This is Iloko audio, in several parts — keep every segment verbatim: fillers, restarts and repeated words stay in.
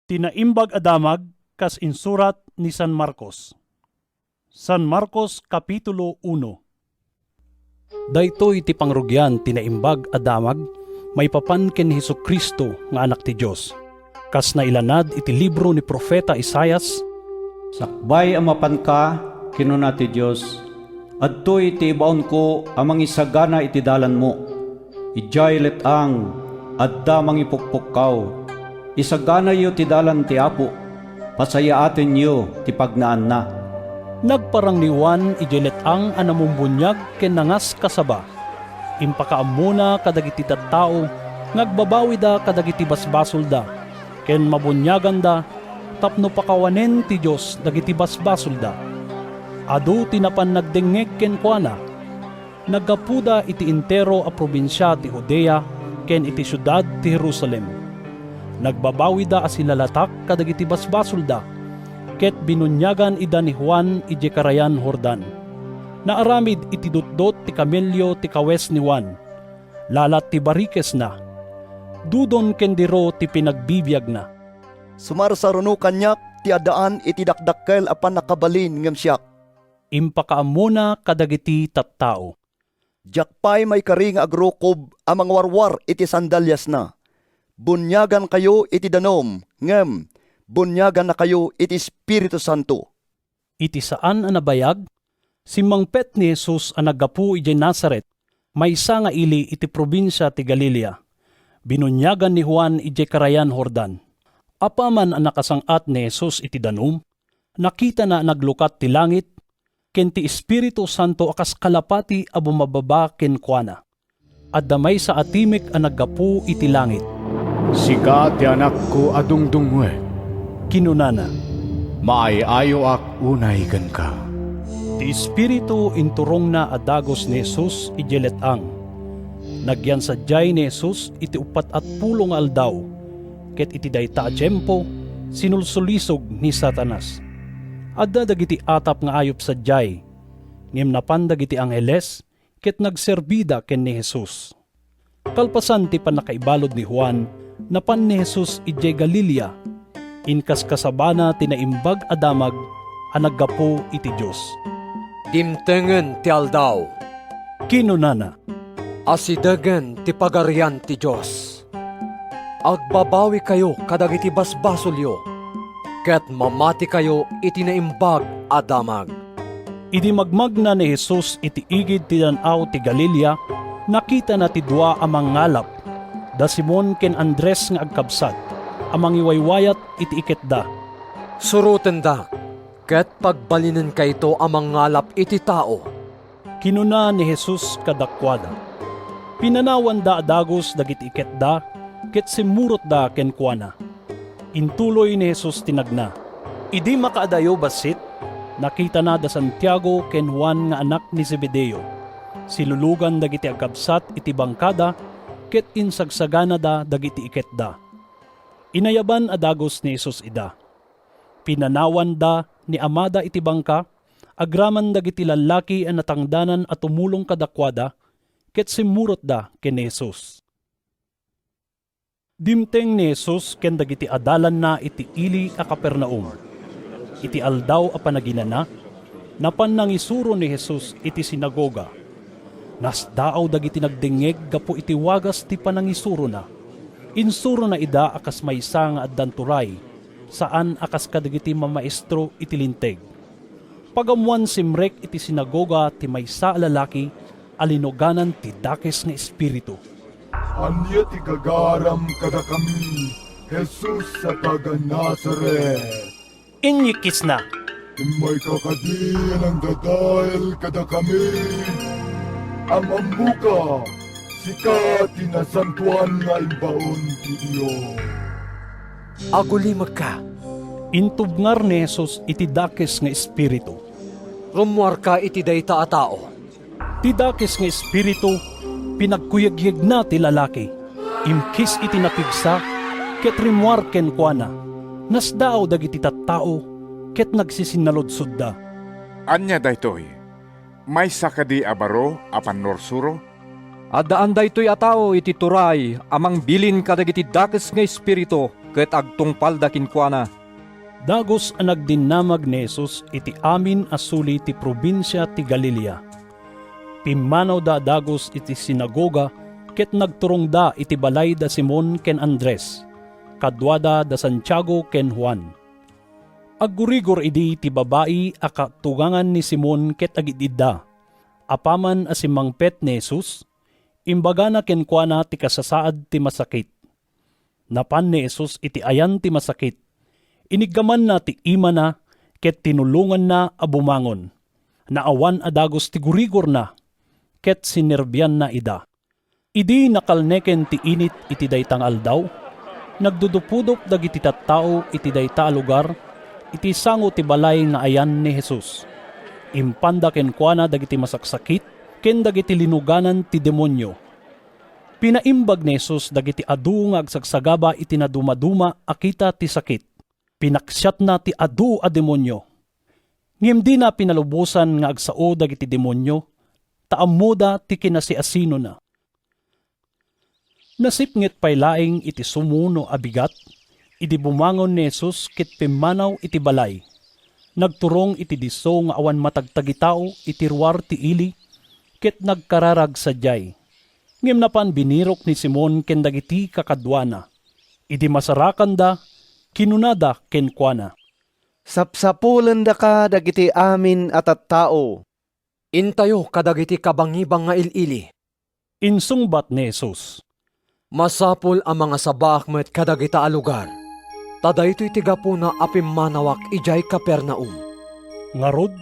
Ti Naimbag a Damag kas insurat ni San Marcos. San Marcos, Kapitulo uno. Daytoy ti pangrugian ti Naimbag a Damag maipapan ken ni Jesu-Cristo nga Anak ti Dios. Kas nailanad iti libro ni Profeta Isaias, "Sakbay a mapanka," kinuna ti Dios, "adtoy ti ibaonko a mangisagana iti dalanmo. Idiay let-ang, adda mangipukpukkaw. Isaganayo ti dalan ti Apo. Pasayaatenyo ti pagnaanna." Nagparang ni Juan idiay let-ang a namumbuniag ken nangaskasaba. Impakaammona kadagiti tattao nga agbabawida kadagiti basbasolda ken mabuniaganda tapno pakawanen ti Dios dagiti basbasolda. Adu ti napan nagdengngeg kenkuana. Naggapuda iti entero a probinsia ti Judea ken iti siudad ti Jerusalem. Nagbabawida a silalatak kadagiti basbasolda, ket binuniagan ida ni Juan idiay Karayan Jordan. Naaramid iti dutdot ti kamelio ti kawes ni Juan. Lalat ti barikesna. Dudon ken diro ti pinagbibiagna. "Sumarsaruno kaniak ti addaan iti dakdakkel a pannakabalin ngem siak," impakaammona kadagiti tattao. "Diak pay maikari nga agrukob a mangwarwar iti sandaliasna. Buniagankayo iti danum, ngem buniagannakayo iti Espiritu Santo." Iti saan a nabayag, simmangpet ni Jesus a naggapu idiay Nazaret, maysa nga ili iti probinsia ti Galilea. Binuniagan ni Juan idiay Karayan Jordan. Apaman a nakasang-at ni Jesus iti danum, nakitana a naglukat ti langit, ken ti Espiritu Santo a kas kalapati a bumababa kenkuana. Adda maysa a timek a naggapu iti langit. "Sika ti Anakko a dungdungngoek," kinunana. "Maay-ayoak unay kenka." Ti Espiritu inturongna a dagus ni Jesus idiay let-ang. Nagyan sadiay ni Jesus iti uppat a pulo nga aldaw, ket iti dayta a tiempo, sinulsulisog ni Satanas. Adda dagiti atap nga ayup sadiay, ngem napan dagiti angheles ket nagserbida ken ni Jesus. Kalpasan ti pannakaibalud ni Juan, napan ni Jesus idiay Galilea. Inkaskasabana ti Naimbag a Damag a naggapu iti Dios. "Dimtengen ti aldaw," kinunana. "Asidegen ti Pagarian ti Dios. Agbabawikayo kadagiti basbasolyo, ket mamatikayo iti Naimbag a Damag." Idi magmagna ni Jesus iti igid ti Dan-aw ti Galilea, nakitana ti dua a mangngalap, da Simon ken Andres nga agkabsat, a mangiwaywayat iti iketda. "Surotendak, ket pagbalinenkayo a mangngalap iti tao," kinuna ni Jesus kadakuada. Pinanawanda a dagus dagiti iketda ket simmurotda kenkuana. Intuloy ni Jesus ti nagna. Idi makaadayo bassit, nakitana da Santiago ken Juan nga anak ni Zebedeo. Silulugan dagiti agkabsat iti bangkada ket insagsaganada dagiti iketda. Inayaban a dagus ni Jesus ida. Pinanawanda ni amada iti bangka, agraman dagiti lallaki a natangdanan a tumulong kadakuada, ket simmurotda ken ni Jesus. Dimteng ni Jesus ken dagiti adalanna iti ili a Capernaum. Iti Aldaw a Panaginana, napan nangisuro ni Jesus iti sinagoga. Nasdaaw dagiti nagdengngeg gapu iti wagas ti panangisurona. Insurona ida a kas maysa nga addan turay, saan a kas kadagiti mamaestro iti Linteg. Pagammoan, simrek iti sinagoga ti maysa a lalaki a linuganan ti dakes nga espiritu. "Ania ti gagaram kadakami, Jesus a taga Nazaret?" inyikkisna. "Immayka kadi a nangdadael kadakami? Am-ammoka, sika ti Nasantoan nga Imbaon ti Dios." "Agulimekka," intubngar ni Jesus iti dakes nga espiritu. "Rummuarka iti dayta a tao." Ti dakes nga espiritu, pinagkuyekyegna ti lalaki, imkis iti napigsa, ket rimmuar kenkuana. Nasdaaw dagiti tattao, ket nagsisinnaludsoda. "Ania daytoy? Maysa kadi a baro a pannursuro?" "Addaan daytoy a tao iti turay a mangbilin kadagiti dakes nga espiritu ket agtungpalda kenkuana. Dagus a nagdinnamag ni Jesus iti amin a suli ti probinsia ti Galilea. Pimmanawda a dagus iti sinagoga ket nagturongda iti balay da Simon ken Andres, kaduada da Santiago ken Juan. Aggurigor idi ti babai a katugangan ni Simon ket agid-idda. Apaman a simmangpet ni Jesus, imbagana kenkuana ti kasasaad ti masakit. Napan ni Jesus iti ayan ti masakit. Iniggamanna ti imana ket tinulonganna a bumangon. Naawan a dagus ti gurigorna ket sinerbianna ida. Idi nakalneken ti init iti dayta nga aldaw, nagdudupudop dagiti tattao iti dayta a lugar iti sango ti balay nga ayan ni Jesus. Impanda kenkuana dagiti masaksakit ken dagiti linuganan ti demonio. Pinaimbag ni Jesus dagiti adu nga agsagsagaba iti nadumaduma a kita ti sakit. Pinaksiatna ti adu a demonio. Ngem dina pinalubosan nga agsao dagiti demonio, ta ammoda ti kinasiasinona. Nasipnget pay laeng iti sumuno a bigat, idi bumangon ni Jesus ket pimmanaw iti balay. Nagturong iti disso nga awan matagtagitao iti ruar ti ili, ket nagkararag sadiay. Ngem napan binirok ni Simon ken dagiti kakaduana. Idi masarakanda, kinunada kenkuana, "Sapsapulendaka dagiti amin a tattao." "Intayo kadagiti kabangibang nga il-ili," insungbat ni Jesus. "Masapul a mangasabaak met kadagita a lugar, ta daytoy ti gapuna a pimmanawak idiay Capernaum." Ngarud,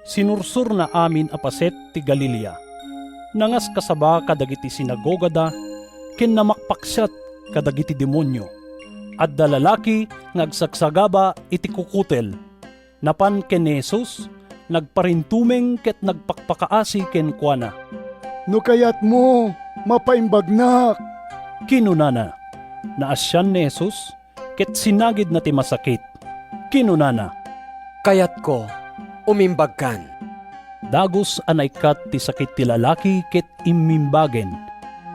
sinursorna amin a paset ti Galilea. Nangaskasaba kadagiti sinagogada ken namakpaksiat kadagiti demonio. Adda lalaki nga agsagsagaba iti kukutel. Napan ken ni Jesus, nagparintumeng ket nagpakpakaasi kenkuana. "No kayatmo, mapaimbagnak," kinunana. Naasian ni Jesus ket sinagidna ti masakit. Kinunana, "Kayatko, umimbagkan." Dagus a naikkat ti sakit ti lalaki ket immimbagen.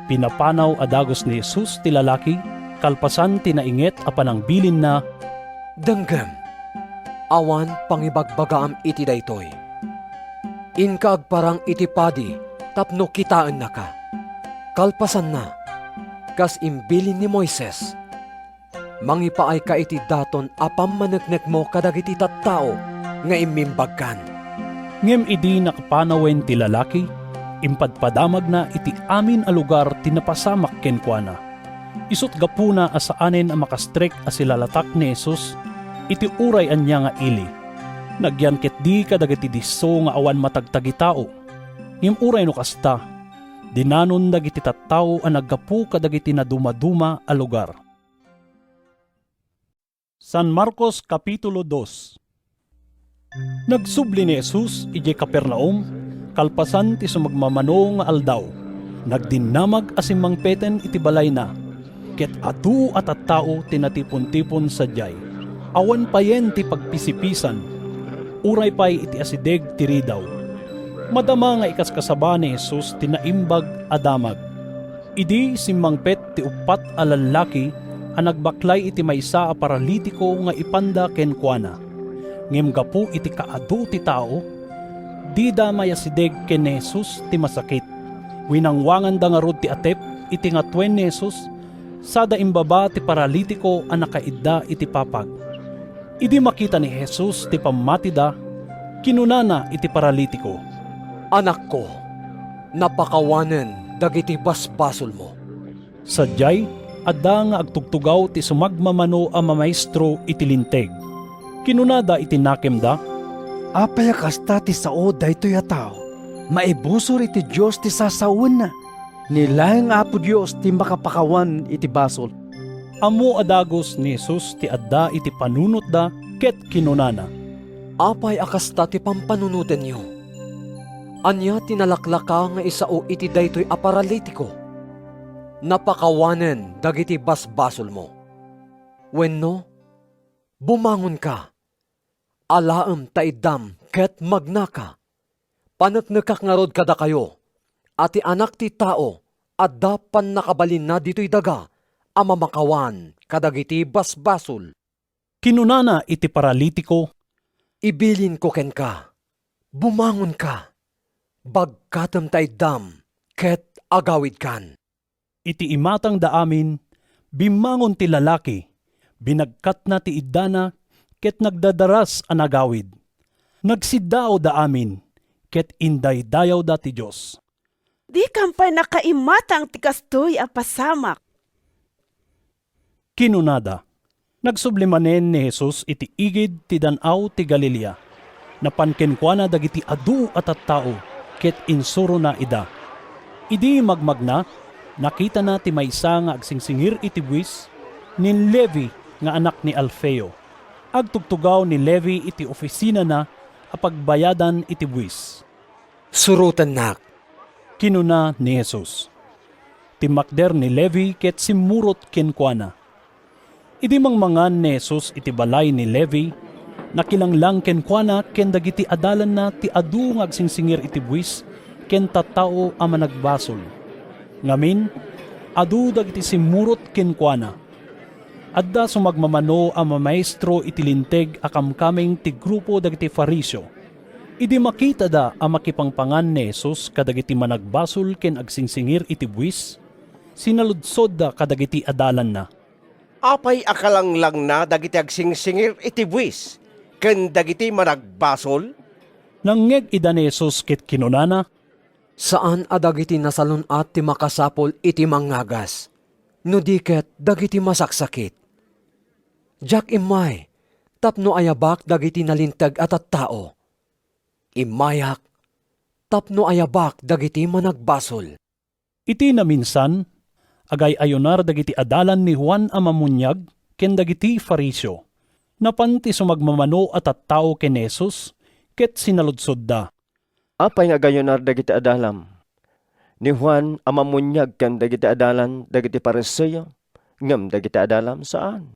Pinapanaw a dagus ni Jesus ti lalaki, kalpasan ti nainget a panangbilinna, "Denggem, awan pangibagbagaam iti daytoy. Inka agparang iti padi tapno kitaennaka. Kalpasanna, kas imbilin ni Moises, mangipaayka iti daton a pammaneknekmo kadagiti tattao nga immimbagkan." Ngem idi nakapanawen ti lalaki, impadpadamagna iti amin a lugar ti napasamak kenkuana. Isut' gapuna a saanen a makastrek a silalatak ni Jesus iti uray ania nga ili. Nagyan ketdi kadagiti disso nga awan matagtagitao. Ngem uray no kasta, dinanon dagiti tattao a naggapu kadagiti nadumaduma a lugar. San Marcos, Kapitulo dos. Nagsubli ni Jesus idiay Capernaum, kalpasan ti sumagmamano nga aldaw. Nagdinnamag a simmangpeten iti balayna, ket adu a tattao ti natipontipon sadiay. Awan payen ti pagpisipisan, uray pay iti asideg ti ridaw. Madama nga ikaskasaba ni Jesus ti naimbag a damag. Idi simmangpet ti uppat a lallaki a nagbaklay iti maysa a paralitiko nga ipanda kenkuana. Ngem gapu iti kaadu ti tao, dida mayasideg ken ni Jesus ti masakit. Winangwanganda ngarud ti atep iti ngatuen ni Jesus, sada imbaba ti paralitiko a nakaidda iti papag. Idi makita ni Jesus ti pammatida, kinunana iti paralitiko, "Anakko, napakawanen dagiti basbasolmo." Sadiay, adda nga agtugtugaw ti sumagmamano a mamaestro iti Linteg. Kinunada iti nakemda, "Apay a kasta ti sao daytoy a tao? Maibusor iti Dios ti sasawenna. Ni laeng Apo Dios ti makapakawan iti basol." Ammo a dagus ni Jesus ti adda iti panunotda ket kinunana, "Apay a kasta ti pampanunotenyo? Ania ti nalaklaka nga isao iti daytoy a paralitiko? Napakawanen dagiti basbasolmo. Wenno, bumangonka, alaem ta iddam ket magnaka. Paneknekak ngarud kadakayo a ti Anak ti Tao adda pannakabalinna ditoy daga a mamakawan kadagiti basbasol. Kinunana iti paralitiko, "Ibilinko kenka, bumangonka, bagkatem ta iddam, ket agawidkan." Iti imatangda amin, bimmangon ti lalaki, binagkatna ti iddana, ket nagdadaras a nagawid. Nagsiddaawda amin, ket indaydayawda ti Dios. "Dikam pay nakaimatang ti kastoy a pasamak," kinunada. Nagsubli manen ni Jesus iti igid ti Dan-aw ti Galilea. Napan kenkuana dagiti adu a tattao ket insurona ida. Idi magmagna, nakitana ti maysa nga agsingsingir iti buis, ni Levi nga anak ni Alfeo. Agtugtugaw ni Levi iti ofisinana a pagbayadan iti buis. "Surotennak," kinuna ni Jesus. Timmakder ni Levi ket simmurot kenkuana. Idi mangmangan ni Jesus iti balay ni Levi, nakilanglang kenkuana ken dagiti adalanna ti adu nga agsingsingir iti buis ken tattao a managbasol. Ngamin, adu dagiti simmurot kenkuana. Adda sumagmamano a mamaestro iti Linteg a kamkameng ti grupo dagiti Fariseo. Idi makitada a makipangpangan ni Jesus kadagiti managbasol ken agsingsingir iti buis, sinaludsodda kadagiti adalanna, "Apay a kalanglangna dagiti agsingsingir iti buis ken dagiti managbasol?" Nangngeg ida ni Jesus ket kinunana, "Saan a dagiti nasalun-at ti makasapul iti mangngagas, no di ket dagiti masaksakit. Diak immay tapno ayabak dagiti nalinteg a tattao. Immayak tapno ayabak dagiti managbasol." Iti naminsan, agay-ayunar dagiti adalan ni Juan a Mammuniag ken dagiti Fariseo. Napan ti sumagmamano a tattao ken ni Jesus ket sinaludsodda, "Apay nga agayunar dagiti adalam ni Juan a Mammuniag ken dagiti adalan dagiti Fariseo, ngem dagiti adalam saan?"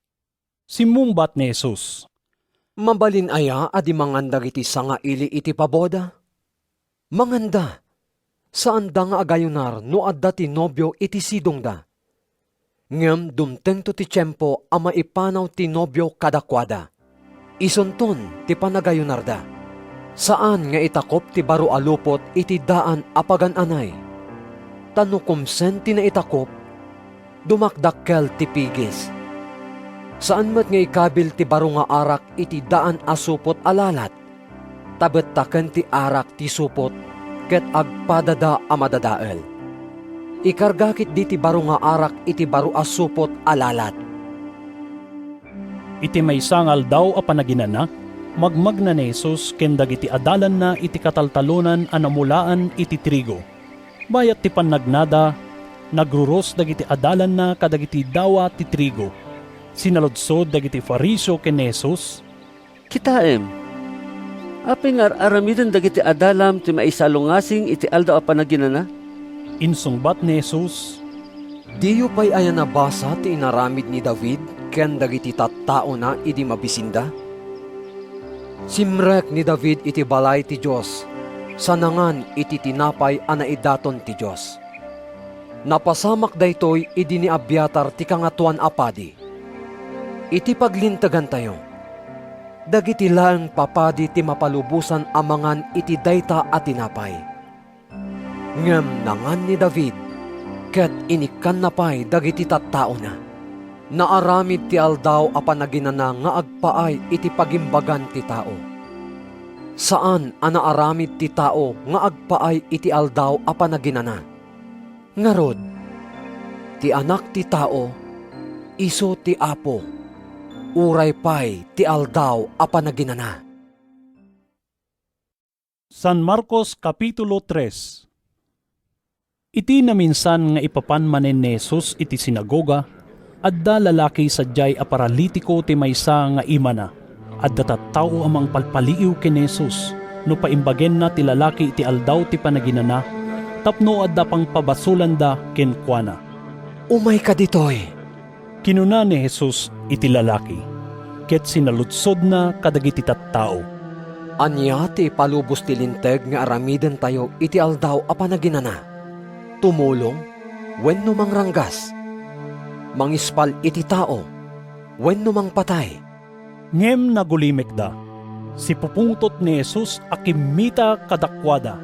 Simmungbat ni Jesus, "Mabalin aya a di mangan dagiti sangaili iti paboda? Manganda. Saanda nga agayunar no adda ti nobio iti sidongda. Ngem dumtengto ti tiempo a maipanaw ti nobio kadakuada. Isunton ti panagayunarda. Saan nga itakop ti baro a lupot iti daan a pagan-anay. Ta no kumsen ti naitakop, dumakdakkel ti pigis. Saan met nga ikabil ti baro nga arak iti daan a supot a lalat, ta bettaken ti arak ti supot ket agpadada a madadael. Ikarga ketdi ti baro nga arak iti baro a supot a lalat." Iti maysa nga aldaw a panaginana, magmagna ni Jesus ken dagiti adalanna iti kataltalonan a namulaan iti trigo. Bayat ti pannagnada, nagruros dagiti adalanna kadagiti dawa ti trigo. Sinaludsod dagiti Fariseo ken ni Jesus, "Kitaem, apay nga ar-aramiden dagiti adalam ti maisalungasing iti Aldaw a Panaginana?" Insungbat ni Jesus, "Diyo pay aya nabasa ti inaramid ni David ken dagiti tattaona idi mabisinda? Simrek ni David iti balay ti Dios sa nangan iti tinapay a naidaton ti Dios. Napasamak daytoy idi ni Abiatar ti Kangatoan a Padi. Iti paglintegantayo, dagiti laeng papadi ti mapalubosan a mangan iti dayta a tinapay. Ngem nangan ni David, ket inikkanna pay dagiti tattaona. Naaramid ti Aldaw a Panaginana nga agpaay iti pagimbagan ti tao. Saan a naaramid ti tao nga agpaay iti Aldaw a Panaginana. Ngarud, ti Anak ti Tao, isu ti Apo, uray pay ti Aldaw a Panaginana." San Marcos, Kapitulo tres. Iti naminsan nga ipapan manen ni Jesus iti sinagoga, adda lalaki sadiay a paralitiko ti maysa nga imana. Adda tattao a mangpalpaliiw ken ni Jesus no paimbagenna ti lalaki iti Aldaw ti Panaginana tapno adda pangpabasolanda kenkuana. "Umayka ditoy," kinuna ni Jesus iti lalaki, ket sinaludsodna kadagiti tattao, "Ania ti ipalubos ti Linteg nga aramidentayo iti Aldaw a Panaginana? Tumulong wenno mangranggas?" mangispal iti tao, wenno mangpatay." Ngem nagulimekda. Sipupungtot ni Jesus a kimmita kadakuada.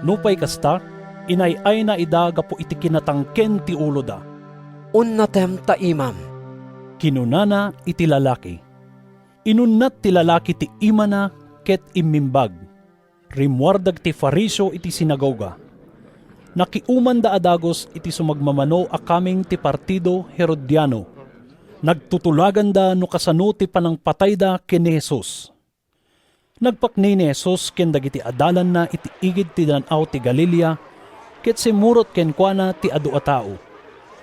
Nupay kasta, inay-ayna ida gapu iti kinatangken ti uloda. "Unnatem ta imam," kinunana iti lalaki. Inunnat ti lalaki ti imana ket immimbag. Rimmuar dagiti Fariseo iti sinagoga. Nakiumanda a dagus iti sumagmamano a kameng ti partido Herodiano. Nagtutulaganda no kasano ti panangpatayda ken ni Jesus. Nagpakni ni Jesus ken dagiti adalanna iti igid ti Dan-aw ti Galilea, ket simmurot kenkuana ti adu a tao.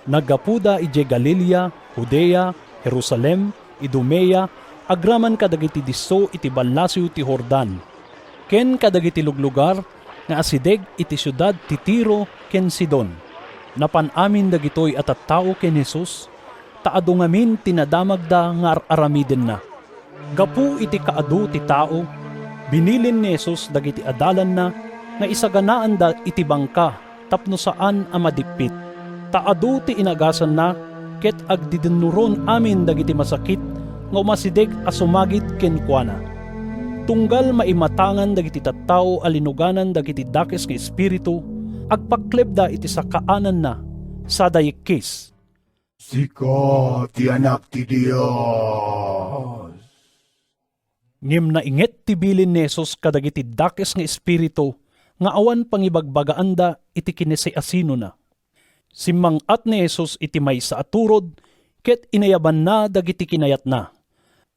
Naggapuda idiay Galilea, Judea, Jerusalem, Idumea, agraman kadagiti disso iti ballasiw ti Jordan, ken kadagiti luglugar nga asideg iti siudad ti Tiro ken Sidon. Napan amin dagitoy a tattao ken Jesus, ta adu ngamin ti nadamagda nga ar-aramidenna. Gapu iti kaadu ti tao, binilin ni Jesus dagiti adalanna nga isaganaanda iti bangka tapno saan a madippit. Ta adu ti inagasanna ket agdidennuron amin dagiti masakit nga umasideg a sumagid kenkuana. Tunggal maimatangan dagiti tattao a linuganan dagiti dakes nga espiritu, agpaklebda iti sakaananna, sada yikkis, "Sika ti Anak ti Dios." Ngem nainget ti bilin ni Jesus kadagiti dakes nga espiritu nga awan pangibagbagaanda iti kinasiasinona. Simmang-at ni Jesus iti maysa a turod ket inayabanna dagiti kinayatna.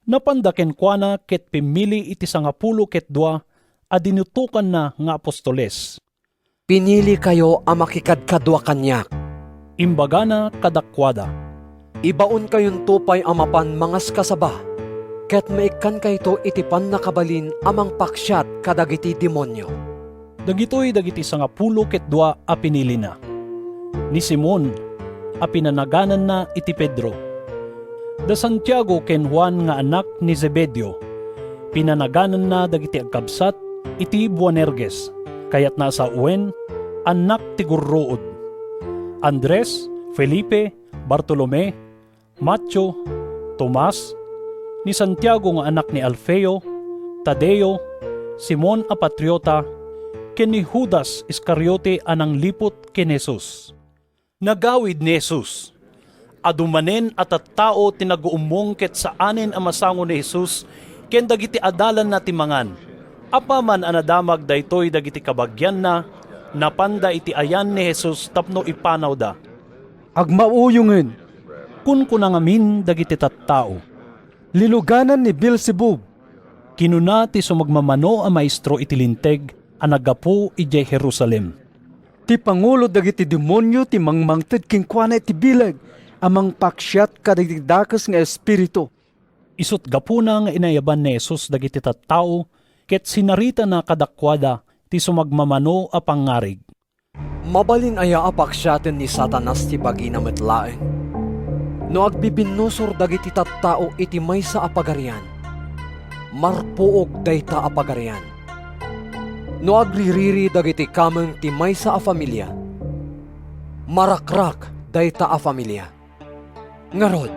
Napanda kenkuana ket pimmili iti sangapulo ket dua a dinutokanna nga apostoles. "Pinilikayo a makikadkadua kaniak," imbagana kadakuada. "Ibaonkayonto pay a mapan mangaskasaba, ket maikkankayto iti pannakabalin a mangpaksiat kadagiti demonio." Dagitoy dagiti sangapulo ket dua a pinilina: ni Simon, a pinanagananna iti Pedro, da Santiago ken Juan nga anak ni Zebedeo, pinanagananna dagiti agkabsat iti Boanerges, kayatna a sawen, annak ti gurruod, Andres, Felipe, Bartolome, Mateo, Tomas, ni Santiago nga anak ni Alfeo, Tadeo, Simon a Patriota, ken ni Judas Iscariote a nangliput ken Jesus. Nagawid ni Jesus. Adu manen a tattao ti naguummong ket saanen a masango ni Jesus ken dagiti adalanna ti mangan. Apaman a nadamag daytoy dagiti kabagianna, napanda iti ayan ni Jesus tapno ipanawda. "Agmauyongen," kunkuna ngamin dagiti tattao. "Linuganan ni Beelzebub," kinuna ti sumagmamano a maestro iti Linteg a naggapu idiay Jerusalem. "Ti pangulo dagiti demonio ti mangmangted kenkuana iti bileg a mangpaksiat kadagiti dakes nga espiritu." Isut' gapuna nga inayaban ni Jesus dagiti tattao ket sinaritana kadakuada ti sumagmamano a pangngarig. "Mabalin aya a paksiaten ni Satanas ti bagina met laeng? No agbibinnusor dagiti tattao iti maysa a pagarian, marpuog dayta a pagarian. No agririri dagiti kameng ti maysa a familia, marakrak dayta a familia. Ngarud,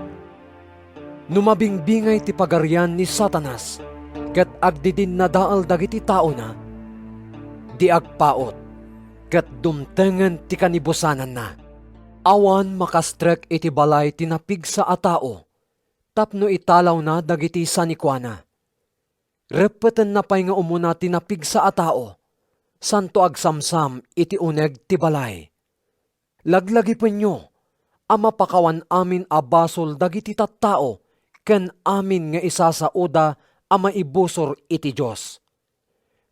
no mabingbingay ti pagarian ni Satanas ket agdidinnadael dagiti taona, di agpaut ket dumtengen ti kanibusananna. Awan makastrek iti balay ti napigsa a tao tapno italawna dagiti sanikuana. Reppetenna pay nga umuna ti napigsa a tao, santo agsamsam iti uneg ti balay. Laglagipenyo a mapakawan amin a basol dagiti tattao ken amin nga isasaoda a maibusor iti Dios.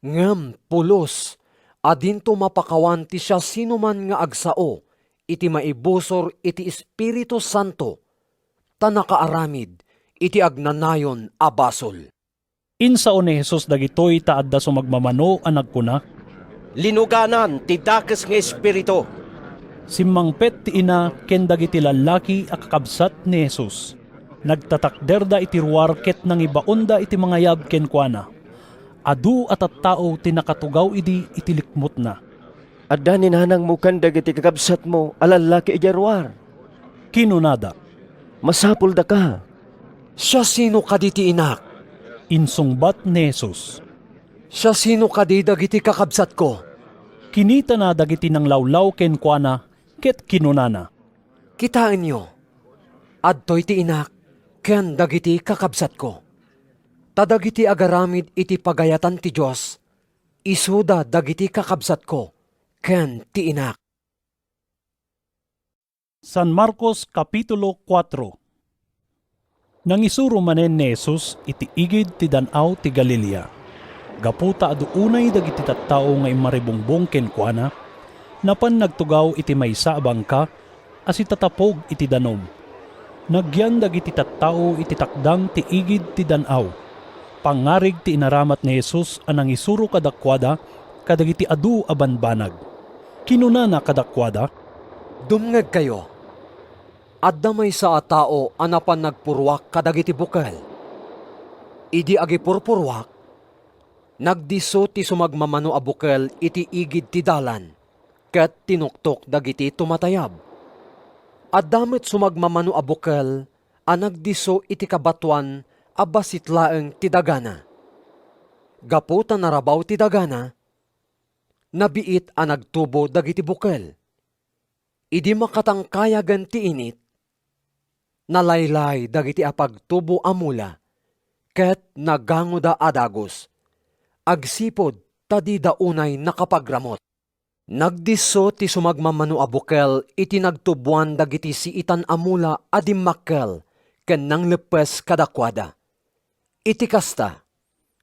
Ngem pulos a dinto mapakawan ti siasinoman nga agsao iti maibusor iti Espiritu Santo, ta nakaaramid iti agnanayon a basol." Insao ni Jesus dagitoy ta adda sumagmamano a nagkuna, "Linuganan ti dakes nga espiritu." Simmangpet ti ina ken dagiti lallaki a kakabsat ni Jesus. Nagtatakderda iti ruar ket nangibaonda iti mangayab kenkuana. Adu a tattao ti nakatugaw idi iti likmutna. "Adda ni nanangmo ken dagiti kakabsatmo a lallaki idiay ruar," kinunada. masapuldaka. Siasino kadi ti inak? Insungbat ni Jesus. Siasino kadi dagiti kakabsatko? Kinitana dagiti nanglawlaw kenkuana ket kinunana, "Kitaenyo, adtoy ti inak ken dagiti kakabsatko. Ta dagiti agaramid iti pagayatan ti Dios, isuda dagiti kakabsatko ken ti inak." San Marcos, Kapitulo kuatro. Nangisuro manen ni Jesus iti igid ti Dan-aw ti Galilea. Gapu ta adu unay dagiti tattao nga immaribungbong kenkuana, napan nagtugaw iti maysa a bangka a sitatapog iti danum. Nagyan dagiti tattao iti takdang ti igid ti dan-aw. Pangngarig ti inaramat ni Jesus a nangisuro kadakuada kadagiti adu a banbanag. Kinunana kadakuada, "Dumngegkayo. Adda maysa a tao a napan nagpurruak kadagiti bukel. Idi agipurpurruak, nagdisso ti sumagmamano a bukel iti igid ti dalan ket tinuktok dagiti tumatayab. Adda met sumagmamano a bukel a nagdisso iti kabatoan a bassit laeng ti dagana. Gapu ta narabaw ti dagana, nabiit a nagtubo dagiti bukel. Idi makatangkayagen ti init, nalaylay dagiti apagtubo a mula ket nagangoda a dagus, agsipud ta dida unay nakapagramut." Nagdisso ti sumagmamano a bukel iti nagtuboan dagiti siitan a mula a dimmakkel ken nangleppes kadakuada. Iti kasta,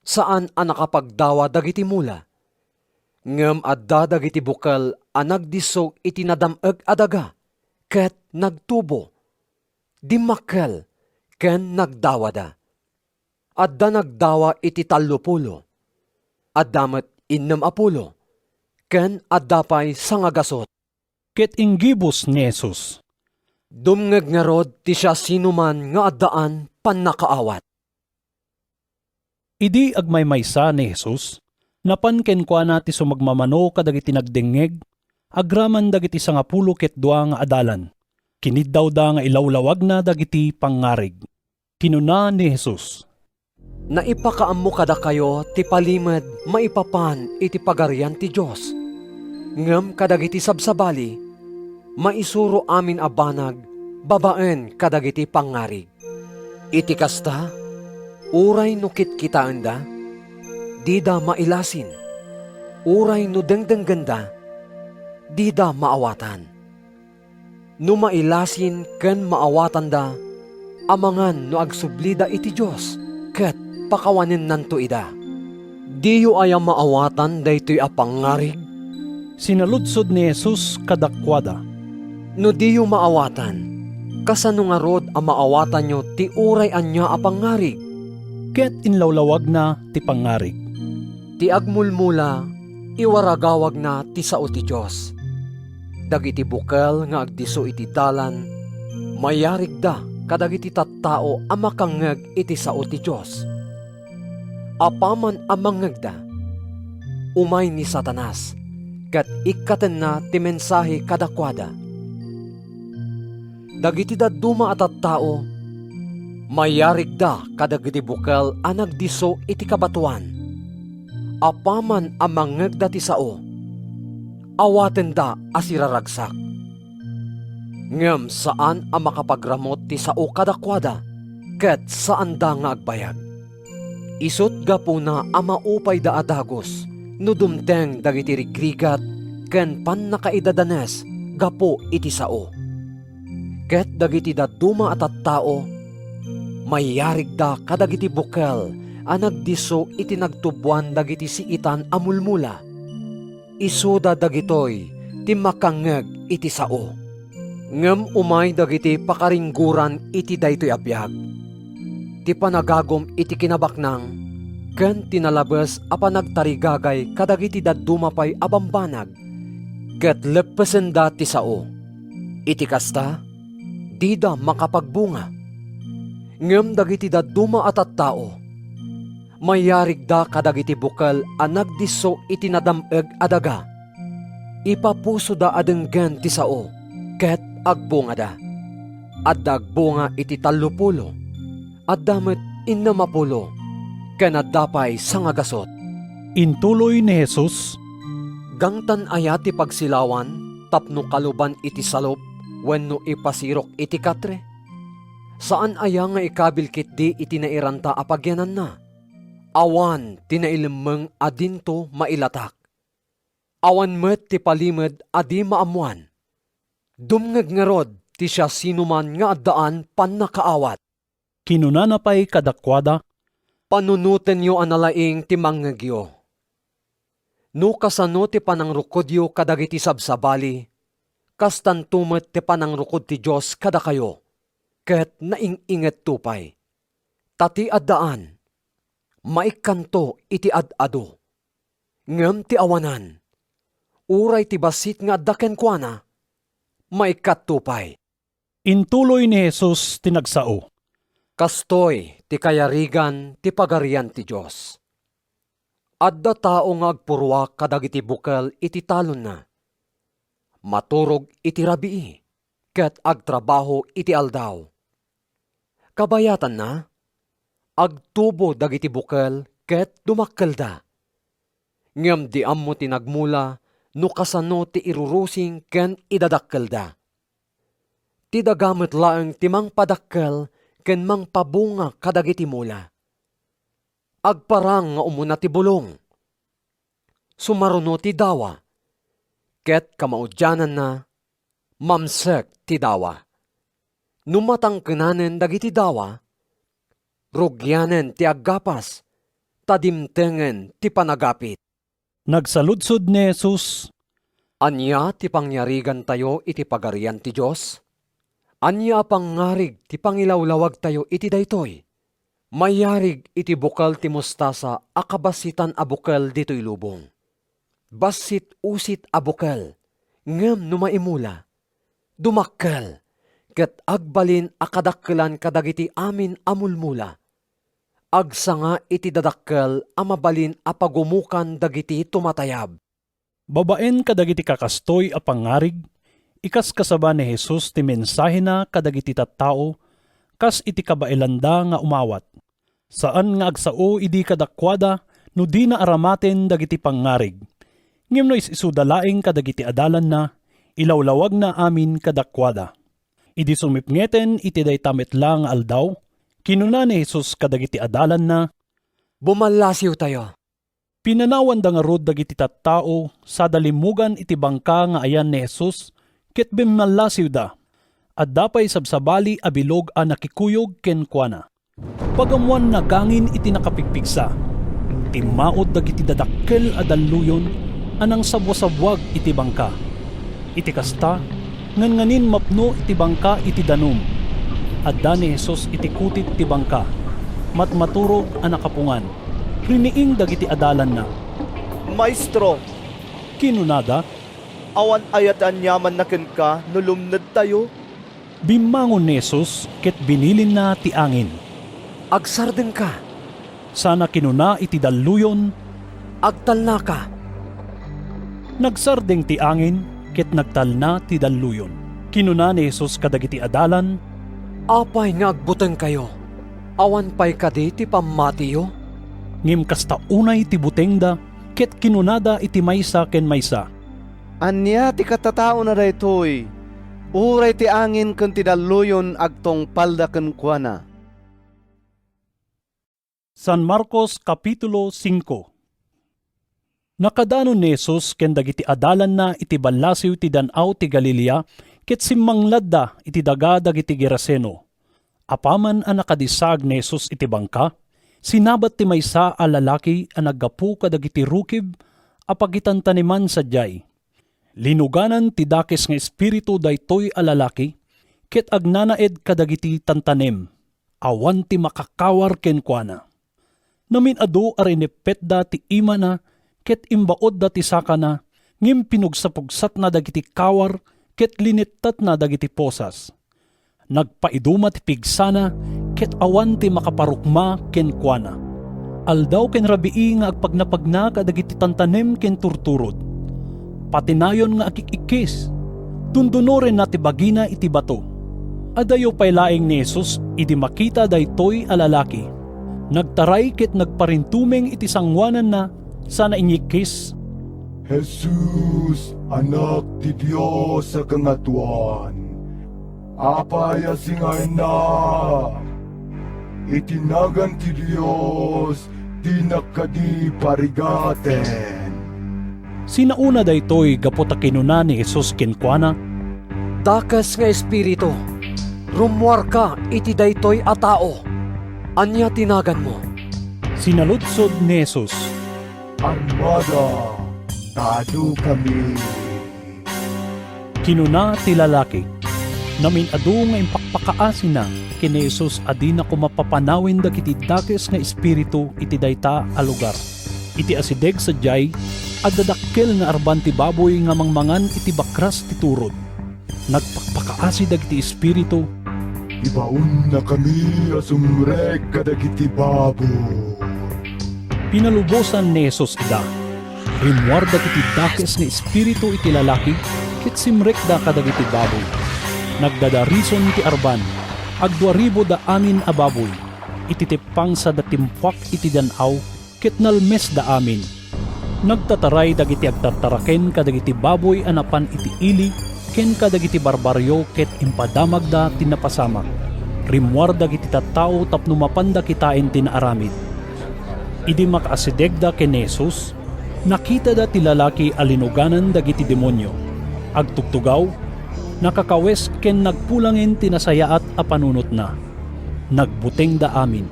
saan a nakapagdawa dagiti mula. Ngem adda dagiti bukel a nagdisso iti nadam-eg a daga ket nagtubo, dimmakkel, ken nagdawada. Adda nagdawa iti tallo pulo, adda met innem a pulo, ken adda pay sangagasut. Ket inggibus ni Jesus, "Dumngeg ngarud ti siasinoman nga addaan pannakaawat." Idi agmaymaysa ni Jesus, napan kenkuana ti sumagmamano kadagiti nagdengngeg, agraman dagiti sangapulo ket dua nga adalan. Kiniddawda nga ilawlawagna dagiti pangngarig. Kinuna ni Jesus, "Naipakaammo kadakayo ti palimed maipapan iti Pagarian ti Dios. Ngem kadagiti sabsabali, maisuro amin a banag babaen kadagiti pangngarig. Iti kasta, uray no kitkitaenda, dida mailasin. Uray no dengdenggenda, dida maawatan. No mailasin ken maawatanda, amangan no agsublida iti Dios ket pakawanennanto ida. Diyo aya maawatan daytoy a pangngarig?" Sinaludsod ni Jesus kadakuada, "No diyo maawatan, kasano ngarud a maawatanyo ti uray ania a pangngarig?" Ket inlawlawagna ti pangngarig, "Ti agmulmula, iwaragawagna ti sao ti Dios. Dagiti bukel nga agdisso iti dalan, mayarigda kadagiti tattao a makangngeg iti sao ti Dios. Apaman a mangngegda, umay ni Satanas ket ikkatenna ti mensahe kadakuada. Dagiti dadduma a tattao, mayarigda kadagiti bukel a nagdisso iti kabatoan. Apaman a mangngegda ti sao, awatenda a siraragsak. Ngem saan a makapagramut ti sao kadakuada, ket saanda nga agbayag. Isut' gapuna a maupayda a dagus no dumteng dagiti rigrigat ken pannakaidadanes gapu iti sao. Ket dagiti dadduma a tattao, mayarigda kadagiti bukel a nagdisso iti nagtuboan dagiti siitan a mulmula. Isuda dagitoy ti makangngeg iti sao. Ngem umay dagiti pakaringgoran iti daytoy a biag, ti panagagum iti kinabaknang, ken ti nalabes a panagtarigagay kadagiti dadduma pay a bambanag, ket leppesenda ti sao. Iti kasta, dida makapagbunga. Ngem dagiti dadduma a tattao, mayarigda kadagiti bukel a nagdisso iti nadam-eg a daga. Ipapusoda a denggen ti sao, ket agbungada. adda agbunga iti tallopulo, adda met innemapulo, ken adda pay sangagasut." Intuloy ni Jesus, "Gangtan aya ti pagsilawan tapno kaluban iti salup wenno ipasirok iti katre? Saan aya nga ikabil ketdi iti nairanta a pagyananna? Awan ti nailemmeng a dinto mailatak. Awan met ti palimed a di maammoan. Dumngeg ngarud ti siasinoman nga addaan pannakaawat." Kinunana pay kadakuada, "Panunotenyo a nalaing ti mangngegyo. No kasano ti panangrukodyo kadagiti sabsabali, kastanto met ti panangrukod ti Dios kadakayo, ket naing-ingetto pay. Ta ti addaan, maikkanto iti ad-adu. Ngem ti awanan, uray ti bassit nga adda kenkuana, maikkatto pay." Intuloy ni Jesus ti nagsao, "Kastoy ti kayarigan ti Pagarian ti Dios. Adda tao nga agpurruak kadagiti bukel iti talonna. Maturog iti rabii ket agtrabaho iti aldaw. Kabayatanna, agtubo dagiti bukel ket dumakkelda. Ngem di ammo ti nagmula no kasano ti irurusing ken idadakkelda. Ti daga met laeng ti mangpadakkel ken mangpabunga kadagiti mula. Agparang nga umuna ti bulong. Sumaruno ti dawa, ket kamaudiananna, mamsek ti dawa. No matangkenanen dagiti dawa, rugianen ti aggapas, ta dimtengen ti panagapit." Nagsaludsod ni Jesus, "Ania ti pangyarigantayo iti Pagarian ti Dios? Ania a pangngarig ti pangilawlawagtayo iti daytoy? Mayarig iti bukel ti mostasa a kabassitan a bukel ditoy lubong. Bassit usit a bukel, ngem no maimula, dumakkel, ket agbalin a kadakkelan kadagiti amin a mulmula. Agsanga iti dadakkel a mabalin a pagumokan dagiti tumatayab." Babaen kadagiti kakastoy a pangngarig, ikaskasaba ni Jesus ti mensahena kadagiti tattao kas iti kabaelanda nga umawat. Saan nga agsao idi kadakuada no dina aramaten dagiti pangngarig. Ngem no is-isuda laeng kadagiti adalanna, ilawlawagna amin kadakuada. Idi sumipngeten iti dayta met la nga aldaw, kinuna ni Jesus kadagiti adalanna, "Bumallasiwtayo." Pinanawanda ngarud dagiti tattao sada limmugan iti bangka nga ayan ni Jesus ket bimmallasiwda. Adda pay sabsabali a bilog a nakikuyog kenkuana. Pagammoan nagangin iti nakapigpigsa. Timmaud dagiti dadakkel a dalluyon a nangsabwasabwag iti bangka. Iti kasta, ngannganin mapno iti bangka iti danum. Adda ni Jesus iti kutit ti bangka. Matmaturog a nakapungan. Riniing dagiti adalanna. "Maestro," kinunada, "awan aya ti aniamanna kenka no lumnedtayo?" Bimmangon ni Jesus ket binilinna ti angin, "Agsardengka." Sana kinuna iti dalluyon, "Agtalnaka." Nagsardeng ti angin ket nagtalna ti dalluyon. Kinuna ni Jesus kadagiti adalan, "Apay nga agbutengkayo? Awan pay kadi ti pammatiyo?" Ngem kasta unay ti butengda ket kinunada iti maysa ken maysa, "Ania ti katataona daytoy? Uray ti angin ken ti dalluyon agtungpalda kenkuana." San Marcos, Kapitulo singko. Nakadanon ni Jesus ken dagiti adalanna iti ballasiw ti Dan-aw ti Galilea ket simmangladda iti daga dagiti Geraseno. Apaman a nakadisaag ni Jesus iti bangka, sinabat ti maysa a lalaki a naggapu kadagiti rukib a pagitantaneman sadiay. Linuganan ti dakes nga espiritu daytoy a lalaki, ket agnanaed kadagiti tantanem. Awan ti makakawar kenkuana. Namin-adu a rineppetda ti imana ket imbaodda ti sakana, ngem pinugsapugsatna dagiti kawar ket linettatna dagiti posas. Nagpaiduma ti pigsana ket awan ti makaparukma kenkuana. Aldaw ken rabii nga agpagnapagna kadagiti tantanem ken turturod. Patinayon nga agik-ikkis. Dundunorenna ti bagina iti bato. Adayo pay laeng ni Jesus idi makita daytoy a lalaki. Nagtaray ket nagparintumeng iti sangoananna, sana inyikkis, "Jesus, Anak ti Dios a Kangatoan, apay a singaennak? Iti nagan ti Dios, dinak kadi parigaten." Sinaona daytoy gapu ta kinuna ni Jesus kenkuana, "Dakes nga espiritu, rummuarka iti daytoy a tao. Ania ti naganmo?" Sinaludsod ni Jesus, "Armada, ta adukami," kinuna ti lalaki. Namin-adu nga impakpakaasina ken ni Jesus a dina koma papanawen dagiti dakes nga espiritu iti dayta a lugar. Iti asideg sadiay, adda dakkel nga arban ti baboy nga mangmangan iti bakras ti turod. Nagpakpakaasi dagiti espiritu, "Ibaonnakami a sumrek kadagiti baboy." Pinalubosan ni Jesus ida. Rimmuar dagiti dakes nga espiritu iti lalaki ket simrekda kadagiti baboy. Nagdadarison ti arban. Agdua ribu da amin a baboy. Iti tippang, sada timpuak iti dan-aw, ket nalmesda amin. Nagtataray dagiti agtartaraken kadagiti baboy a napan iti ili ken kadagiti barbarrio ket impadamagda ti napasamak. Rimmuar dagiti tattao tapno mapanda kitaen ti naaramid. Idi makaasidegda ken ni Jesus, nakitada ti lalaki a linuganan dagiti demonio. Agtugtugaw, nakakawes ken nagpulangen ti nasayaat a panunotna. Nagbutengda amin.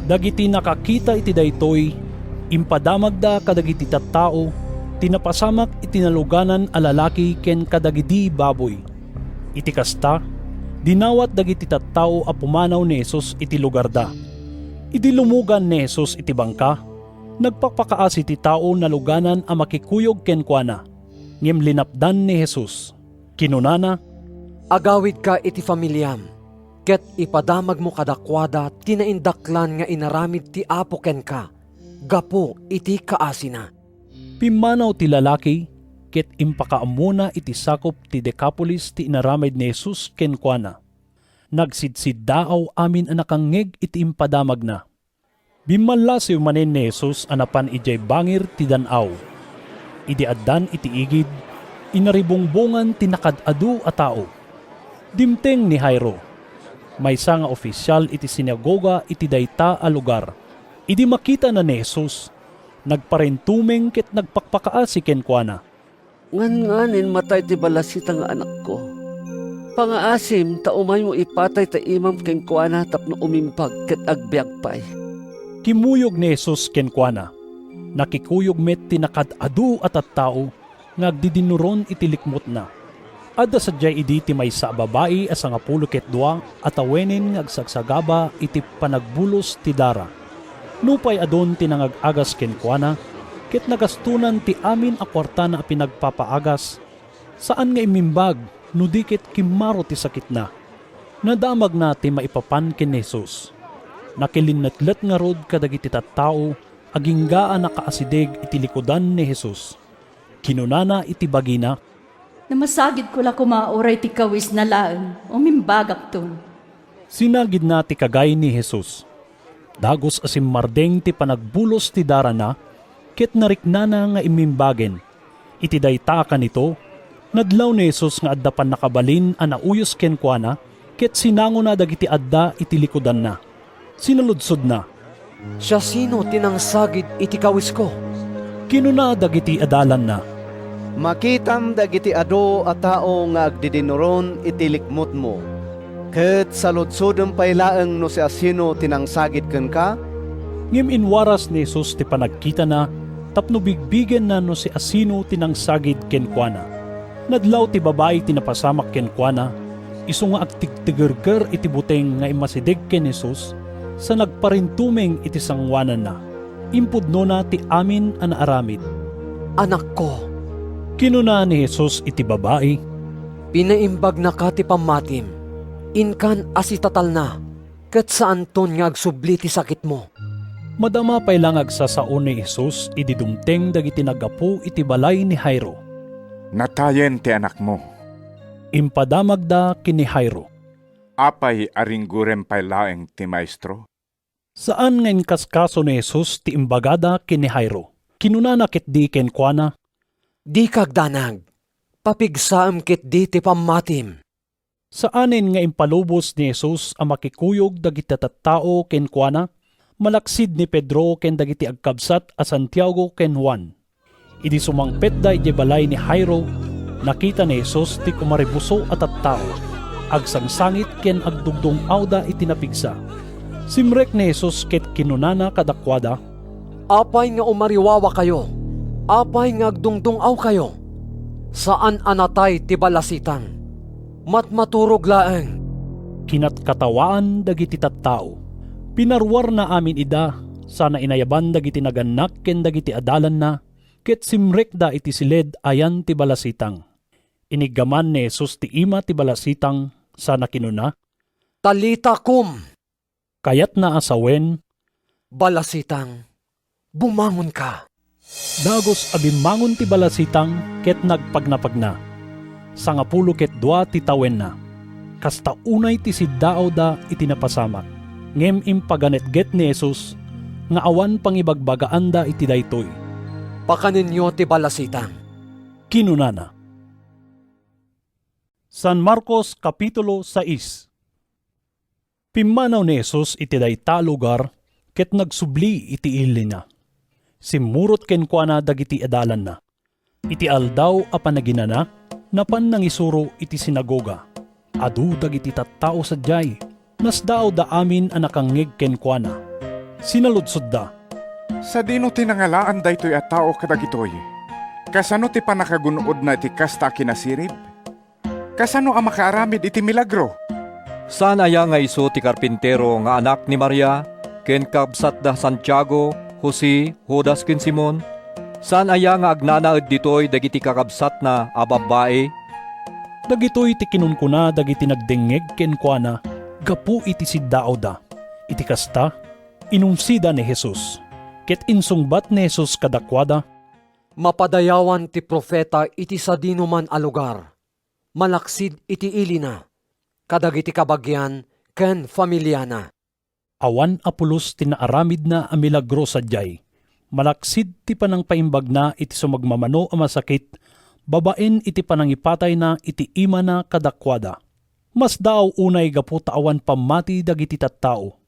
Dagiti nakakita iti daytoy, impadamagda kadagiti tattao ti napasamak iti naluganan a lalaki ken kadagidi baboy. Iti kasta, dinawat dagiti tattao a pumanaw ni Jesus iti lugarda. Idi lumugan ni Jesus iti bangka, nagpakpakaasi ti tao naluganan a makikuyog kenkuana, ngem linapdan ni Jesus. Kinunana, "Agawidka iti familiam, ket ipadamagmo kadakuada ti naindaklan nga inaramid ti Apo kenka gapu iti kaasina." Pimmanaw ti lalaki ket impakaammona iti sakup ti Decapolis ti inaramid ni Jesus kenkuana. Nagsidsiddaaw amin a nakangngeg iti impadamagna. Bimmallasiw manen ni Jesus a napan idiay bangir ti dan-aw. Idi addan iti igid, inaribungbongan ti nakaad-adu a tao. Dimteng ni Jairo, maysa nga ofisial iti sinagoga iti dayta a lugar. Idi makitana ni Jesus, nagparintumeng ket nagpakpakaasi kenkuana. "Ngannganin matay ti balasita nga anakko. Pangaasim ta umaymo ipatay ta imam kenkuana tapno umimbag ket agbiag pay." Kimmuyog ni Jesus kenkuana. Nakikuyog met ti nakaad-adu a tattao nga agdidinnuron iti likmutna. Adda sadiay idi ti maysa a babai a sangapulo ket dua a tawenen nga agsagsagaba iti panagbulos ti dara. Nupay adun ti nangag-agas kenkuana ket nagastonan ti amin a kuartana a pinagpapaagas, saan nga immimbag no di ket kimmaro ti sakitna. Nadamagna ti maipapan ken ni Jesus. Nakilinnetlet ngarud kadagiti tattao agingga a nakaasideg iti likudan ni Jesus. Kinunana iti bagina, "Namasagidko la koma uray ti kawisna laeng umimbagakton." Sinagidna ti kagay ni Jesus. Dagus a simmardeng ti panagbulos ti darana ket nariknana nga immimbagen. Iti dayta a kanito, nadlaw ni Jesus nga adda pannakabalin a nauyos kenkuana ket sinangona dagiti adda iti likudanna. Sinaludsodna, "Siasino ti nangsagid iti kawisko?" Kinuna dagiti adalanna, "Makitam dagiti adu a tao nga agdidinnuron iti likmutmo, ket saludsodem pay laeng no siasino ti nangsagid kenka?" Ngem inwaras ni Jesus ti panagkitana tapno bigbigenna no siasino ti nangsagid kenkuana. Nadlaw ti babai ti napasamak kenkuana, isu nga agtigtigerger iti buteng nga immasideg ken Jesus, sa nagparintumeng iti sangoananna. Impudnona ti amin a naaramid. "Anakko," kinuna ni Jesus iti babai, "pinaimbagnaka ti pammatim. Inkan asitatalna, ket saanton nga agsubli ti sakitmo." Madama pay la nga agsasao ni Jesus idi dumteng dagiti naggapu iti balay ni Jairo. "Natayen ti anakmo," impadamagda ken ni Jairo. Apay a ringgorem pay laeng ti Maestro? Saan nga inkaskaso ni Jesus ti imbagada ken ni Jairo. Kinunana ketdi kenkuana, "Dika agdanag. Papigsaem ketdi ti pammatim." Saanen nga impalubos ni Jesus a makikuyog dagiti tattao kenkuana, malaksid ni Pedro ken dagiti agkabsat a Santiago ken Juan. Idi sumangpetda idiay balay ni Jairo, nakita ni Jesus ti kumaribuso a tattao, agsangsangit ken agdungdung-awda iti napigsa. Simrek ni Jesus ket kinunana kadakuada, "Apay nga umariwawakayo? Apay nga agdungdung-awkayo? Saan a natay ti balasitang. Matmaturog laeng." Kinatkatawaan dagiti tattao. Pinaruarna amin ida, sana inayaban dagiti nagannak ken dagiti adalanna, ket simrekda iti siled ayan ti balasitang. Iniggaman ni Jesus ti ima ti balasitang, sana kinuna, "Talita kum!" Kayatna a sawen, "Balasitang, bumangonka!" Dagus a bimmangon ti balasitang ket nagpagnapagna. Sangapulo ket dua ti tawenna. Kasta unay ti siddaawda iti napasamak. Ngem impaganetget ni Jesus nga awan pangibagbagaanda iti daytoy. "Pakanenyo ti balasitang," kinunana. San Marcos, Kapitulo sais. Pimmanaw ni Jesus iti dayta a lugar ket nagsubli iti ilina. Simmurot kenkuana dagiti adalanna. Iti Aldaw a Panaginana, napan nangisuro iti sinagoga. Adu dagiti tattao sadiay. Nasdaawda amin a nakangngeg kenkuana. Sinaludsodda, "Sadino ti nangalaan daytoy a tao kadagitoy? Kasano ti pannakagun-odna iti kasta a kinasirib? Kasano a makaaramid iti milagro?" "Saan aya nga isu ti karpintero nga anak ni Maria ken kabsatda Santiago, Jose, Judas ken Simon? Saan aya nga agnanaed ditoy dagiti kakabsatna a babbai?" Dagitoy ti kinunkuna dagiti nagdengngeg kenkuana gapu iti siddaawda. Iti kasta, inumsida ni Jesus, ket insungbat ni Jesus kadakuada, "Mapadayawan ti profeta iti sadinoman a lugar, malaksid iti ilina, kadagiti kabagian ken familiana." Awan a pulos ti naaramidna a milagro sadiay, malaksid ti panangpaimbagna iti sumagmamano a masakit babaen iti panangipatayna iti imana kadakuada. Masdaaw unay gapu ta awan pammati dagiti tattao.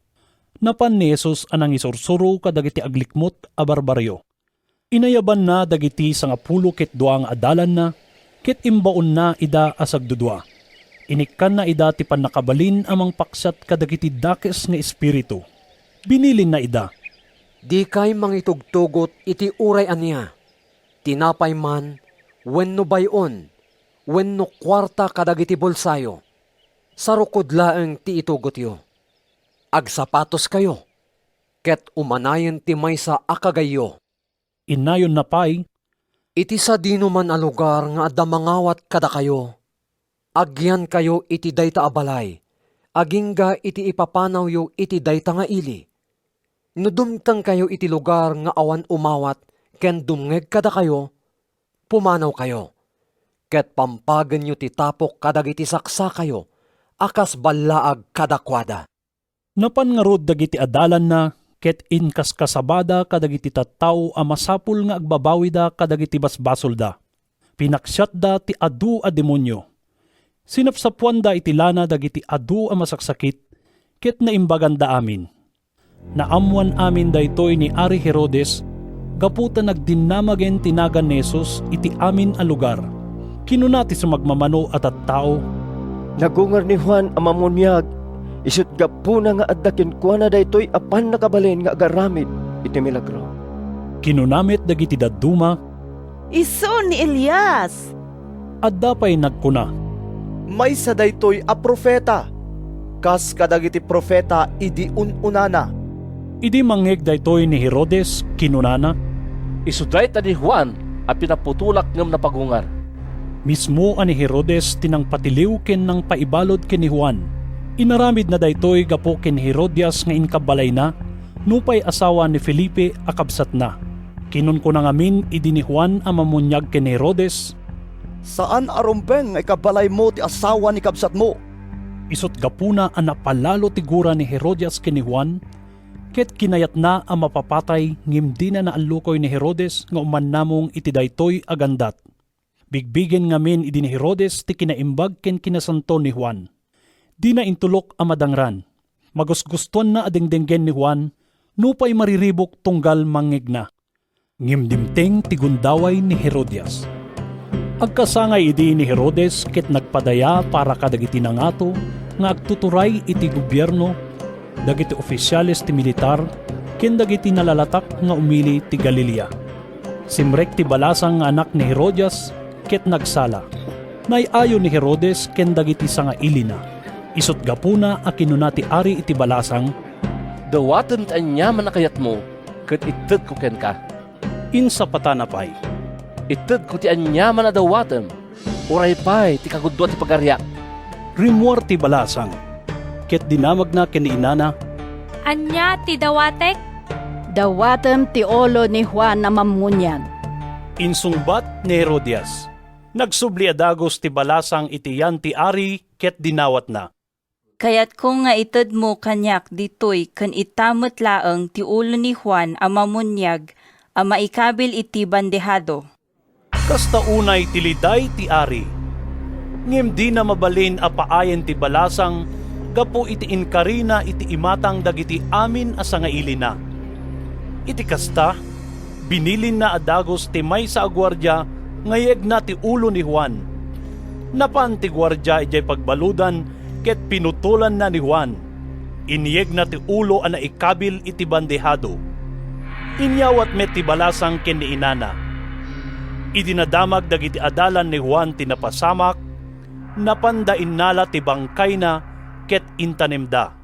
Napan ni Jesus a nangisursuro kadagiti aglikmut a barbarrio. Inayabanna dagiti sangapulo ket dua nga adalanna ket imbaonna ida a sagdudua. Inikkanna ida ti pannakabalin a mangpaksiat kadagiti dakes nga espiritu. Binilinna ida, "Dikay mangitugtugot iti uray ania, tinapay man wenno bay-on wenno kuarta kadagiti bulsayo. Sarukod laeng ti itugotyo. Agsapatoskayo, ket umanayen ti maysa a kagayyo." Innayonna pay, "Iti sadinoman a lugar nga adda mangawat kadakayo, agyankayo iti dayta a balay, agingga iti ipapanawyo iti dayta nga ili. No dumtengkayo iti lugar nga awan umawat ken dumngeg kadakayo, pumanawkayo, ket pampagenyo ti tapok kadagiti saksakayo a kas ballaag kadakuada." Napan ngarud dagiti adalanna ket inkaskasabada kadagiti tattao a masapul nga agbabawida kadagiti basbasolda. Pinaksiatda ti adu a demonio. Sinapsapuanda iti lana dagiti adu a masaksakit ket naimbaganda amin. Naammoan amin daytoy ni Ari Herodes gapu ta nagdinnamagen ti nagan ni Jesus iti amin a lugar. Kinuna ti sumagmamano a tattao, "Nagungar ni Juan a Mammuniag, isut' gapuna nga adda kenkuana daytoy a pannakabalin nga agaramid iti milagro." Kinuna met dagiti dadduma, "Isu ni Elias." Adda pay nagkuna, "Maysa daytoy a profeta, kas kadagiti profeta idi un-unana." Idi mangngeg daytoy ni Herodes, kinunana, "Isu dayta ni Juan a pinaputolak ngem napagungar." Mismo a ni Herodes ti nangpatiliw ken nangpaibalud ken ni Juan. Inaramidna daytoy gapu ken ni Herodias nga inkabbalayna, nupay asawa ni Felipe a kabsatna. Kinunkuna ngamin idi ni Juan a Mammuniag ken ni Herodes, "Saan a rumbeng nga ikabbalaymo ti asawa ni kabsatmo. Isut' gapuna a napalalo ti gura ni Herodias ken ni Juan, ket kinayatna a mapapatay ngem dina naallukoy ni Herodes nga umannamong iti daytoy a gandat. Bigbigen ngamin idi ni Herodes ti kinaimbag ken kinasanto ni Juan. Dina intulok a madangran. Magusgustoanna a dengdenggen ni Juan nupay mariribuk tunggal mangngegna. Ngem dimteng ti gundaway ni Herodias. Agkasangay idi ni Herodes ket nagpadaya para kadagiti nangato nga agtuturay iti gobierno, dagiti ofisiales ti militar, ken dagiti nalalatak nga umili ti Galilea. Simrek ti balasang nga anak ni Herodias ket nagsala. Nay-ayo ni Herodes ken dagiti sangailina. Isut' gapuna a kinuna ti ari iti balasang, "Dawatem ti aniaman a kayatmo ket ittedko kenka." Insapatana pay, "Ittedko ti aniaman a dawatem, uray pay ti kagudua ti pagariak." Rimmuar ti balasang, ket dinamagna ken ni inana, "Ania ti dawatek?" "Dawatem ti ulo ni Juan a Mammuniag," insungbat ni Herodias. Nagsubli a dagus ti balasang iti yan ti ari ket dinawatna. "Kayatko nga itedmo kaniak ditoy ken ita met laeng ti ulo ni Juan a Mammuniag a maikabil iti bandehado." Kasta unay ti liday ti ari. Ngem dina mabalin a paayen ti balasang gapu iti inkarina iti imatang dagiti amin a sangailina. Iti kasta, binilinna a dagus ti maysa a guardia nga yegna ti ulo ni Juan. Napan ti guardia idiay pagbaludan ket pinutolanna ni Juan. Inyegna ti ulo a naikabil iti bandehado. Inyawat met ti balasang ken ni inana. Idi nadamag dagiti adalan ni Juan ti napasamak, napanda innala ti bangkayna ket intanemda.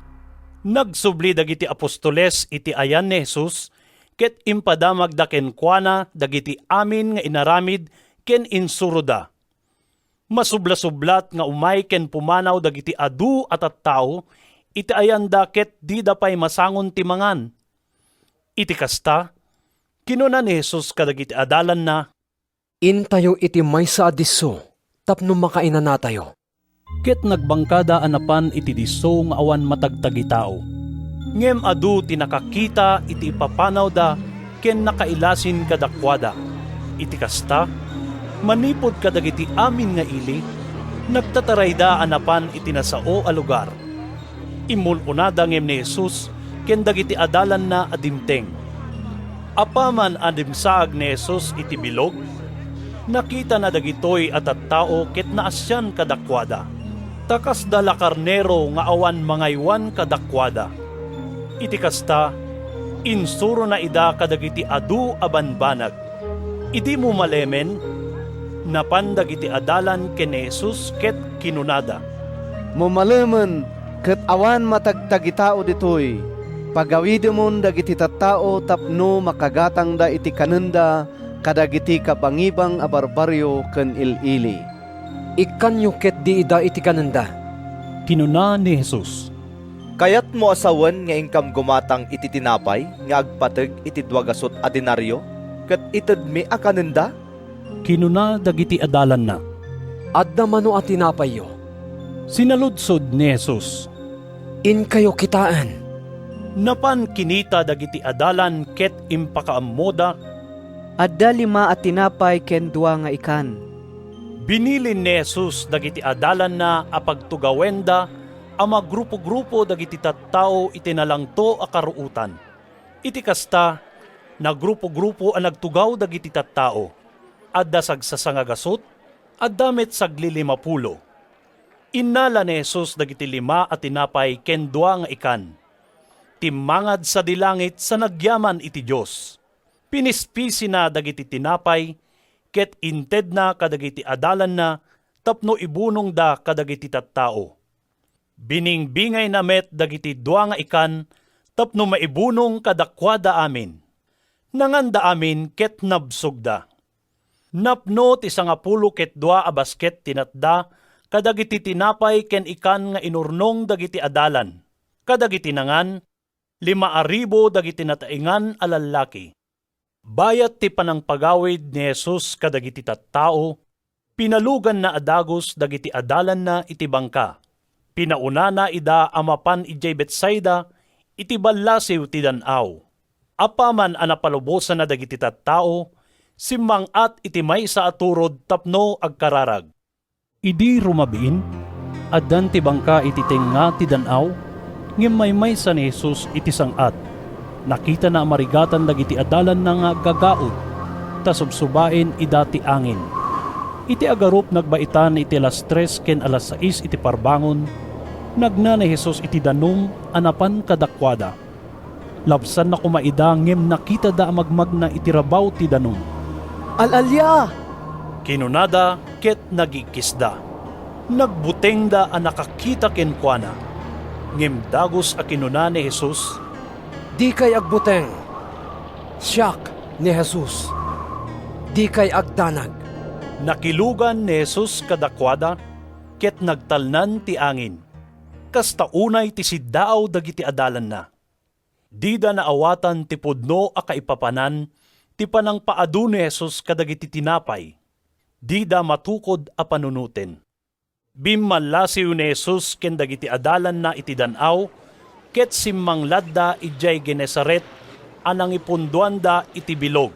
Nagsubli dagiti apostoles iti ayan ni Jesus ket impadamagda kenkuana dagiti amin nga inaramid ken insuroda. Masublasublat nga umay ken pumanaw dagiti adu a tattao iti ayanda ket dida pay masangon ti mangan. Iti kasta, kinuna ni Jesus kadagiti adalanna, "Intayo iti maysa a disso tapno makainanatayo." Ket nagbangkada a napan iti disso nga awan matagtagitao. Ngem adu ti nakakita iti ipapanawda ken nakailasin kadakuada. Iti kasta, manipud kadagiti amin nga ili, nagtatarayda a napan iti nasao a lugar. Immul-unada ngem ni Jesus ken dagiti adalanna a dimteng. Apaman a dimsaag ni Jesus iti bilog, nakitana dagitoy a tattao ket naasian kadakuada, ta kasda la karnero nga awan mangaywan kadakuada. Iti kasta, insurona ida kadagiti adu a banbanag. Idi mumalemen, napan dagiti adalan ken ni Jesus ket kinunada, "Mumalemen ket awan matagtagitao ditoy. Pagawidemon dagiti tattao tapno makagatangda iti kanenda kadagiti kabangibang a barbarrio ken il-ili." "Ikkanyo ketdi ida iti kanenda," kinuna ni Jesus. "Kayatmo a sawen nga inkam gumatang iti tinapay nga agpateg iti dua gasut a denario ket itedmi a kanenda?" kinuna dagiti adalanna. "Adda mano a tinapayyo?" sinaludsod ni Jesus. "Inkayo kitaen." Napan kinita dagiti adalan ket impakaammoda, "Adda lima a tinapay ken dua nga ikan." Binilin ni Jesus dagiti adalanna a pagtugawenda a magrupo-grupo dagiti tattao iti nalangto a karuotan. Iti kasta, nagrupo-grupo a nagtugaw dagiti tattao. Adda sagsasanga gasut, adda met saglilimapulo. Innala ni Jesus dagiti lima a tinapay ken dua nga ikan. Timmangad sadi langit sa nagyaman iti Dios. Pinispisina dagiti tinapay ket intedna kadagiti adalanna tapno ibunongda kadagiti tattao. Biningbingayna met dagiti dua nga ikan tapno maibunong kadakuada amin. Nanganda amin ket nabsogda. Napno ti sangapulo ket dua a basket ti natda kadagiti tinapay ken ikan nga inurnong dagiti adalan. Kadagiti nangan, lima a ribu dagiti nataengan a lallaki. Bayat ti panangpagawid ni Jesus kadagiti tattao, pinaluganna a dagus dagiti adalanna iti bangka. Pinaunana ida a mapan idiay Betsaida iti ballasiw ti dan-aw. Apaman a napalubosanna dagiti tattao, simmang-at iti maysa a turod tapno agkararag. Idi rumabiin, addan ti bangka iti tengnga ti dan-aw, ngem maymaysa ni Jesus iti sang-at. Nakitana a marigatan dagiti adalanna nga aggagaud, ta subsubaen ida ti angin. Iti agarup nagbaitan iti alas tres ken alas sais iti parbangon, nagna ni Jesus iti danum a napan kadakuada. Labsanna koma ida ngem nakitada a magmagna iti rabaw ti danum. "Al-alia!" kinunada ket nagikisda. Nagbutengda a nakakita kenkuana. Ngem dagus a kinuna ni Jesus, "Dikay agbuteng! Siak ni Jesus. Dikay agdanag." Nakilugan ni Jesus kadakuada ket nagtalnan ti angin. Kasta unay ti siddaaw dagiti adalanna. Dida naawatan ti pudno a kaipapanan ti panangpaadu ni Jesus kadagiti tinapay. Dida matukod a panunoten. Bimmallasiw ni Jesus ken dagiti adalanna iti dan-aw, ket simmangladda idiay Genesaret a nangipundoanda iti bilog.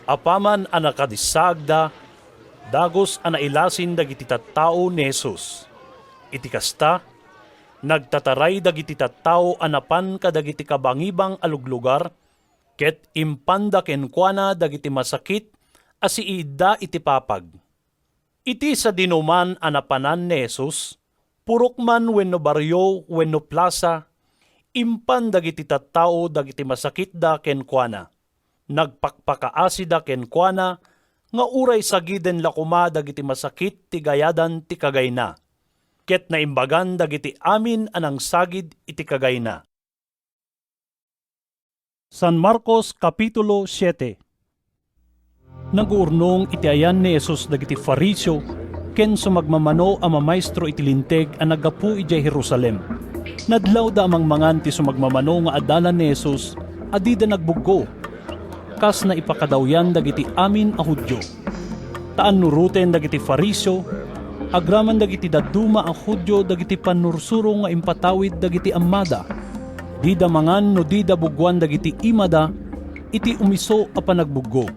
Apaman a nakadissaagda, dagus a nailasin dagiti tattao ni Jesus. Iti kasta, nagtataray dagiti tattao a napan kadagiti kabangibang a luglugar, ket impanda kenkuana dagiti masakit a siiidda iti papag. Iti sadinoman a napanan ni Jesus, purok man wenno barrio wenno plasa, impan dagiti tattao dagiti masakitda kenkuana. Nagpakpakaasida kenkuana nga uray sagiden la koma dagiti masakit ti gayadan ti kagayna, ket naimbagan dagiti amin a nangsagid iti kagayna. San Marcos, Kapitulo siete. Naguurnong iti ayan ni Jesus dagiti Fariseo ken sumagmamano a mamaestro iti Linteg a naggapu idiay Jerusalem. Nadlawda a mangmangan ti sumagmamano nga adalan ni Jesus a dida nagbuggo, kas naipakadawyan dagiti amin a Judio. Ta annuroten dagiti Fariseo, agraman dagiti dadduma a Judio dagiti pannursuro nga impatawid dagiti ammada. Dida mangan no dida buggoan dagiti imada iti umiso a panagbuggo.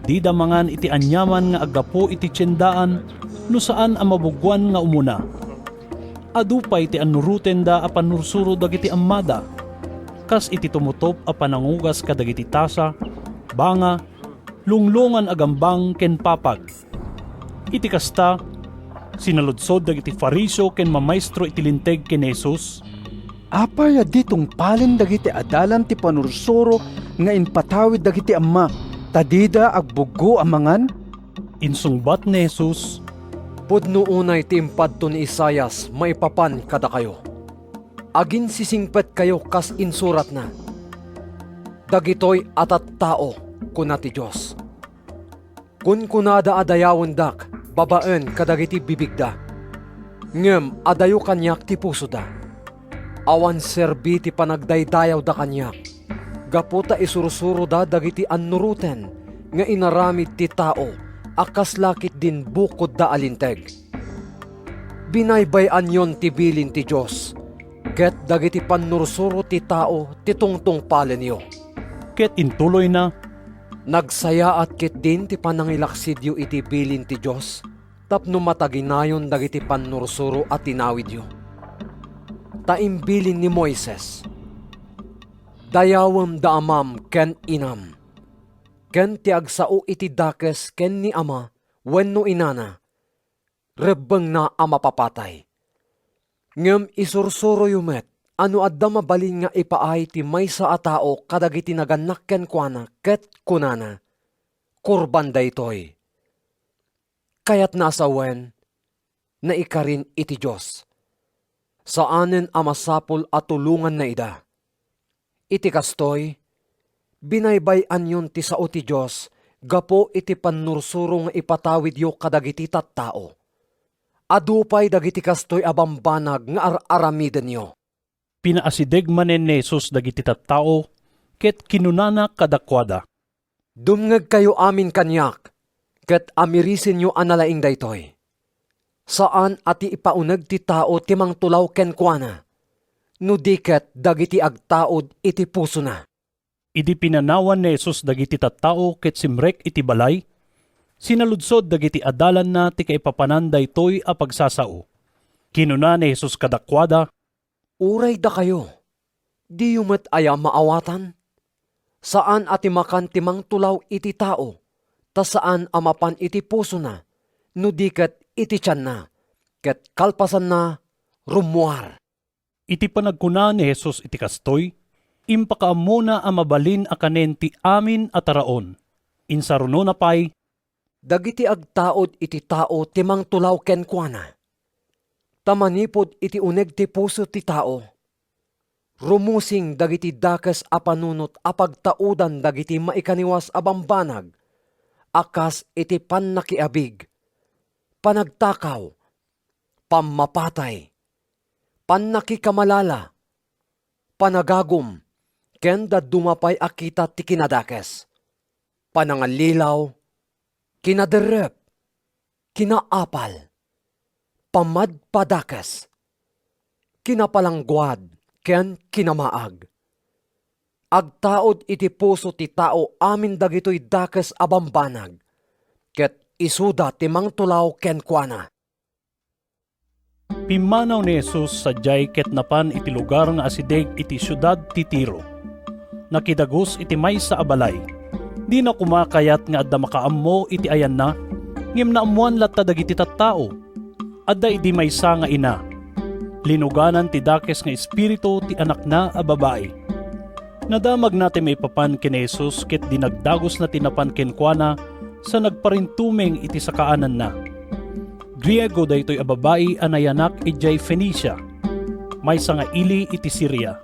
Dida mangan iti aniaman nga aggapu iti tiendaan no saan a mabuggoan nga umuna. Adu pay ti annurotenda a pannursuro dagiti ammada, kas iti tumutop a panangugas kadagiti tasa, banga, lunglongan a gambang ken papag. Iti kasta, sinaludsod dagiti Fariseo ken mamaestro iti Linteg ken ni Jesus, "Apay a di tungpalen dagiti adalan ti pannursuro nga impatawid dagiti amma, ta dida agbuggo a mangan?" Insungbat ni Jesus, "Pudno unay ti impadto ni Isaias maipapan kadakayo. Aginsisingpetkayo kas insuratna, 'Dagitoy a tattao,' kuna ti Dios. 'Kunkunada a dayawendak babaen kadagiti bibigda, ngem adayo kaniak ti pusoda. Awan serbi ti panagdaydayawda kaniak, gapu ta isursuroda dagiti annuroten nga inaramid ti tao a kasla ketdin bukodda a linteg. Binaybay-anyon ti bilin ti Dios, ket dagiti pannursuro ti tao ti tungtungpalenyo.'" Ket intuloyna, "Nagsayaat ketdin ti panangilaksidyo iti bilin ti Dios tapno mataginayon dagiti pannursuro a tinawidyo. Ta imbilin ni Moises, 'Dayawem da amam ken inam,' ken ti agsao iti dakes ken ni ama wenno inana, rebbengna a mapapatay. Ngem isursuroyo met a no adda mabalin nga ipaay ti maysa a tao kadagiti nagannak kenkuana ket kunana, 'Kurban daytoy.' Kayatna a sawen, naikarin iti Dios. Saanen a masapul a tulonganna ida. Iti kastoy, binaybay-anyon ti sao ti Dios gapu iti pannursuro nga ipatawidyo kadagiti tattao. Adu pay dagiti kastoy a bambanag nga ar-aramidenyo." Pinaasideg manen ni Jesus dagiti tattao ket kinunana kadakuada, "Dumngegkayo amin kaniak, ket amirisenyo a nalaing daytoy. Saan a ti ipauneg ti tao ti mangtulaw kenkuana, no di ket dagiti agtaud iti pusona. Idi pinanawan ni Jesus dagiti tattao ket simrek iti balay, sinaludsod dagiti adalanna ti kaipapanan daytoy a pagsasao. Kinuna ni Jesus kadakuada, "Uray dakayo, diyo met aya maawatan? Saan a ti makan ti mangtulaw iti tao, ta saan a mapan iti pusona, no di ket iti tianna, ket kalpasanna, rummuar." Iti panagkuna ni Jesus iti kastoy, impakaammona a mabalin a kanen ti amin a taraon. Insarunona pay, "Dagiti agtaud iti tao ti mangtulaw kenkuana. Ta manipud iti uneg ti puso ti tao, rumusing dagiti dakes a panunot a pagtaudan dagiti maikaniwas a bambanag a kas iti pannakiabig, panagtakaw, pammapatay, pannakikamalala, panagagum, ken dadduma pay a kita ti kinadakes, panangallilaw, kinaderrep, kinaapal, pamadpadakes, kinapalangguad, ken kinamaag. Agtaud iti puso ti tao amin dagitoy dakes a bambanag, ket isuda ti mangtulaw kenkuana." Pimmanaw ni Jesus sadiay ket napan iti lugar nga asideg iti siudad ti Tiro. Nakidagus iti maysa a balay. Dina koma kayat nga adda makaammo iti ayanna, ngem naammoan latta dagiti tattao. Adda idi maysa nga ina. Linuganan ti dakes nga espiritu ti anakna a babai. Nadamagna ti maipapan ken ni Jesus ket dinagdagusna ti napan kenkuana sa nagparintumeng iti sakaananna. Griego daytoy a babai a nayanak idiay Fenicia, maysa nga ili iti Siria.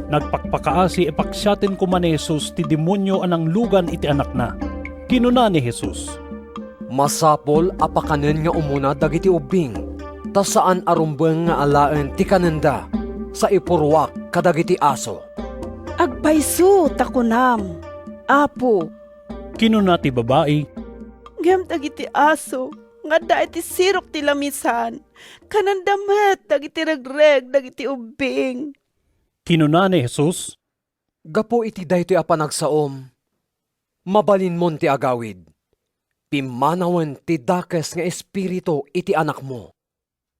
Nagpakpakaasi a paksiaten koma ni Jesus ti demonio a nanglugan iti anakna. Kinuna ni Jesus, "Masapul a pakanen nga umuna dagiti ubbing, ta saan a rumbeng nga alaen ti kanenda sa ipurruak kadagiti aso." "Agpayso ta kunam, Apo," kinuna ti babai. "Ngem dagiti aso nga adda iti sirok ti lamisan, kanenda met dagiti regreg dagiti ubbing." Kinuna ni Jesus, "Gapu iti daytoy a panagsaom, mabalinmon ti agawid. Pimmanawen ti dakes nga espiritu iti anakmo."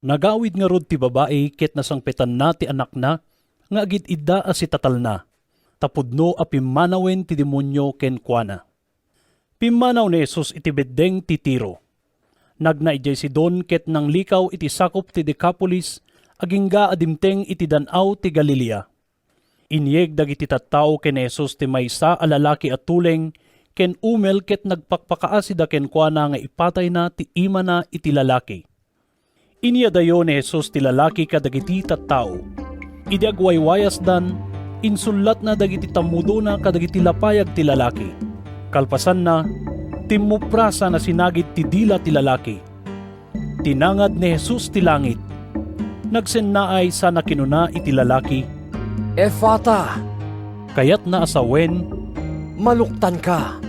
Nagawid ngarud ti babai ket nasangpetanna ti anakna nga agid-idda a sitatalna, ta pudno a pimmanawen ti demonio kenkuana. Pimmanaw ni Jesus iti beddeng ti Tiro. Nagna idiay Sidon ket nanglikaw iti sakup ti Decapolis agingga a dimteng iti Dan-aw ti Galilea. Inyeg dagiti tattao ken ni Jesus ti maysa a lalaki a tuleng ken umel ket nagpakpakaasida kenkuana nga ipatayna ti imana iti lalaki. Inyadayo ni Jesus ti lalaki kadagiti tattao. Idi agwaywayasdan, insullatna dagiti tammudona kadagiti lapayag ti lalaki. Kalpasanna, timmuprasa nasinagid ti dila ti lalaki. Tinangad ni Jesus ti langit. Nagsennaay sana kinuna iti lalaki, "Efata!" Kayatna a sawen, "Maluktanka!"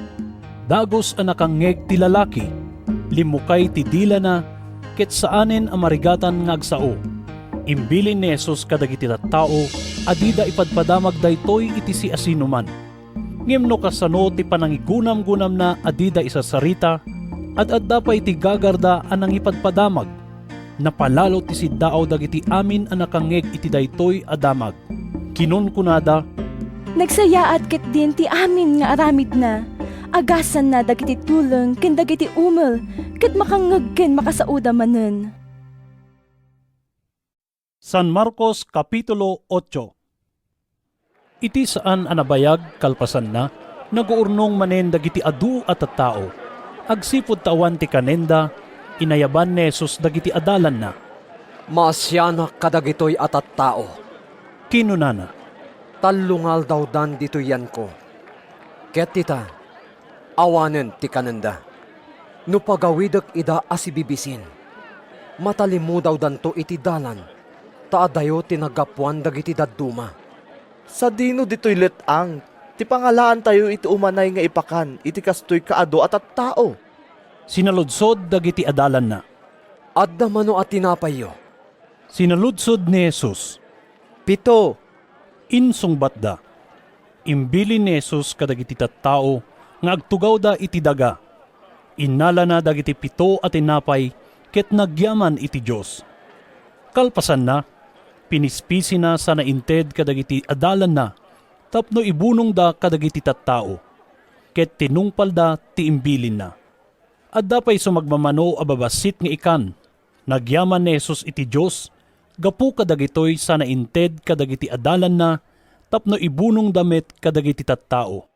Dagus a nakangngeg ti lalaki, limmukay ti dilana, ket saanen a marigatan nga agsao. Imbilin ni Jesus kadagiti tattao a dida ipadpadamag daytoy iti siasinoman. Ngem no kasano ti panangigunamgunamna a dida isarsarita, ad-adda pay ti gagarda a nangipadpadamag. Napalalo ti siddaaw dagiti amin a nakangngeg iti daytoy a damag. Kinunkunada, "Nagsayaat ketdin ti amin nga aramidna. Agasanna dagiti tuleng ken dagiti umel, ket makangngeg ken makasaoda manen." San Marcos, Kapitulo ocho. Iti saan a nabayag, kalpasanna, naguurnong manen dagiti adu a tattao. Agsipud ta awan ti kanenda, inayaban ni Jesus dagiti adalanna. "Maasianak kadagitoy a tattao," kinunana. "Tallo nga aldawdan ditoy yanko. Ket ita, awanen ti kanenda. No pagawidek ida a sibibisin, matalimmudawdanto iti dalan, ta adayo ti naggapuan dagiti dadduma." "Sadino ditoy let-ang ti pangalaantayo iti umanay nga ipakan iti kastoy kaadu a tattao?" sinaludsod dagiti adalanna. "Adda mano a tinapayyo?" sinaludsod ni Jesus. "Pito," insungbatda. Imbilin ni Jesus kadagiti tattao nga agtugawda iti daga. Innalana dagiti pito a tinapay ket nagyaman iti Dios. Kalpasanna, pinispisina sana inted kadagiti adalanna tapno ibunongda kadagiti tattao, ket tinungpalda ti imbilinna. Adda pay sumagmamano a babassit nga ikan. Nagyaman ni Jesus iti Dios gapu kadagitoy sana inted kadagiti adalanna tapno ibunongda met kadagiti tattao.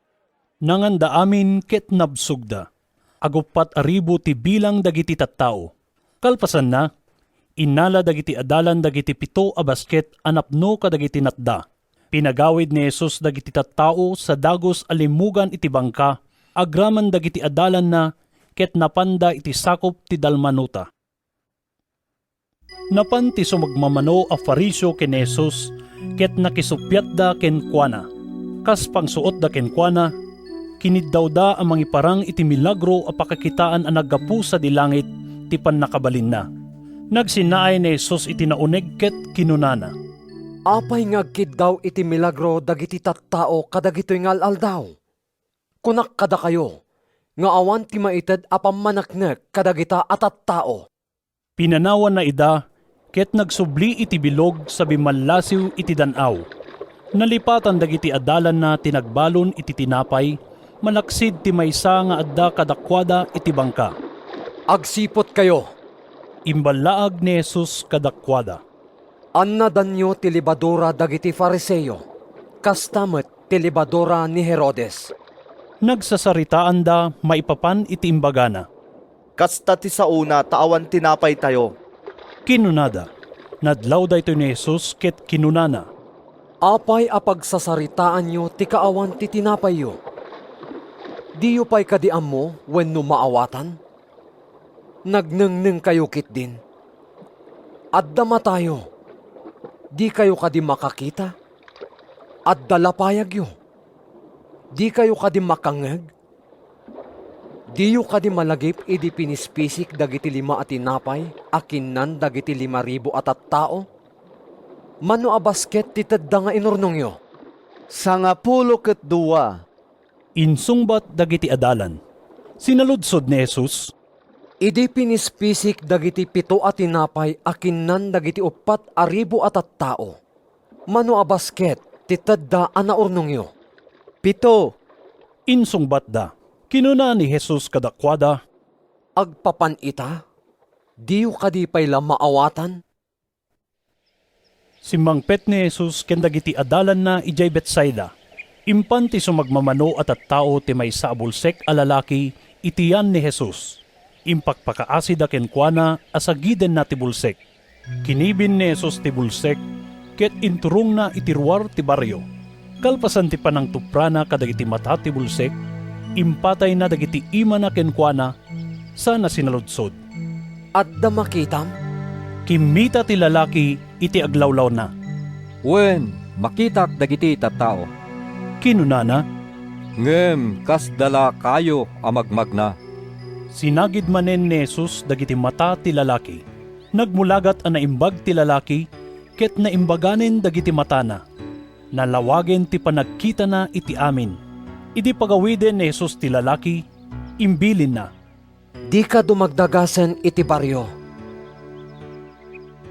Nanganda amin ket nabsogda. Aguppat a ribu ti bilang dagiti tattao. Kalpasanna, innala dagiti adalan dagiti pito a basket a napno kadagiti natda. Pinagawid ni Jesus dagiti tattao sa dagus a limmugan iti bangka agraman dagiti adalanna ket napanda iti sakup ti Dalmanuta. Napan ti sumagmamano a Fariseo ken ni Jesus ket nakisuppiatda kenkuana. Kas pangsuotda kenkuana, kiniddawda a mangiparang iti milagro a pakakitaan a naggapu sadi langit ti pannakabalinna. Nagsinaay ni Jesus iti nauneg ket kinunana, "Apay nga agkiddaw iti milagro dagiti tattao kadagitoy nga al-aldaw? Kunak kadakayo nga awan ti maited a pammaneknek kadagita a tattao." Pinanawanna ida ket nagsubli iti bilog sa bimmallasiw iti dan-aw. Nalipatan dagiti adalanna ti nagbalon iti tinapay malaksid ti maysa nga adda kadakuada iti bangka. "Agsiputkayo," imballaag ni Jesus kadakuada. "Annadanyo ti lebadura dagiti Fariseo, kasta met ti lebadura ni Herodes." Nagsasaritaanda maipapan iti imbagana. "Kasta ti saona ta awan tinapaytayo," kinunada. Nadlaw daytoy ni Jesus ket kinunana, "Apay a pagsasaritaanyo ti kaawan ti tinapayyo? Diyo pay kadi ammo wenno maawatan? Nagnengnengkayo ketdin? Adda matayo, dikayo kadi makakita? Adda lapayagyo, dikayo kadi makangngeg? Diyo kadi malagip idi pinispisik dagiti lima a tinapay a kinnan dagiti lima ribu a tattao? Mano a basket ti tedda nga inurnongyo?" "Sangapulo ket dua," insungbat dagiti adalan. Sinaludsod ni Jesus, "Idi pinispisik dagiti pito a tinapay a kinnan dagiti uppat a ribu a tattao, mano a basket ti tedda a naurnongyo?" "Pito," insungbatda. Kinuna ni Jesus kadakuada, "Agpapan ita, diyo kadi pay la maawatan?" Simmangpet ni Jesus ken dagiti adalanna idiay Betsaida. Impan ti sumagmamano a tattao ti maysa a bulsek a lalaki iti yan ni Jesus. Impakpakaasida kenkuana a sagidenna ti bulsek. Kinibin ni Jesus ti bulsek ket inturongna iti ruar ti barrio. Kalpasan ti panangtuprana kadagiti mata ti bulsek, impatayna dagiti imana kenkuana sana sinaludsod, "Adda makitam?" Kimmita ti lalaki iti aglawlawna. "Wen, makitak dagiti tattao," kinunana, "ngem kasda la kayo a magmagna." Sinagid manen ni Jesus dagiti mata ti lalaki. Nagmulagat a naimbag ti lalaki ket naimbaganen dagiti matana. Nalawagen ti panagkitana iti amin. Idi pagawiden ni Jesus ti lalaki, imbilinna, "Dika dumagdagasen iti barrio."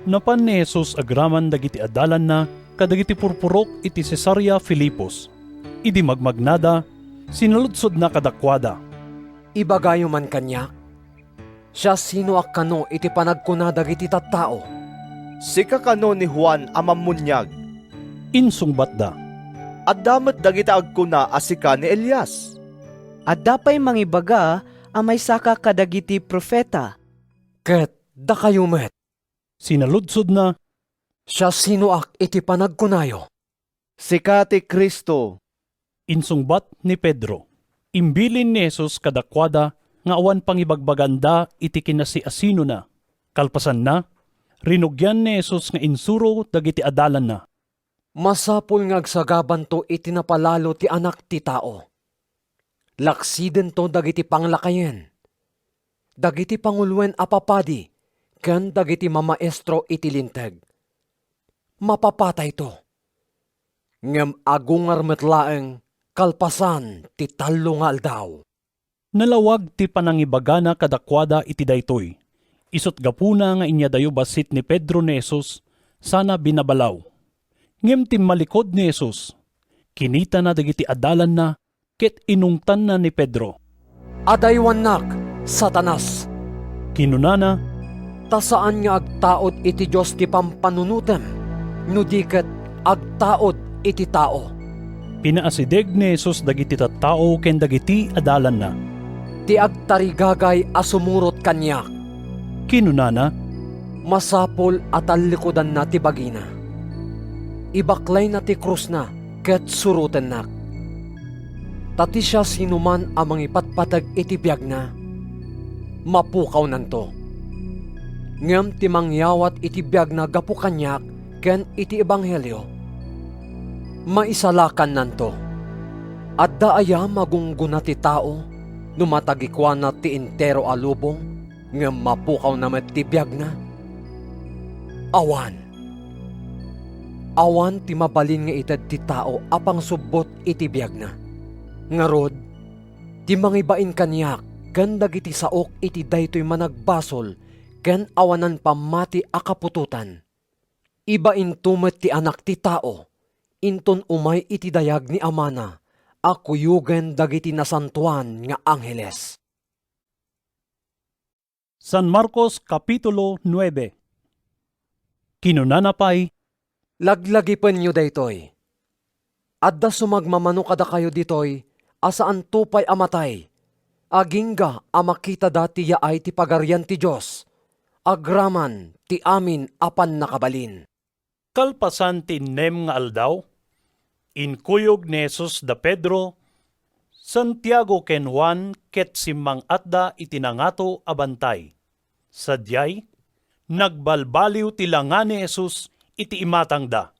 Napan ni Jesus agraman dagiti adalanna kadagiti purpurok iti Cesarea Filipos. Idi magmagnada, sinaludsodna kadakuada, "Ibagayo man kaniak, siasinoak kano iti panagkuna dagiti tattao?" "Sika kano ni Juan a Mammuniag?" insungbatda. "Adda met dagiti agkuna a sika ni Elias. Adda pay mangibaga a maysaka kadagiti profeta." "Ket dakayo met," sinaludsodna, "siasinoak iti panagkunayo?" "Sika ti Cristo," insungbat ni Pedro. Imbilin ni Jesus kadakuada nga awan pangibagbaganda iti kinasiasinona. Kalpasanna, rinugian ni Jesus nga insuro dagiti adalanna, "Masapul nga agsagabanto iti napalalo ti Anak ti Tao. Laksidento dagiti panglakayen, dagiti panguloen a papadi ken dagiti mamaestro iti Linteg. Mapapatayto. Ngem agungar met laeng kalpasan ti tallo nga aldaw. Nalawag ti panangibagana kadakuada iti daytoy. Isut' gapuna nga inyadayo bassit ni Pedro ni Jesus sana binabalaw. Ngem timmalikod ni Jesus, kinitana dagiti adalanna ket inungtanna ni Pedro. "Adaywannak, Satanas!" kinunana. "Ta saan nga agtaud iti Dios ti pampanunotem, no di ket agtaud iti tao." Pinaasideg ni Jesus dagiti tattao ken dagiti adalanna. "Ti agtarigagay a sumurot kaniak," kinunana, "masapul a tallikudanna ti bagina. Ibaklayna ti krusna ket surotennak. Ta ti siasinoman a mangipatpateg iti biagna, mapukawnanto. Ngem ti mangyawat iti biagna gapu kaniak ken iti ebanghelio, maisalakannanto. Adda aya magunggona ti tao no matagikuana ti entero a lubong ngem mapukawna met ti biagna? Awan. Awan ti mabalin nga ited ti tao a pangsubbot iti biagna. Ngarud, ti mangibain kaniak ken dagiti saok iti daytoy managbasol ken awanan pammati a kaputotan, ibainto met ti Anak ti Tao inton umay iti dayag ni Amana a kuyogen dagiti nasantoan nga angheles." San Marcos, Kapitulo nuebe. Kinunana pay, "Laglagipenyo daytoy. Adda sumagmamano kadakayo ditoy a saanto pay a matay, agingga a makitada ti yaay ti Pagarian ti Dios, agraman ti amin a pannakabalin." Kalpasan ti innem nga aldaw, inkuyog ni Jesus da Pedro, Santiago ken Juan ket simmang-atda iti nangato a bantay. Sadiay, nagbalbaliw ti langa ni Jesus iti imatangda.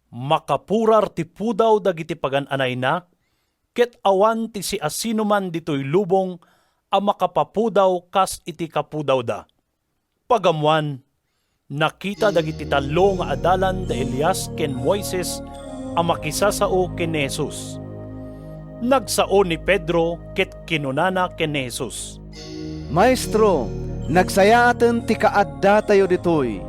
Makapurar ti pudaw dagiti pagan-anayna, ket awan ti siasinoman ditoy lubong a makapapudaw kas iti kapudawda. Pagammoan, nakita dagiti tallo nga adalan da Elias ken Moises a makisasao ken ni Jesus. Nagsao ni Pedro ket kinunana ken ni Jesus, "Maestro, nagsayaaten ti kaaddatayo ditoy.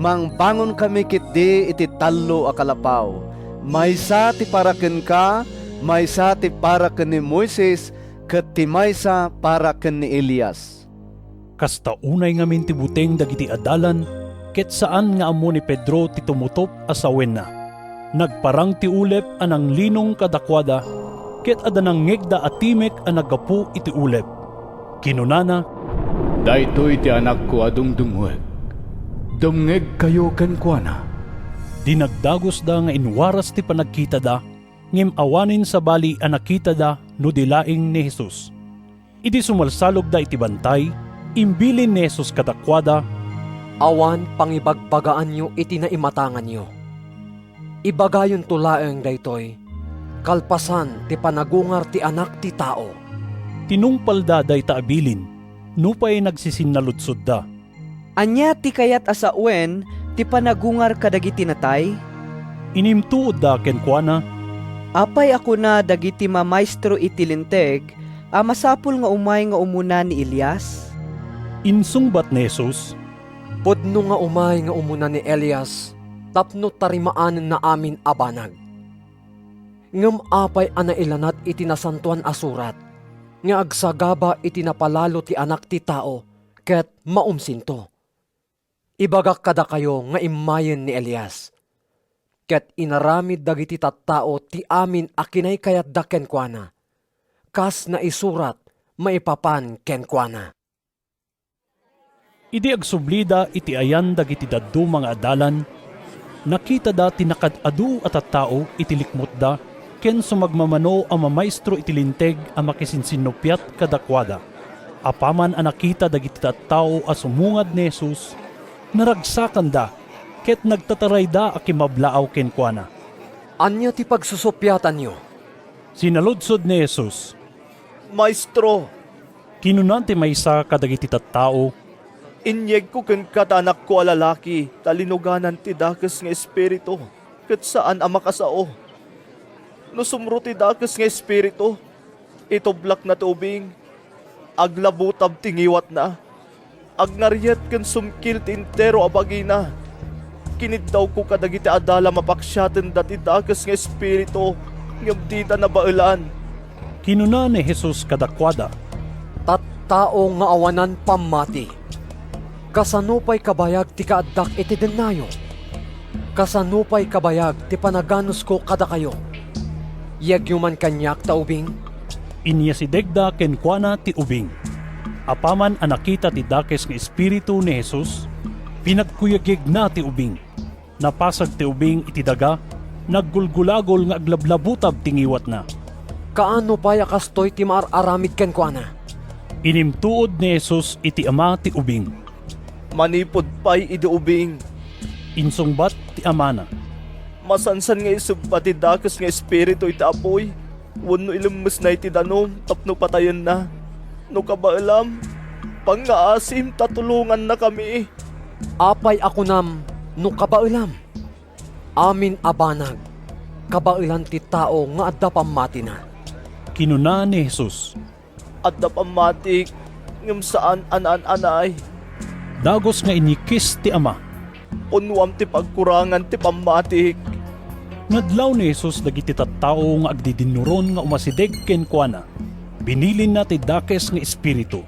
Mangbangonkami ketdi iti tallo a kalapaw. Maysa ti para kenka, maysa ti para ken ni Moises, ket ti maysa para ken ni Elias." Kasta unay ngamin ti buteng dagiti adalan, ket saan nga ammo ni Pedro ti tumutop a sawenna. Nagparang ti ulep a nanglinong kadakuada, ket adda nangngegda a timek a naggapu iti ulep. Kinunana, "Daytoy ti Anakko a dungdungngoek. Dumngegkayo kenkuana." Dinagdagusda nga inwaras ti panagkitada, ngem awanen sabali a nakitada no di laeng ni Jesus. Idi sumalsalogda iti bantay, imbilin ni Jesus kadakuada, "Awan pangibagbagaanyo iti naimatanganyo. Ibagayonto laeng daytoy kalpasan ti panagungar ti Anak ti Tao." Tinungpalda dayta a bilin, nupay nagsisinnalludsodda, "Ania ti kayat a sawen ti panagungar kadagiti natay?" Inimtuodda kenkuana, "Apay a kuna dagiti mamaestro iti Linteg a masapul nga umay nga umuna ni Elias?" Insungbat ni Jesus, "Pudno nga umay nga umuna ni Elias tapno tarimaanenna amin a banag. Ngem apay a nailanad iti Nasantoan a Surat nga agsagaba iti napalalo ti Anak ti Tao ket maumsinto? Ibagak kadakayo nga immayen ni Elias, ket inaramid dagiti tattao ti amin a kinaykayatda kenkuana, kas naisurat maipapan kenkuana." Idi agsublida iti ayan dagiti dadduma nga adalan, nakitada ti nakaad-adu a tattao iti likmutda ken sumagmamano a mamaestro iti Linteg a makisinsinnupiat kadakuada. Apaman a nakita dagiti tattao a sumungad ni Jesus, naragsakanda ket nagtatarayda a kimablaaw kenkuana. "Ania ti pagsusupiatanyo?" sinaludsod ni Jesus. "Maestro," kinuna ti maysa kadagiti tattao, Inyegko kenka ti anakko a lalaki ta linuganan ti dakes nga espiritu ket saan a makasao. No sumro ti dakes nga espiritu, itublakna ti ubing, aglabutab ti ngiwatna, agngariet ken sumkil ti entero a bagina. Kiniddawko kadagiti adalam a paksiatenda ti dakes nga espiritu, ngem dida nabaelan. Kinuna ni Jesus kadakuada, "Tattao nga awanan pammati! Kasano pay kabayag ti kaaddak iti dennayo? Kasano pay kabayag ti panaganusko kadakayo? Yegyo man kaniak ta ubing." Inyasidegda kenkuana ti ubing. Apaman a nakita ti dakes nga espiritu ni Jesus, pinagkuyegyegna ti ubing. Napasag ti ubing iti daga, naggulgulagol nga aglablabutab ti ngiwatna. "Kaano pay a kastoy ti maar-aramid kenkuana?" Inimtuod ni Jesus iti ama ti ubing. "Manipud pay idi ubing," insungbat ti amana, "masansan nga isebba ti dakes nga espiritu iti apuy wenno ilemmesna iti danum tapno patayenna. No kabaelam, pangngaasim ta tulongannakami." "Apay a kunam no kabaelam? Amin a banag, kabaelan ti tao nga adda pammatina," kinuna ni Jesus. "Adda pammatik, ngem saan a naan-anay," dagus nga inyikkis ti ama. "Punnoam ti pagkurangan ti pammatik." Nadlaw ni Jesus dagiti tattao nga agdidinnuron nga umasideg kenkuana. Binilinna ti dakes nga espiritu,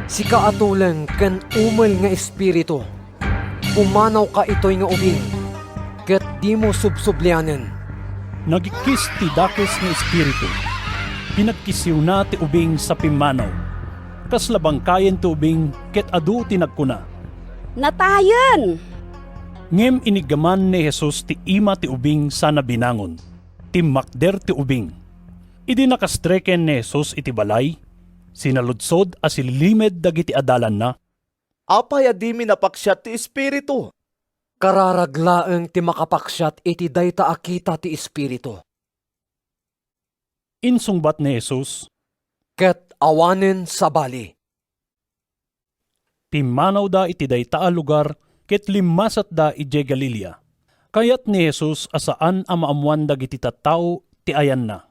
"Sika a tuleng ken umel nga espiritu, pumanawka itoy nga ubing, ket dimo subsublianen." Nagikkis ti dakes nga espiritu. Pinagkissiwna ti ubing sa pimmanaw. Kasla bangkayen ti ubing ket adu ti nagkuna, "Natayen!" Ngem iniggaman ni Jesus ti ima ti ubing sana binangon. Timmakder ti ubing. Idi nakastreken ni Jesus iti balay, sinaludsod a sililimed dagiti adalanna, "Apay a dimi napaksiat ti espiritu?" "Kararag laeng ti makapaksiat iti dayta a kita ti espiritu," insungbat ni Jesus, "ket awanen sabali." Pimmanawda iti dayta a lugar ket limmasatda idiay Galilea. Kayat ni Jesus a saan a maammoan dagiti tattao ti ayanna.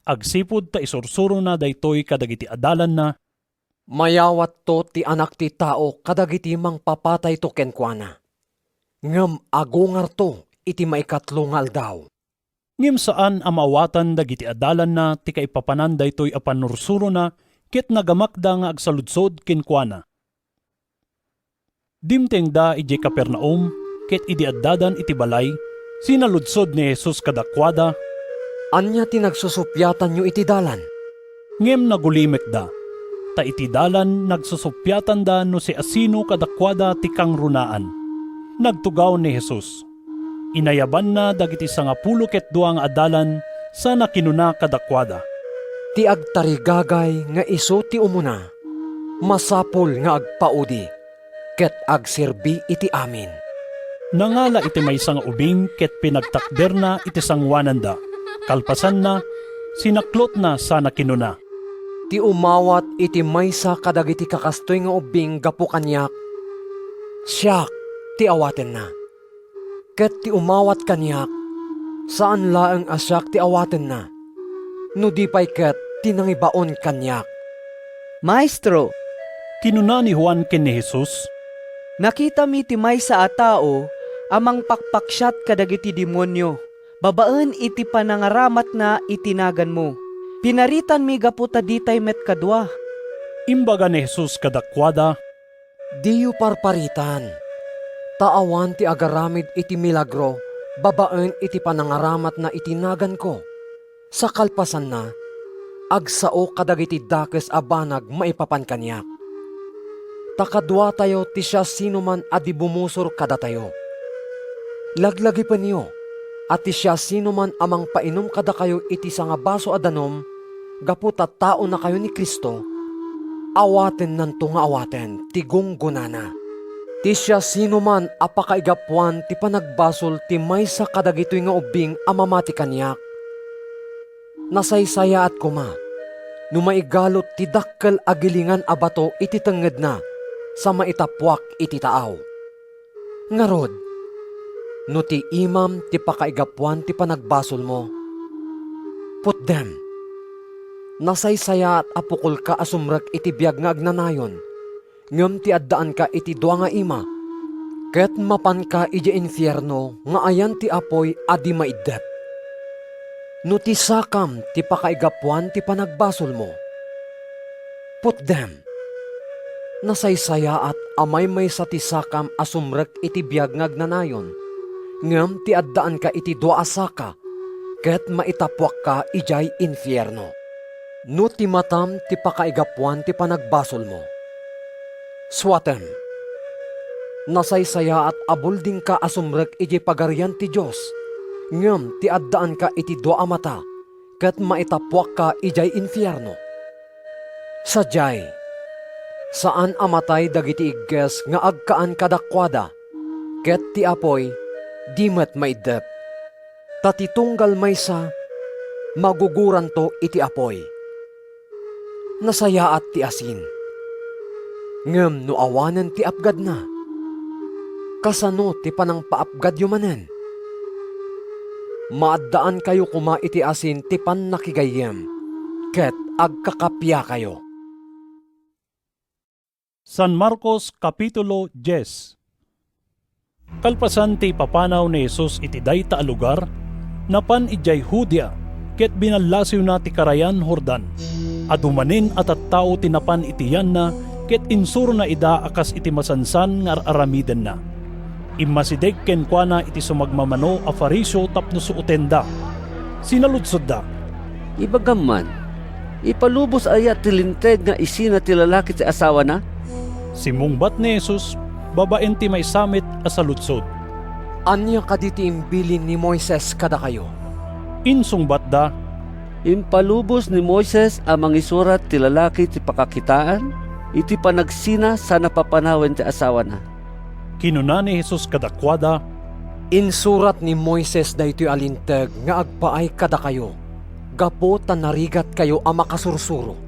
Agsipud ta isursurona daytoy kadagiti adalanna, "Mayawatto ti Anak ti Tao kadagiti mangpapatayto kenkuana, ngem agungarto iti maikatlo nga aldaw." Ngem saan a maawatan dagiti adalanna ti kaipapanan daytoy a pannursurona ket nagamakda nga agsaludsod kenkuana. Dimtengda idiay Capernaum, ket idi addadan iti balay, sinaludsod ni Jesus kadakuada, "Ania ti nagsusuppiatanyo iti dalan?" Ngem nagulimekda, ta iti dalan nagsusuppiatanda no siasino kadakuada ti kangrunaan. Nagtugaw ni Jesus. Inayabanna dagiti sangapulo ket dua nga adalan sana kinuna kadakuada, "Ti agtarigagay nga isu ti umuna, masapul nga agpaudi ket agserbi iti amin." Nangala iti maysa nga ubing ket pinagtakderna iti sangoananda. Kalpasanna, sinaklotna sana kinuna, "Ti umawat iti maysa kadagiti kakastoy nga ubbing gapu kaniak, siak ti awatenna. Ket ti umawat kaniak, saan laeng a siak ti awatenna, no di pay ket ti nangibaon kaniak." "Maestro," kinuna ni Juan ken ni Jesus, "nakitami ti maysa a tao a mangpakpaksiat kadagiti demonio babaen iti panangaramatna iti naganmo. Pinaritanmi gapu ta ditay met kadua." Imbaga ni Jesus kadakuada, "Diyo parparitan, ta awan ti agaramid iti milagro babaen iti panangaramatna iti naganko. Sa kalpasanna, agsao kadagiti dakes a banag maipapan kaniak. Ta kaduatayo ti siasinoman a di bumusor kadatayo. Laglagipenyo a ti siasinoman a mangpainom kadakayo iti sangabaso a danum gapu ta taonakayo ni Cristo, awatennanto nga awaten ti gunggonana. Ti siasinoman a pakaigapuan ti panagbasol ti maysa kadagitoy nga ubbing a mamati kaniak, nasaysayaat koma no maigalot ti dakkel a gilingan a bato iti tengngedna sa maitappuak iti taaw. Ngarud, no ti imam ti pakaigapuan ti panagbasolmo, putdem. Nasaysayaat a pukolka a sumrek iti biag nga agnanayon, ngem ti addaanka iti dua nga ima, ket mapanka idiay infierno nga ayan ti apuy a di maiddep. No ti sakam ti pakaigapuan ti panagbasolmo, putdem. Nasaysayaat a maymaysa ti sakam a sumrek iti biag nga agnanayon, ngem ti addaanka iti dua a saka, ket maitappuakka idiay infierno. No ti matam ti pakaigapuan ti panagbasolmo, suatem. Nasaysayaat a buldingka a sumrek idiay Pagarian ti Dios, ngem ti addaanka iti dua a mata, ket maitappuakka idiay infierno. Sadiay, saan a matay dagiti igges nga agkaan kadakuada, ket ti apuy di met maiddep. Ta ti tunggal maysa, maguguranto iti apuy. Nasayaat ti asin. Ngem no awanen ti apgadna, kasano ti panangpaapgadyo manen? Maaddaankayo koma iti asin ti pannakigayyem, ket agkakapiakayo. San Marcos, Kapitulo dies. Kalpasan ti ipapanaw ni Jesus iti dayta a lugar, napan idiay Judea, ket binallasiwna ti Karayan Jordan. Adu manen a tattao ti napan iti yanna, ket insurona ida a kas iti masansan nga ar-aramidenna. Immasideg kenkuana iti sumagmamano a Fariseo tapno suotenda. Sinaludsodda, "Ibagam man, ipalubos aya ti linteg nga isina ti lalaki ti asawana?" Simmungbat ni Jesus babaen ti maysa met a saludsod. "Ania kadi ti imbilin ni Moises kadakayo?" Insungbatda, "Impalubos ni Moises a mangisurat ti lalaki ti pakakitaan iti panagsina sana papanawen ti asawana." Kinuna ni Jesus kadakuada, "Insurat ni Moises daytoy a linteg nga agpaay kadakayo gapu ta narigatkayo a makasursuro.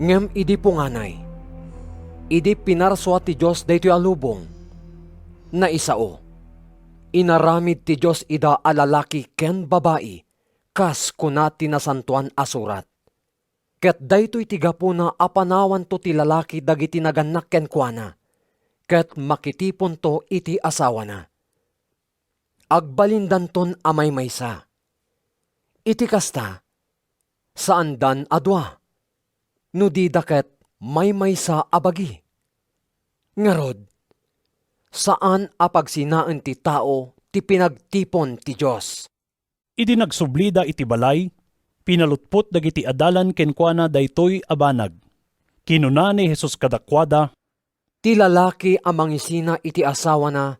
Ngem idi punganay, idi pinarsua ti Dios daytoy a lubong, naisao. Inaramid ti Dios ida a lalaki ken babai, kas kuna ti Nasantoan a Surat. Ket daytoy ti gapuna a panawanto ti lalaki dagiti nagannak kenkuana, ket makitiponto iti asawana. Agbalindanton a maymaysa. Iti kasta, saandan a dua, no dida ket maymaysa a bagi. Ngarud, saan a pagsinaen ti tao ti pinagtipon ti Dios." Idi nagsublida iti balay, pinalutpot dagiti adalan kenkuana daytoy a banag. Kinuna ni Jesus kadakuada, "Ti lalaki a mangisina iti asawana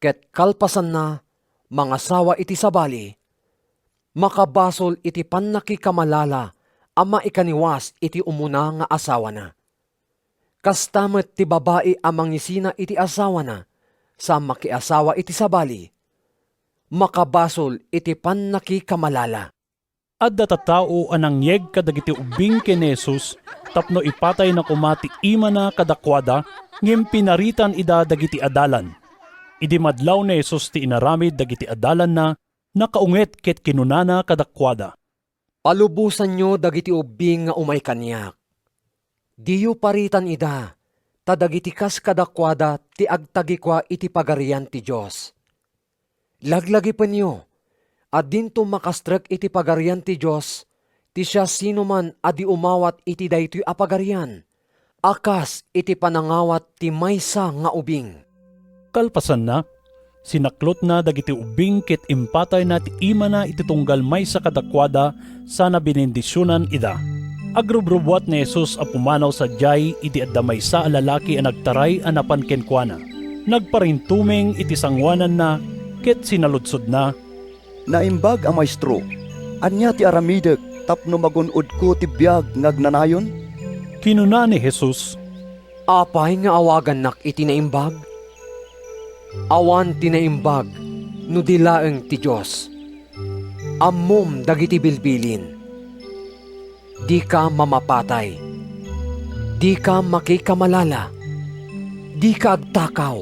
ket kalpasanna mangasawa iti sabali, makabasol iti pannakikamalala a maikaniwas iti umuna nga asawana. Kasta met ti babai a mangisina iti asawana sa makiasawa iti sabali, makabasol iti pannakikamalala." Adda tattao a nangyeg kadagiti ubbing ken ni Jesus tapno ipatayna koma ti imana kadakuada, ngem pinaritan ida dagiti adalan. Idi madlaw ni Jesus ti inaramid dagiti adalanna, nakaunget ket kinunana kadakuada, "Palubosanyo dagiti ubbing nga umay kaniak. Diyo paritan ida, ta dagiti kas kadakuada ti agtagikua iti Pagarian ti Dios. Laglagipenyo a dinto makastrek iti Pagarian ti Dios ti siasinoman a di umawat iti daytoy a pagarian a kas iti panangawat ti maysa nga ubing." Kalpasanna, sinaklotna dagiti ubbing ket impatayna ti imana iti tunggal maysa kadakuada sana binendisionan ida. Agrubrubuat ni Jesus a pumanaw sadiay idi adda maysa a lalaki a nagtaray a napan kenkuana. Nagparintumeng iti sangoananna ket sinaludsodna, "Naimbag a Maestro, ania ti aramidek tapno magun-odko ti biag nga agnanayon?" Kinuna ni Jesus, "Apay nga awagannak iti naimbag? Awan ti naimbag no di laeng ti Dios. Ammom dagiti bilbilin: dika mamapatay, dika makikamalala, Dika agtakaw.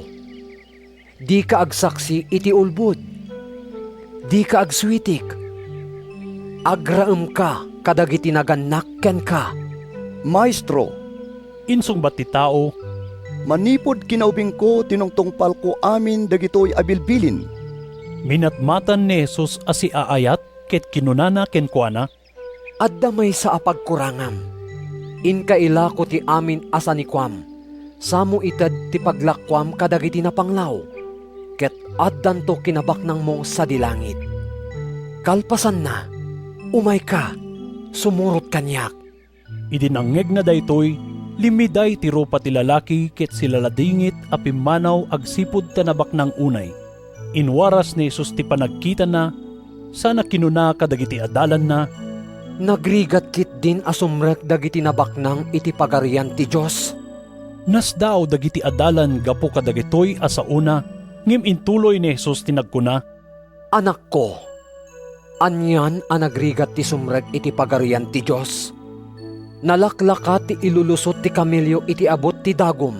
Dika agsaksi iti ulbod. Dika agsuitik. Agraemka kadagiti nagannak kenka. "Maestro," insungbat ti tao, "manipud kinaubingko tinungtungpalko amin dagitoy a bilbilin." Minatmatan ni Jesus a siaayat ket kinunana kenkuana, "Adda maysa a pagkurangam. Inka ilako ti amin a sanikuam, samo ited ti paglakuam kadagiti napanglaw, ket addanto kinabaknangmo sadi langit. Kalpasanna, umayka, sumurot kaniak." Idi nangngegna daytoy, limmiday ti rupa ti lalaki ket silaladingit a pimmanaw agsipud ta nabaknang unay. Inwaras ni Jesus ti panagkitana, sana kinuna kadagiti adalanna, "Nagrigat ketdin a sumrek dagiti nabaknang iti Pagarian ti Dios." Nasdaaw dagiti adalan gapu kadagitoy a saona, ngem intuloy ni Jesus ti nagkuna, "Anakko, anian a nagrigat ti sumrek iti Pagarian ti Dios? Nalaklaka ti ilulusot ti kamelio iti abut ti dagum,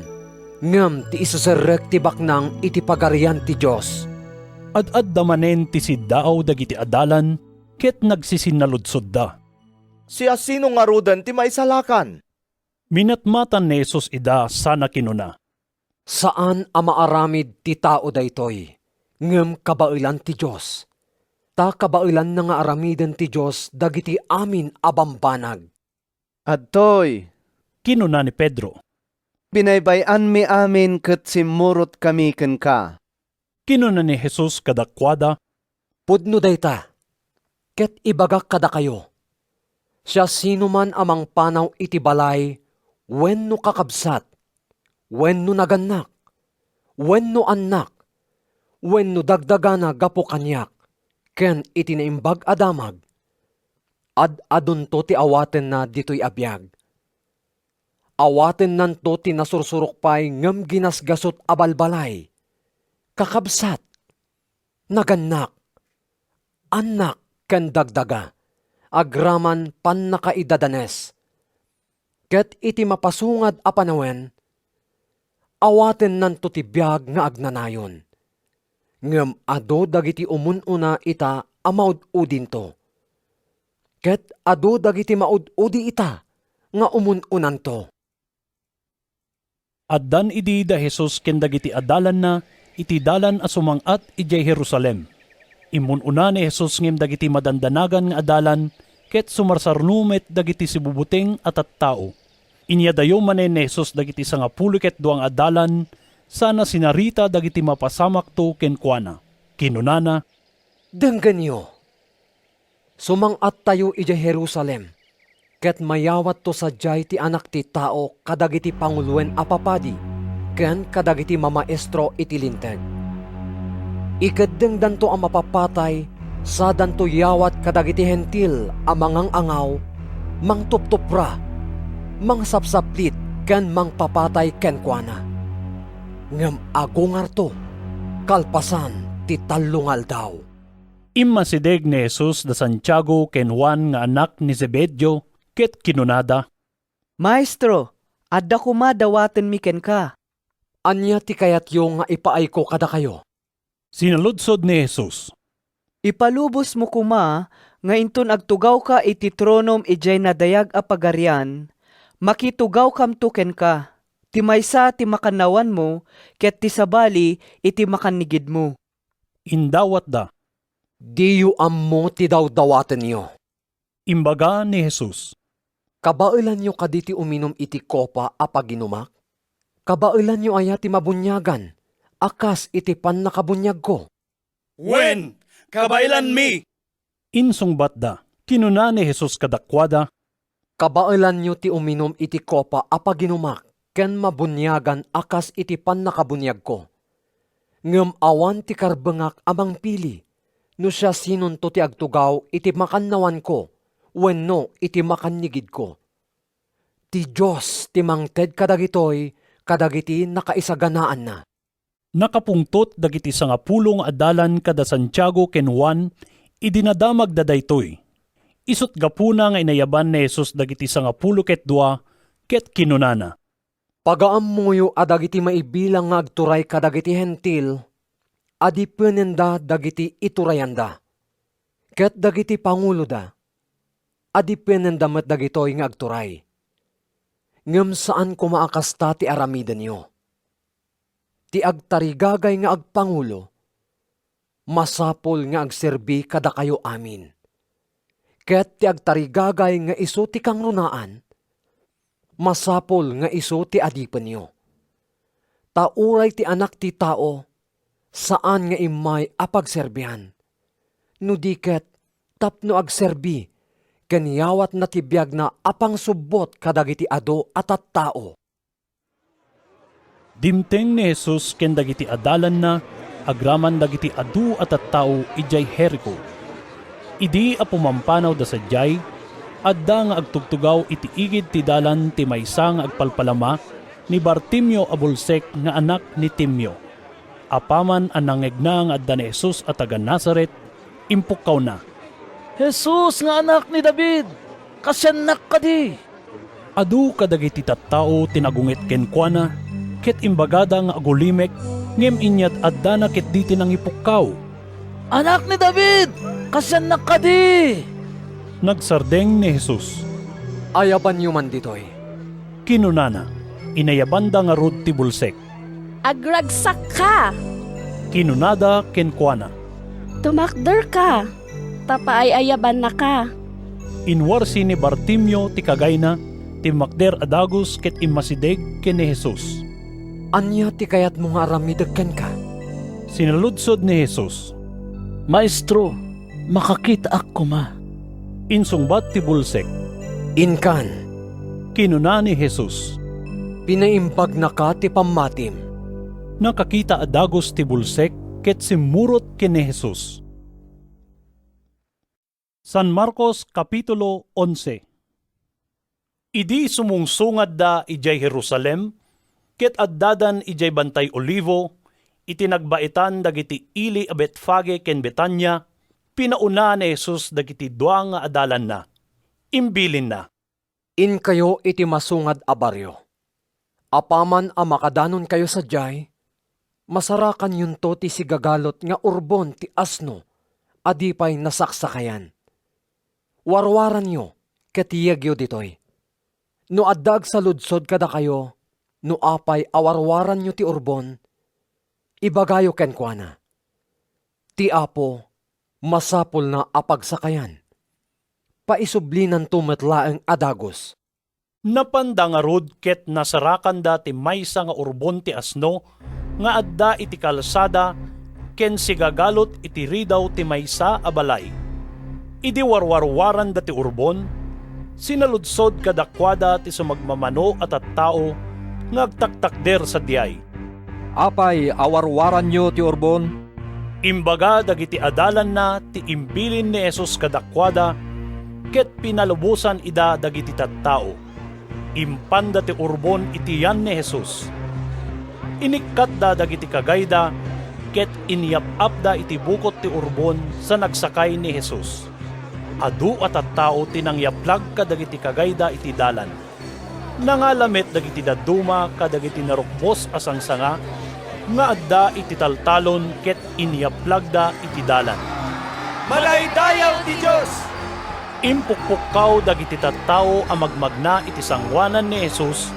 ngem ti isuserrek ti baknang iti Pagarian ti Dios." Ad-adda manen ti siddaaw dagiti adalan ket nagsisinnaludsoda. "Siasino ngaruden ti maisalakan?" Minatmatan ni Jesus ida sana kinuna, "Saan a maaramid ti tao daytoy, ngem kabaelan ti Dios. Ta kabaelanna nga aramiden ti Dios dagiti amin a bambanag." "Adtoy," kinuna ni Pedro, "binaybay-anmi amin ket simmurotkami kenka." Kinuna ni Jesus kadakuada, "Pudno dayta, ket ibagak kadakayo, siasinoman a mangpanaw iti balay wenno kakabsat, wenno nagannak, wenno annak, wenno dagdagana gapu kaniak ken iti Naimbag a Damag, ad-adunto ti awatenna ditoy a biag. Awatennanto ti nasursurok pay ngem ginasgasut a balbalay, kakabsat, nagannak, annak ken dagdaga, agraman pannakaidadanes. Ket iti mapasungad a panawen, awatennanto ti biag nga agnanayon. Ngem adu dagiti umun-una ita a maud-udinto. Ket adu dagiti maud-udi ita nga umun-unanto." Addan idi da Jesus ken dagiti adalanna iti dalan a sumang-at idiay Jerusalem. Immun-una ni Jesus ngem dagiti madandanagan nga adalan ket sumarsarno met dagiti sibubuteng a tattao. Inyadayo manen ni Jesus dagiti sangapulo ket dua nga adalan sana sinarita dagiti mapasamakto kenkuana. Kinunana, "Denggenyo! Sumang-attayo idiay Jerusalem, ket mayawatto sadiay ti Anak ti Tao kadagiti panguloen a papadi ken kadagiti mamaestro iti Linteg. Ikeddengdanto a mapapatay, sadanto yawat kadagiti Hentil a mangang-angaw, mangtuptupra, mangsapsaplit ken mangpapatay kenkuana. Ngem agungarto kalpasan ti tallo nga aldaw." Immasideg ni Jesus da Santiago ken Juan nga anak ni Zebedeo ket kinunada, "Maestro, adda koma dawatenmi kenka." "Ania ti kayatyo nga ipaayko kadakayo?" Sinaludsod ni Jesus, "Ipalubosmo koma nga inton agtugawka iti tronom idiay nadayag a pagarian, makitugawkamto kenka. Ti maysa ti makannawanmo ket ti sabali iti makannigidmo." Indawatda, "Diyo ammo ti dawdawatenyo." Imbaga ni Jesus, "Kabaelanyo kadi ti uminum iti kopa a paginumak? Kabaelanyo aya ti mabuniagan a kas iti pannakabuniagko?" "Wen, kabaelanmi," insungbatda. Kinuna ni Jesus kadakuada, "Kabaelanyo ti uminum iti kopa a paginumak ken mabuniagan a kas iti pannakabuniagko. Ngem awan ti karbengak a mangpili no siasinonto ti agtugaw iti makannawanko wenno iti makannigidko. Ti Dios ti mangted kadagitoy kadagiti nakaisaganaanna." Nakapungtot dagiti sangapulo nga adalan kada Santiago ken Juan idi nadamagda daytoy. Isut' gapuna nga inayaban ni Jesus dagiti sangapulo ket dua ket kinunana, Pagaammoyo a dagiti maibilang nga agturay kadagiti Hentil, adipenenda dagiti iturayanda, ket dagiti panguloda, adipenenda met dagitoy nga agturay. Ngem saan koma a kasta ti aramidenyo. Ti agtarigagay nga agpangulo, masapul nga agserbi kadakayo amin. Ket ti agtarigagay nga isu ti kangrunaan, masapul nga isu ti adipenyo. Ta uray ti Anak ti Tao, saan nga immay a pagserbian, no di ket tapno agserbi ken yawatna ti biagna a pangsubbot kadagiti adu a tattao. Dimteng ni Jesus ken dagiti adalanna agraman dagiti adu a tattao idiay Jerico. Idi apo mampanawda sadiay, adda nga agtugtugaw iti igid ti dalan ti maysa nga agpalpalama ni Bartimeo a bulsek nga anak ni Timeo. Apaman a nangngegna nga adda ni Jesus a taga-Nazaret, impukkawna, "Jesus nga anak ni David, kasiannak kadi!" Adu kadagiti tattao ti nagunget kenkuana, ket imbagada nga agulimek, ngem inyat-addana ketdi ti nangipukkaw, "Anak ni David, kasiannak kadi!" Nagsardeng ni Jesus. "Ayabanyo man ditoy," kinunana. Inayabanda ngarud ti bulsek. "Agragsakka," kinunada kenkuana. "Tumakderka, ta paay-ayabannaka." Inwarsi ni Bartimeo ti kagayna, timmakder a dagus ket immasideg ken ni Jesus. "Ania ti kayatmo nga aramidek kenka?" Sinaludsod ni Jesus. "Maestro, makakitaak koma." Insungbat ti bulsek. "Inkan," kinuna ni Jesus. "Pinaimbagnaka ti pammatim." Nakakita a dagus ti bulsek ket simmurot ken ni Jesus. San Marcos, Kapitulo onse. Idi sumungsungadda idiay Jerusalem ket addadan idiay Bantay Olivo, iti nagbaetan dagiti ili a Betfage ken Betania, pinauna ni Jesus dagiti dua nga adalanna. Imbilinna, "Inkayo iti masungad a barrio. Apaman a makadanonkayo sadiay, masarakanyonto ti sigagalot nga urbon ti asno a di pay nasaksakayan. Warwaranyo ket yegyo ditoy. No adda agsaludsod kadakayo no apay a warwaranyo ti urbon, ibagayo kenkuana, 'Ti Apo, masapulna a pagsakayan. Paisublinanto met laeng a dagus.'" Napanda ngarud ket nasarakanda ti maysa nga urbon ti asno nga adda iti kalsada ken sigagalot iti ridaw ti maysa a balay. Idi warwarwaranda ti urbon, sinaludsod kadakuada ti sumagmamano a tattao nga agtaktakder sadiay, "Apay a warwaranyo ti urbon?" Imbaga dagiti adalanna ti imbilin ni Jesus kadakuada, ket pinalubosan ida dagiti tattao. Impanda ti urbon iti yan ni Jesus. Inikkatda dagiti kagayda, ket inyap-apda iti bukot ti urbon sa nagsakay ni Jesus. Adu a tattao ti nangyaplag kadagiti kagayda iti dalan. Nangala met dagiti dadduma kadagiti narukbos a sangsanga nga adda iti taltalon ket inyaplagda iti dalan. "Madaydayaw ti Dios!" Impukpukkaw dagiti tattao a magmagna iti sangoanan ni Jesus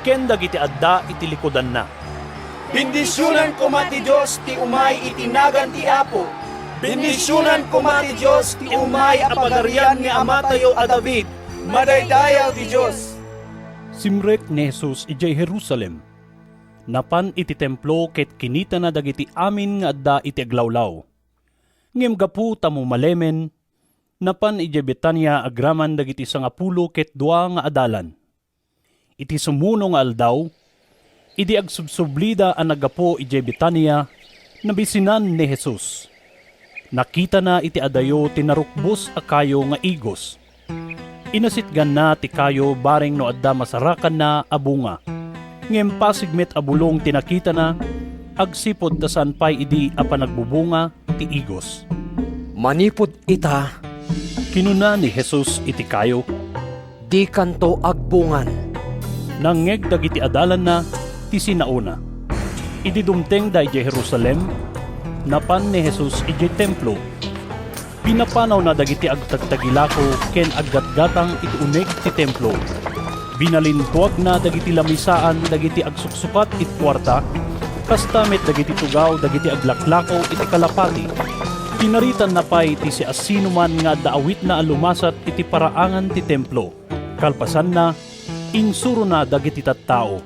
ken dagiti adda iti likudanna. "Bendisionan koma ti Dios ti umay iti nagan ti Apo! Bendisionan koma ti Dios ti umay a Pagarian ni amatayo a David! Madaydayaw ti Dios!" Simrek ni Jesus idiay Jerusalem. Napan iti templo ket kinitana dagiti amin nga adda iti aglawlaw. Ngem gapu ta mumalemen, napan idiay Betania agraman dagiti sangapulo ket dua nga adalan. Iti sumuno nga aldaw, idi agsubsublida a naggapu idiay Betania, nabisinan ni Jesus. Nakitana iti adayo ti narukbos a kayo nga igos. Inasitganna ti kayo bareng no adda masarakanna a bunga. Ngem pasig met a bulong ti nakitana, agsipud ta saan pay idi a panagbubunga ti igos. "Manipud ita," kinuna ni Jesus iti kayo, "dikanto agbungan." Nangngeg dagiti adalanna ti sinaona. Idi dumtengda idiay Jerusalem, napan ni Jesus idiay Templo. Pinapanawna dagiti agtagtagilako ken aggatgatang iti uneg ti Templo. Binalintuagna dagiti lamisaan dagiti agsuksukat iti kuarta, kasta met dagiti tugaw dagiti aglaklako iti kalapati. Pinaritanna pay ti siasinoman nga adda awitna a lumasat iti paraangan ti Templo. Kalpasanna, insurona dagiti tattao.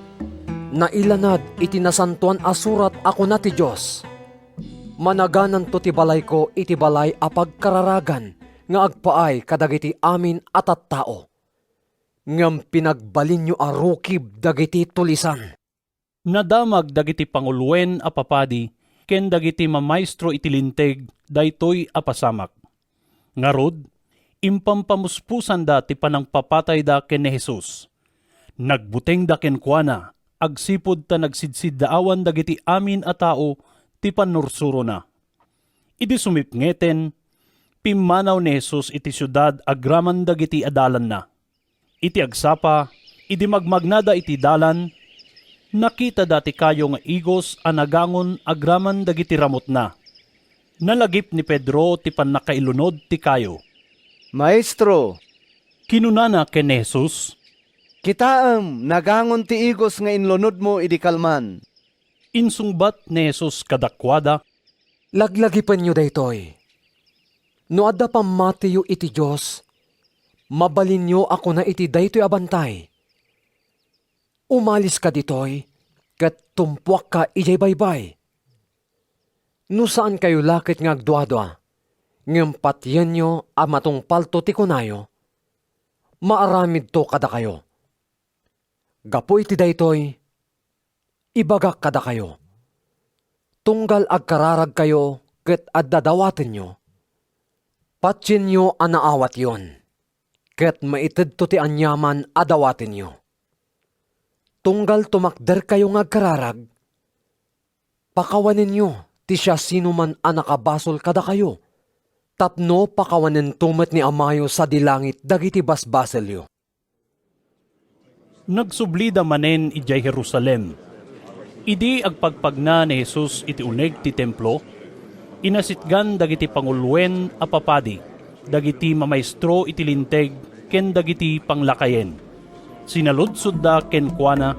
Nailanad iti Nasantoan a Surat a kuna ti Dios, "Managananto ti balayko iti balay a pagkararagan nga agpaay kadagiti amin a tattao." Ngem pinagbalinyo a rukib dagiti tulisan. Nadamag dagiti panguloen a papadi ken dagiti mamaestro iti Linteg daytoy a pasamak. Ngarud, impampamuspusanda ti panangpapatayda ken ni Jesus. Nagbutengda kenkuana agsipud ta nagsidsiddaawan dagiti amin a tao ti pannursurona. Idi sumipngeten, pimmanaw ni Jesus iti siudad agraman dagiti adalanna. Iti agsapa, idi magmagnada iti dalan, nakitada ti kayo nga igos a nagangon agraman dagiti ramutna. Nalagip ni Pedro ti pannakailunod ti kayo. "Maestro," kinunana ken ni Jesus, "kitaem, nagangon ti igos nga inlunodmo idi kalman." Insungbat ni Jesus kadakuada, "Laglagipenyo daytoy. No adda pammatiyo iti Dios, mabalinyo a kuna iti daytoy a bantay, 'Umaliska ditoy ket tumpuakka idiay baybay.' No saankayo la ket nga agduadua, ngem patienyo a matungpalto ti kunayo, maaramidto kadakayo. Gapu iti daytoy, ibagak kadakayo, tunggal agkararagkayo ket adda dawatenyo, patienyo a naawatyon, ket maitedto ti aniaman a dawatenyo. Tunggal tumakderkayo nga agkararag, pakawanenyo ti siasinoman a nakabasol kadakayo, tapno pakawanento met ni Amayo sadi langit dagiti basbasolyo." Nagsublida manen idiay Jerusalem. Idi agpagpagna ni Jesus iti uneg ti Templo, inasitgan dagiti panguloen a papadi, dagiti mamaestro iti Linteg, ken dagiti panglakayen. Sinaludsodda kenkuana,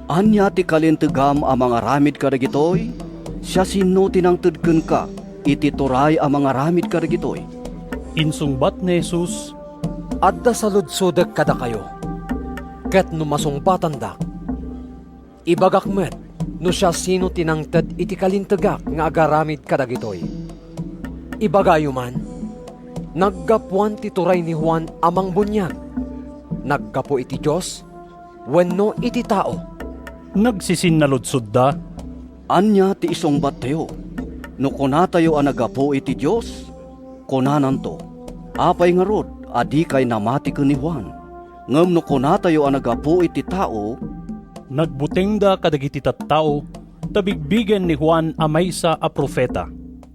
"Ania ti kalintegam a mangaramid kadagitoy? Siasino ti nangted kenka iti turay a mangaramid kadagitoy?" Insungbat ni Jesus, "Adda saludsodek kadakayo, ket no masungbatandak, ibagak met no siasino ti nangted iti kalintegak nga agaramid kadagitoy. Ibagayo man, naggapuan ti turay ni Juan a Mangbuniag. Naggapu iti Dios wenno iti tao?" Nagsisinnaludsodda, "Ania ti isungbattayo? No kunatayo a naggapu iti Dios, kunananto, 'Apay ngarud a dikay namati ken ni Juan?' Ngem no kunatayo a naggapu iti tao," Nagbutengda kadagiti tattao ta bigbigen ni Juan a maysa a profeta.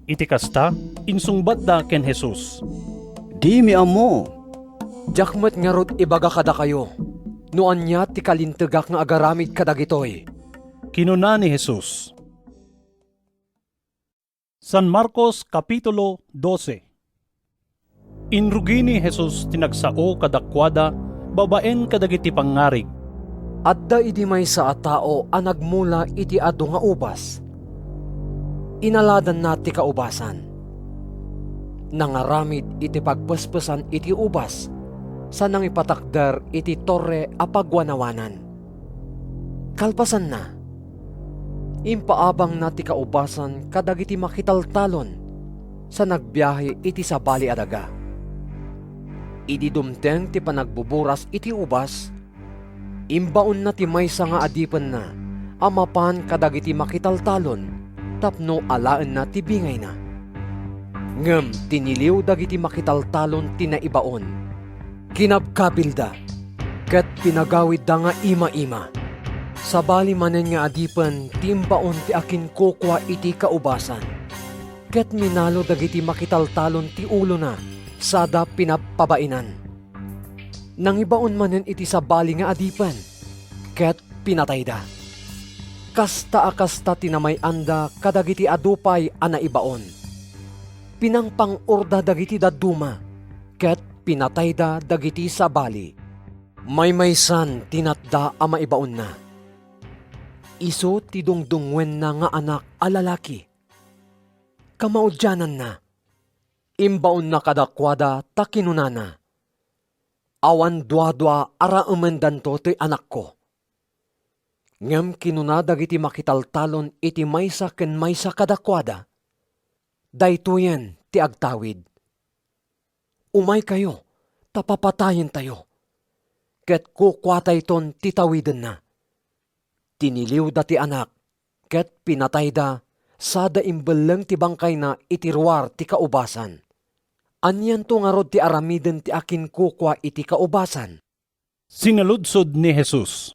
Iti kasta, insungbatda ken Jesus, "Dimi ammo." "Diak met ngarud ibaga kadakayo no ania ti kalintegak nga agaramid kadagitoy," kinuna ni Jesus. San Marcos, Kapitulo dose. Inrugi ni Jesus ti nagsao kadakuada babaen kadagiti pangngarig. Adda idi maysa a tao a nagmula iti adu nga ubas. Inaladanna ti kaubasan. Nangaramid iti pagpespesan iti ubas sa nangipatakder iti torre a pagwanawanan. Kalpasanna, impaabangna ti kaubasan kadagiti makitaltalon sa nagbiahe iti sabali a daga. Idi dumteng ti panagbuburas iti ubas, imbaonna ti maysa nga adipenna a mapan kadagiti makitaltalon tapno alaenna ti bingayna. Ngem tiniliw dagiti makitaltalon ti naibaon. Kinabkabilda, ket pinagawidda nga ima-ima. Sabali manen nga adipen ti imbaon ti akinkukua iti kaubasan, ket minalo dagiti makitaltalon ti ulona sada pinapabainan. Nangibaon manen iti sabali nga adipen. ket pinatayda. Kasta a kasta ti namay-anda kadagiti adu pay a naibaon. Pinangpang-orda dagiti dadduma ket pinatayda dagiti sabali. Maymaysan ti natda a maibaonna. Isu ti dungdungngoenna nga anak a lalaki. Kamaudiananna, imbaonna kadakuada ta kinunana, "Awan duadua a raemendanto toy anakko." Ngem kinuna dagiti makitaltalon iti maysa ken maysa kadakuada, "Daytoyen ti agtawid. Umaykayo, ta papatayentayo, ket kukuatayton ti tawidenna." Tiniliwda ti anak, ket pinatayda, sada imbelleng ti bangkayna iti ruar ti kaubasan. Anianto ngarud ti aramiden ti akinkukua iti kaubasan? Sinaludsod ni Jesus,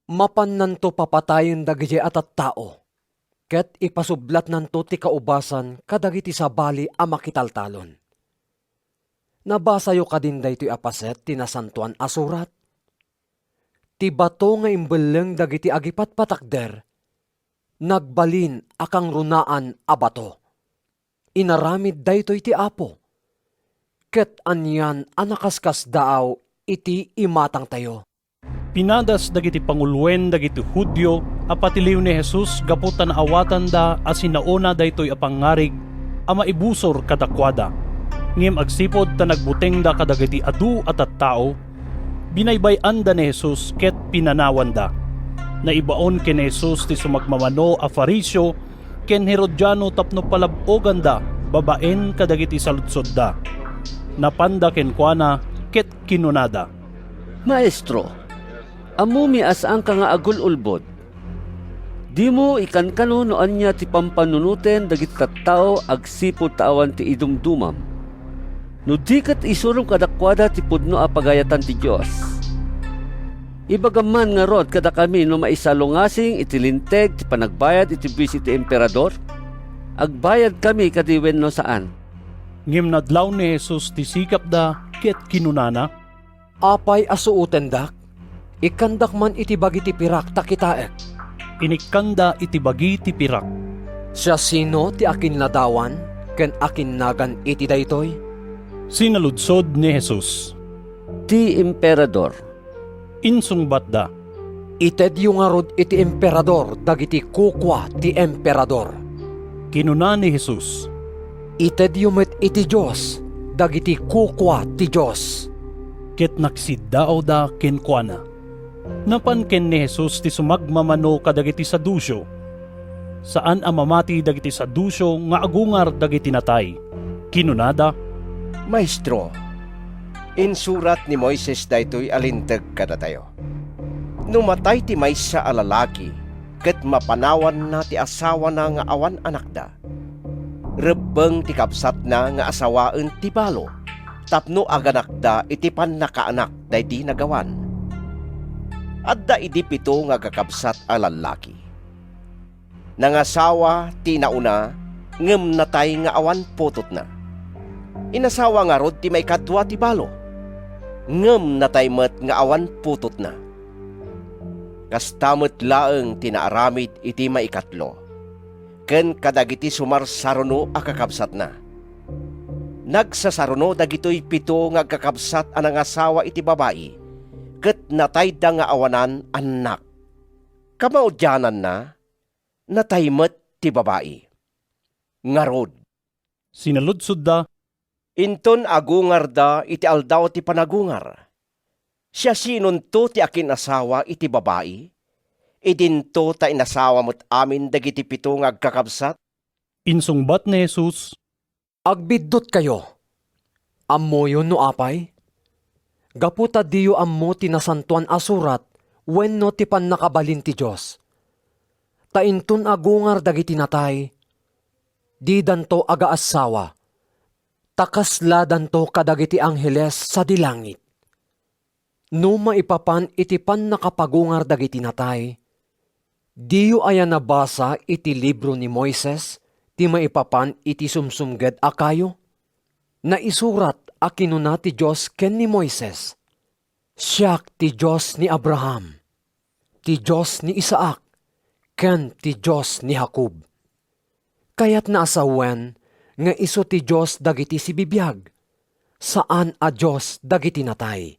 "Mapannanto papatayen dagidiay a tattao, ket ipasublatnanto ti kaubasan kadagiti sabali a makitaltalon." Nabasayo kadin daytoy a paset ti Nasantoan a Surat? Ti bato nga imbelleng dagiti agipatpatakder, nagbalin a kangrunaan a bato. Inaramid daytoy ti Apo, ket anian a nakaskasdaaw iti imatangtayo. Pinadas dagiti panguloen dagiti Judio a patiliw ni Jesus gapu ta naawatanda a sinaona daytoy a pangngarig a maibusor kadakuada. Ngem agsipud ta nagbutengda kadagiti adu a tattao, binaybay-anda ni Jesus ket pinanawanda. Naibaon ken ni Jesus ti sumagmamano a Fariseo ken Herodiano tapno palab-oganda babaen kadagiti saludsodda. Napanda kenkuana ket kinunada, "Maestro, ammomi a saanka nga agul-ulbod. Dimo ikankano no ania ti pampanunoten dagiti tattao agsipud ta awan ti idumdumam. No di ket isurom kadakuada ti pudno a pagayatan ti Dios. Ibagam man ngarud kadakami no maisalungasing iti linteg ti panagbayad iti buis iti emperador? Agbayadkami kadi wenno saan?" Ngem nadlaw ni Jesus ti sikapda ket kinunana, "Apay a suotendak? Ikkandak man iti bagi ti pirak ta kitaek." Inikkanda iti bagi ti pirak. "Siasino ti akinnadawan ken akinnagan iti daytoy?" Sinaludsod ni Jesus, "Ti emperador." Insungbatda, "Itedyo ngarud iti emperador dagiti kukua ti emperador." Kinuna ni Jesus, "Itedyo met iti Dios dagiti kukua ti Dios." Ket nagsiddaawda kenkuana. Napan ken ni Jesus ti sumagmamano kadagiti Saduceo. Saan a mamati dagiti Saduceo nga agungar dagiti natay. Kinunada, "Maestro, insurat ni Moises daytoy a linteg kadatayo. No matay ti maysa a lalaki ket mapanawanna ti asawana nga awan anakda, rebbeng ti kabsatna nga asawaen ti balo tapno aganakda iti pannakaanak daydi nagawan. Adda idi pito nga agkakabsat a lallaki. Nangasawa ti inauna ngem natay nga awan putotna. Inasawa ngarud ti maikadua ti balo, ngem natay met nga awan putotna. Kasta met laeng ti naaramid iti maikatlo ken kadagiti sumarsaruno a kakabsatna. Nagsasaruno dagitoy pito nga agkakabsat a nangasawa iti babai, ket natayda nga awanan annak. Kamaudiananna, natay met ti babai. Ngarud," sinaludsodda, "inton agungarda iti Aldaw ti Panagungar, siasinonto ti akin-asawa iti babai? Idinto ta inasawa met amin dagiti pito nga agkakabsat?" Insungbat ni Jesus, "Agbiddutkayo. Ammoyo no apay? Gapu ta diyo ammo ti Nasantoan a Surat wenno ti pannakabalin ti Dios. Ta inton agungar dagiti natay, didanto agaassawa, ta kasladanto kadagiti angheles sadi langit. No maipapan iti pannakapagungar dagiti natay, diyo aya nabasa iti libro ni Moises ti maipapan iti sumsumged a kayo? Naisurat a kinuna ti Dios ken ni Moises, 'Siak ti Dios ni Abraham, ti Dios ni Isaac, ken ti Dios ni Jacob. Kayatna a sawen nga isu ti Dios dagiti sibibiag, saan a Dios dagiti natay.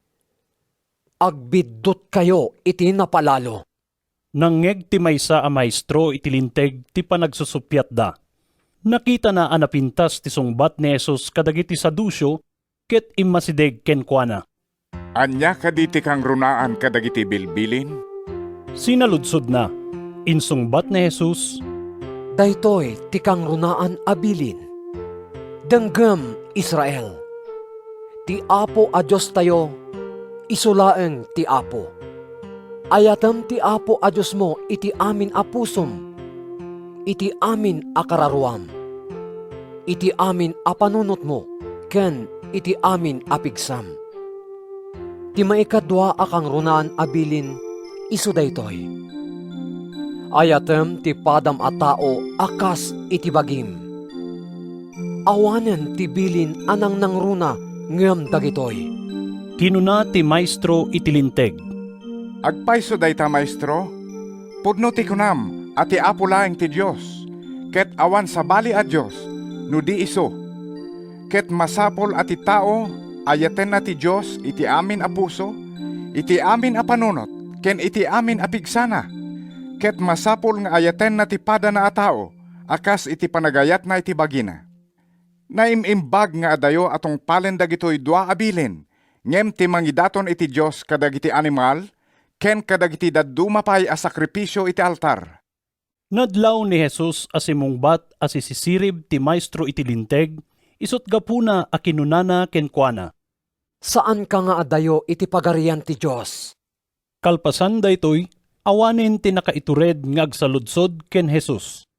Agbiddutkayo iti napalalo. Nangngeg ti maysa a maestro iti Linteg ti panagsusuppiatda. Nakitana a napintas ti sungbat ni Jesus kadagiti Saduceo ket immasideg kenkuana. "Ania kadi ti kangrunaan kadagiti bilbilin?" Sinaludsodna. Insungbat ni Jesus, "Daytoy ti kangrunaan a bilin. Denggem, Israel. Ti Apo a Diostayo, isu laeng ti Apo. Ayatem ti Apo a Diosmo iti amin a pusom, iti amin a kararuam, iti amin a panunotmo, ken iti amin a pigsam." Ti maikadua a kangrunaan a bilin isu daytoy: "Ayatem ti padam a tao a kas iti bagim." Awanen ti bilin a nangnangruna ngem dagitoy. Kinuna ti maestro iti Linteg, "Agpayso dayta, Maestro? Pudno ti kunam a ti Apo laeng ti Dios, ket awan sabali a dios no di isu. Ket masapul a ti tao ayatenna ti Dios iti amin a puso, iti amin a panunot, ken iti amin a pigsana. Ket masapul nga ayatenna ti padana a tao a kas iti panagayatna iti bagina." Naim-imbag nga adayo a tungpalen dagitoy dua a bilin, ngem ti mangidaton iti Dios kadagiti animal ken kadagiti dadduma pay a sakrifisio iti altar. Nadlaw ni Jesus a simungbat a sisisirib ti maestro iti Linteg, isut' gapuna a kinunana kenkuana, "Saanka nga adayo iti Pagarian ti Dios." Kalpasan daytoy, awanen ti nakaitured nga agsaludsod ken Jesus.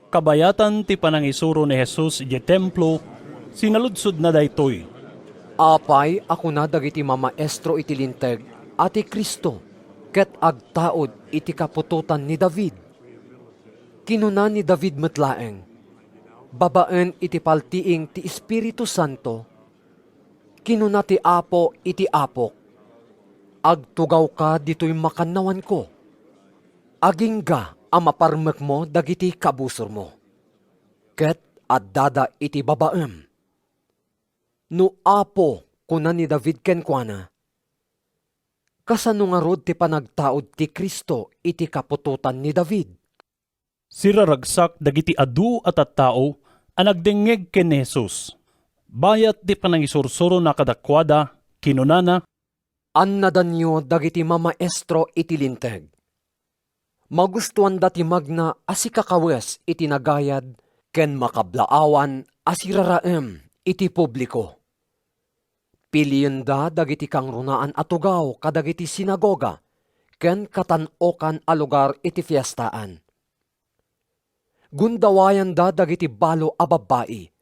Kabayatan ti panangisuro ni Jesus idiay Templo, sinaludsodna daytoy, "Apay a kuna dagiti mamaestro iti Linteg a ti Cristo ket agtaud iti kaputotan ni David? Kinuna ni David met laeng, babaen iti paltiing ti Espiritu Santo, kinuna ti Apo iti Apok, 'Agtugawka ditoy makannawanko, agingga a maparmekmo dagiti kabusormo.' Ket addada iti babaem." No Apo, kuna ni David kenkuana, kasano ngarud ti panagtaud ti Cristo iti kaputotan ni David? Siraragsak dagiti adu a tattao a nagdengngeg ken ni Jesus. Bayat ti panangisursurona kadakuada, kinunana, "Annadanyo dagiti mamaestro iti Linteg. Magustoanda ti magna a sikakawes iti nagayad ken makablaawan a siraraem iti publiko. Pilienda dagiti kangrunaan a tugaw kadagiti sinagoga ken katan-okan a lugar iti fiestaan. Gundawayanda dagiti balo a babbai,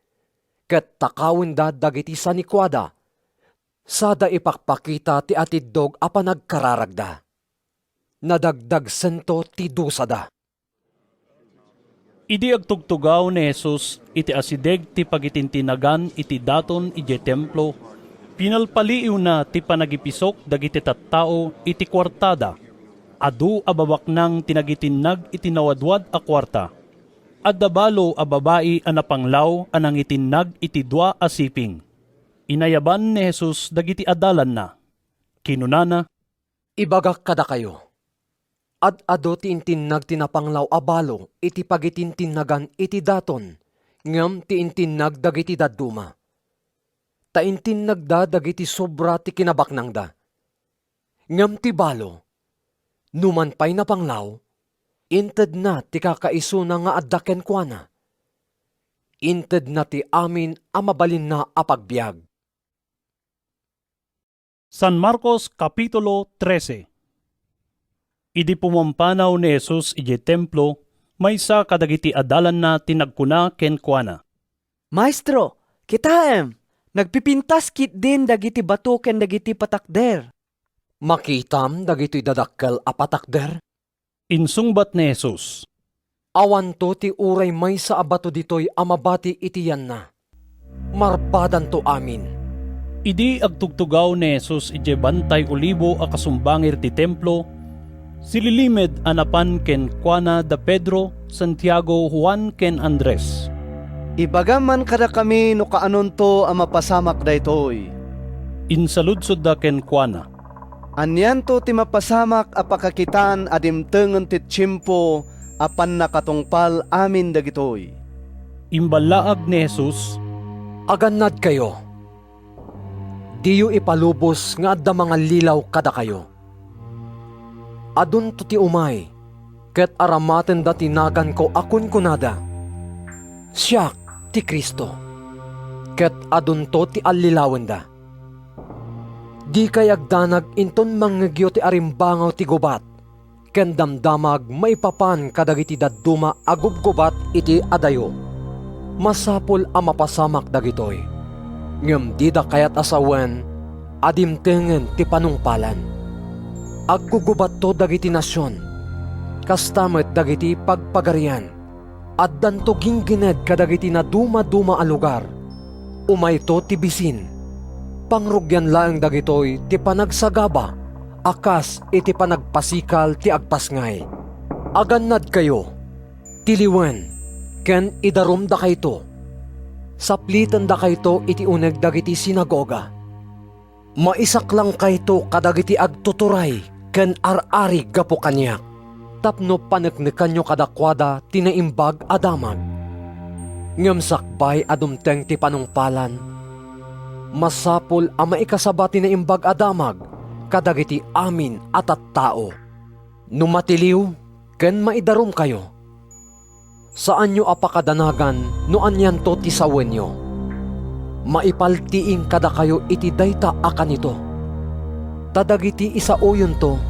ket takawenda dagiti sanikuada, sada ipakpakita ti atiddog a panagkararagda. Nadagdagsento ti dusada." Idi agtugtugaw ni Jesus iti asideg ti pagitintinnagan iti daton idiay Templo, pinalpaliiwna ti panagipisok dagiti tattao iti kuartada. Adu a babaknang ti nagitinnag iti nawadwad a kuarta. Adda balo a babai a napanglaw a nangitinnag iti dua a siping. Inayaban ni Jesus dagiti adalanna. Kinunana, "Ibagak kadakayo, ad-adu ti intinnag ti napanglaw a balo iti pagitintinnagan iti daton, ngem ti intinnag dagiti dadduma. Ta intinnagda dagiti sobra ti kinabaknangda. Ngem ti balo, numan pay napanglaw, intedna ti kakaisuna nga adda kenkuana. Intedna ti amin a mabalinna a pagbiag." San Marcos, Kapitulo trese. Idi pumampanaw ni Jesus idiay Templo, maysa kadagiti adalanna ti nagkuna kenkuana, "Maestro, kitaem! Nagpipintas ketdin dagiti bato ken dagiti patakder." "Makitam dagitoy dadakkel a patakder?" insungbat ni Jesus. "Awanto ti uray maysa a bato ditoy a mabati iti yanna. Marbadanto amin. Idi agtugtugaw ni Jesus idiay Bantay Olibo a kasumbangir ti Templo, sililimed a napan kenkuana da Pedro, Santiago, Juan, ken Andres. "Ibagam man kadakami no kaanonto a mapasamak daytoy," insaludsodda kenkuana. "Anianto ti mapasamak a pakakitaan a dimtengen ti tiempo a pannakatungpal amin dagitoy?" Imballaag ni Jesus, "Agannadkayo. Diyo ipalubos nga adda mangallilaw kadakayo. Adunto ti umay ket aramatenda ti naganko a kunkunada, 'Siak ti Cristo,' ket adunto ti allilawenda. Dikay agdanag inton mangngegyo ti arimbangaw ti gubat ken damdamag maipapan kadagiti dadduma a gubgubat iti adayo. Masapul a mapasamak dagitoy, ngem dida kayat a sawen a dimtengen ti panungpalan. Aggugubatto dagiti nasion, kasta met dagiti pagpagarian. Addanto ginggined kadagiti nadumaduma a lugar. Umayto ti bisin. Pangrugian laeng dagitoy ti panagsagaba a kas iti panagpasikal ti agpasngay. Agannadkayo, tiliwen, ken idarumdakayto. Saplitendakayto iti uneg dagiti sinagoga. Maisaklangkayto kadagiti agtuturay ken ar-ari gapu kaniak, tapno paneknekanyo kadakuada ti Naimbag a Damag. Ngem sakbay a dumteng ti panungpalan, masapul a maikasaba ti Naimbag a Damag kadagiti amin a tattao. No matiliw ken maidarumkayo, saanyo a pakadanagan no anianto ti sawenyo. Maipaltiing kadakayo iti dayta a kanito. Ta dagiti isaoyonto,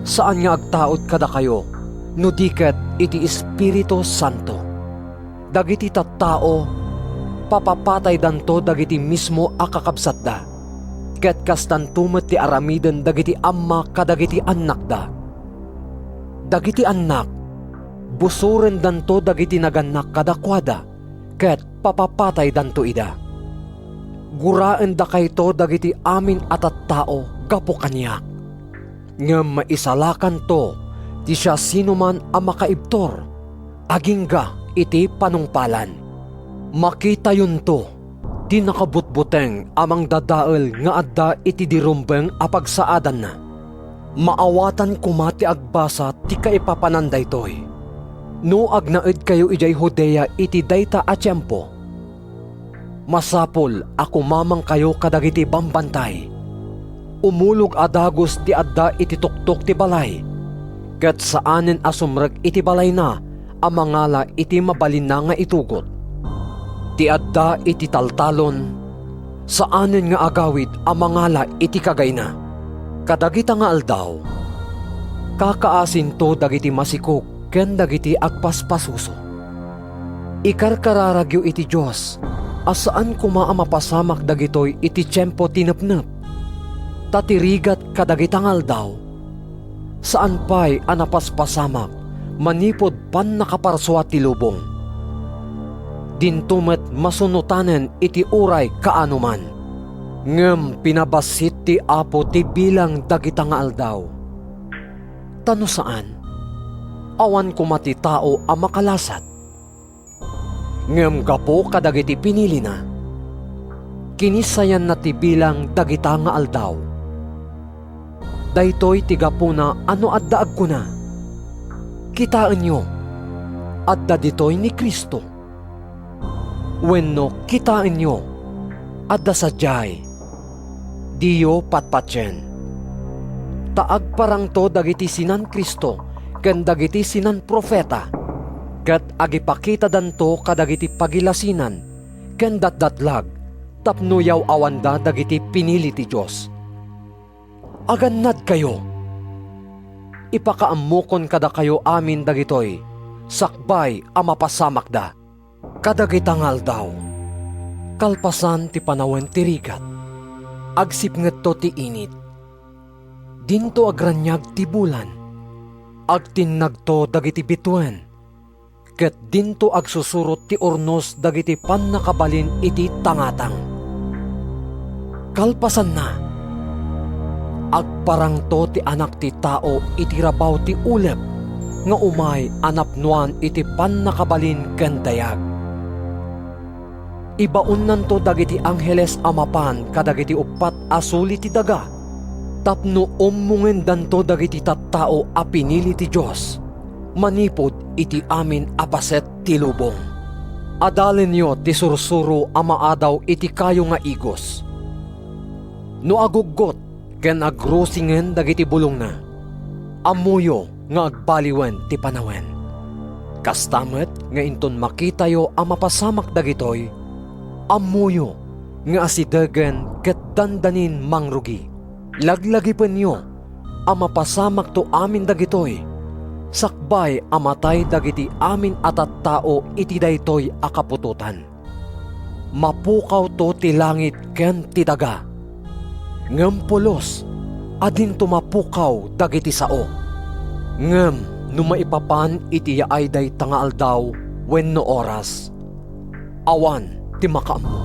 saan nga agtaud kadakayo no di ket iti Espiritu Santo. Dagiti tattao, papapataydanto dagiti mismo a kakabsatda, ket kastanto met ti aramiden dagiti amma kadagiti annakda. Dagiti annak, busorendanto dagiti nagannak kadakuada, ket papapataydanto ida. Guraendakayto dagiti amin a tattao gapu kaniak. Ngem maisalakanto ti siasinoman a makaibtur agingga iti panungpalan. Makitayonto ti nakabutbuteng a mangdadael nga adda iti dirumbeng a pagsaadanna. Maawatan koma ti agbasa ti kaipapanan daytoy. No agnaedkayo idiay Judea iti dayta a tiempo, masapul a kumamangkayo kadagiti bambantay. Umulog a dagus ti adda iti tuktok ti balay, ket saanen a sumrek iti balayna a mangala iti mabalinna nga itugot. Ti adda iti taltalon, saanen nga agawid a mangala iti kagayna. Kadagita nga aldaw, kakaasinto dagiti masikog ken dagiti agpaspasuso. Ikarkararagyo iti Dios a saan koma a mapasamak dagitoy iti tiempo ti nepnep. Ta ti rigat kadagita nga aldaw, saan pay a napaspasamak manipud pannakaparsua ti lubong. Dinto met masunotanen iti uray kaanoman. Ngem pinabassit ti Apo ti bilang dagita nga aldaw. Ta no saan, awan koma ti tao a makalasat. Ngem gapu kadagiti pinilina, kinisayanna ti bilang dagita nga aldaw. Daytoy ti gapuna a no adda agkuna, "Kitaenyo, adda ditoy ni Cristo." Wenno, "Kitaenyo, adda sadiay." Diyo patpatien. Ta agparangto dagiti sinan-Cristo ken dagiti sinan-profeta, ket agipakitadanto kadagiti pagilasinan ken datdatlag tapno yaw-awanda dagiti pinili ti Dios. Agannadkayo! Ipakaammokon kadakayo amin dagitoy sakbay a mapasamakda. Kadagita nga aldaw, kalpasan ti panawen ti rigat, agsipngetto ti init. Dinto agraniag ti bulan. Agtinnagto dagiti bituen, ket dinto agsusurot ti urnos dagiti pannakabalin iti tangatang. Kalpasanna, agparangto ti Anak ti Tao iti rabaw ti ulep nga umay a napnoan iti pannakabalin ken dayag. Ibaonnanto dagiti angheles a mapan kadagiti uppat a suli ti daga tapno ummongendanto dagiti tattao a pinili ti Dios manipud iti amin a paset ti lubong. Adalenyo ti sursuro a maadaw iti kayo nga igos. No aguggot ken agrusingen dagiti bulongna, ammoyo nga agbaliwen ti panawen. Kasta met nga inton makitayo a mapasamak dagitoy, ammoyo nga asidegen ket dandanin mangrugi. Laglagipenyo a mapasamakto amin dagitoy, sakbay a matay dagiti amin a tattao iti daytoy a kaputotan. Mapukawto ti langit ken ti daga, ngem pulos a dinto mapukaw dagiti sao. Ngem no maipapan iti yaay dayta nga aldaw wenno oras, awan ti makaammo.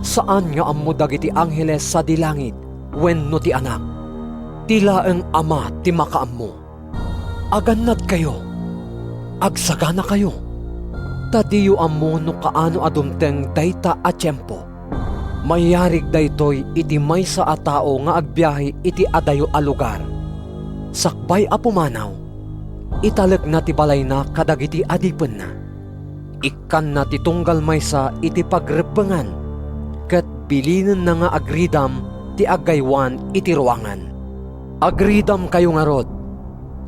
Saan nga ammo dagiti angheles sadi langit wenno ti Anak. Ti laeng Ama ti makaammo. Agannadkayo, agsaganakayo, ta diyo ammo no kaano a dumteng dayta a tiempo. Mayarig daytoy iti maysa a tao nga agbiahe iti adayo a lugar. Sakbay a pumanaw, italekna ti balayna kadagiti adipenna. Ikkanna ti tunggal maysa iti pagreppengan, ket bilinenna nga agridam ti aggaywan iti ruangan. Agridamkayo ngarud,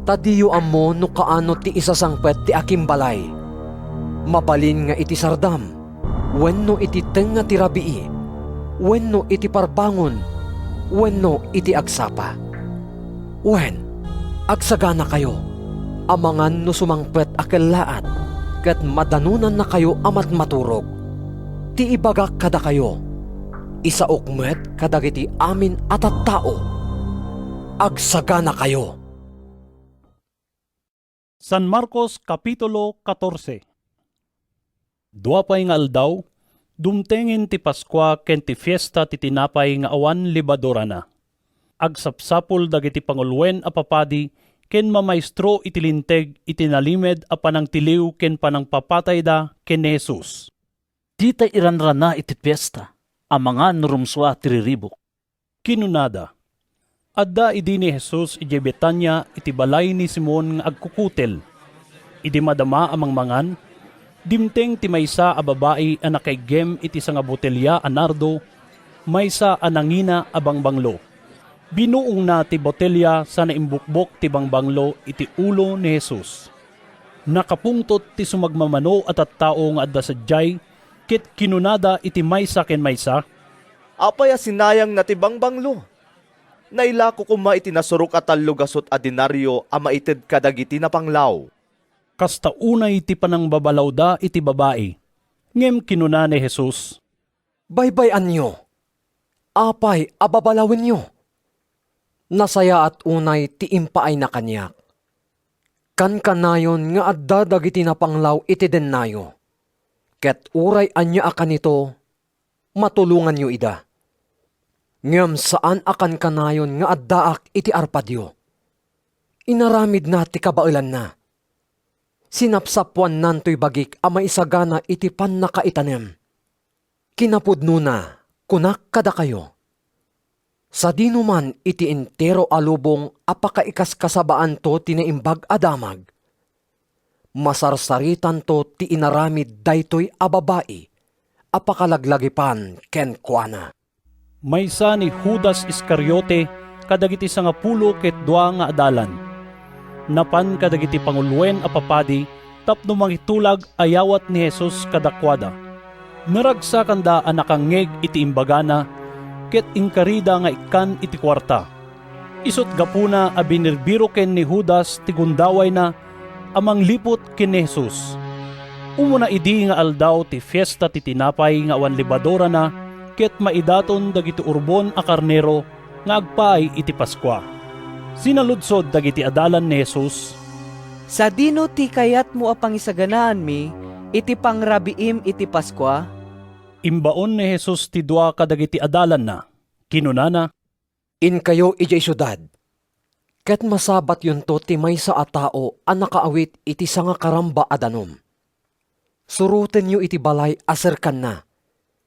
ta diyo ammo no kaano ti isasangpet ti akimbalay. Mabalin nga iti sardam, wenno iti tengnga ti rabii, wenno iti parbangon, wenno iti agsapa. Wen, agsaganakayo, amangan no sumangpet a kellaat, ket madanonannakayo a matmaturog. Ti ibagak kadakayo, isaok met kadagiti amin a tattao. Agsaganakayo. San Marcos, Kapitulo katorse. Dua pay nga aldaw, dumtengen ti Paskua ken ti Fiesta ti Tinapay nga awan Lebadurana. Agsapsapul dagiti panguloen a papadi ken mamaestro iti Linteg iti nalimed a panangtiliw ken panangpapatayda ken ni Jesus. Ditay iranrana iti fiesta, amangan no rumsua ti riribuk. Kinunada, "Adda idi ni Jesus idiay Betania iti balay ni Simon nga agkukutel. Idi madama a mangmangan, dimteng ti maysa a babai a nakaiggem iti sangabotelia a nardo, maysa a nangina a bangbanglo. Binuongna ti botelia sana imbukbok ti bangbanglo iti ulo ni Jesus." Nakapungtot ti sumagmamano a tattao nga adda sadiay, ket kinunada iti maysa ken maysa, "Apay a sinayangna ti bangbanglo? Nailako koma iti nasurok a tallo gasut a denario a maited kadagiti napanglaw." Kasta unay ti panangbabalawda iti babai. Ngem kinuna ni Jesus, "Baybay-anyo! Apay a babalawenyo? Nasayaat unay ti impaayna kaniak. Kankanayon nga adda dagiti napanglaw iti dennayo, ket uray ania a kanito, matulonganyo ida. Ngem saan a kankanayon nga addaak iti arpadyo. Inaramidna ti kabaelanna. Sinapsapoannantoy bagik a maisagana iti pannakaitanem. Kinapudnona, kunak kadakayo, sadino man iti entero a lubong a pakaikaskasabaanto ti Naimbag a Damag, masarsaritanto ti inaramid daytoy a babai a pakalaglagipan kenkuana." Maysa ni Judas Iscariote kadagiti sangapulo ket dua nga adalan. Napan kadagiti panguloen a papadi tapno mangitulag a yawat ni Jesus kadakuada. Naragsakanda a nakangngeg iti imbagana ket inkarida nga ikkan iti kuarta. Isut' gapuna a binirbiroken ni Judas ti gundawayna a mangliput ken ni Jesus. Umuna idi nga aldaw ti Fiesta ti Tinapay nga awan Lebadurana ket maidaton dagiti urbon a karnero nga agpaay iti Paskua. Sinaludsod dagiti adalan ni Jesus, "Sadino ti kayatmo a pangisaganaanmi iti pangrabiim iti Paskua?" Imbaon ni Jesus ti dua kadagiti adalanna. Kinunana, "Inkayo idiay siudad, ket masabatyonto ti maysa a tao a nakaawit iti sangakaramba a danum. Surotenyo iti balay a serkanna,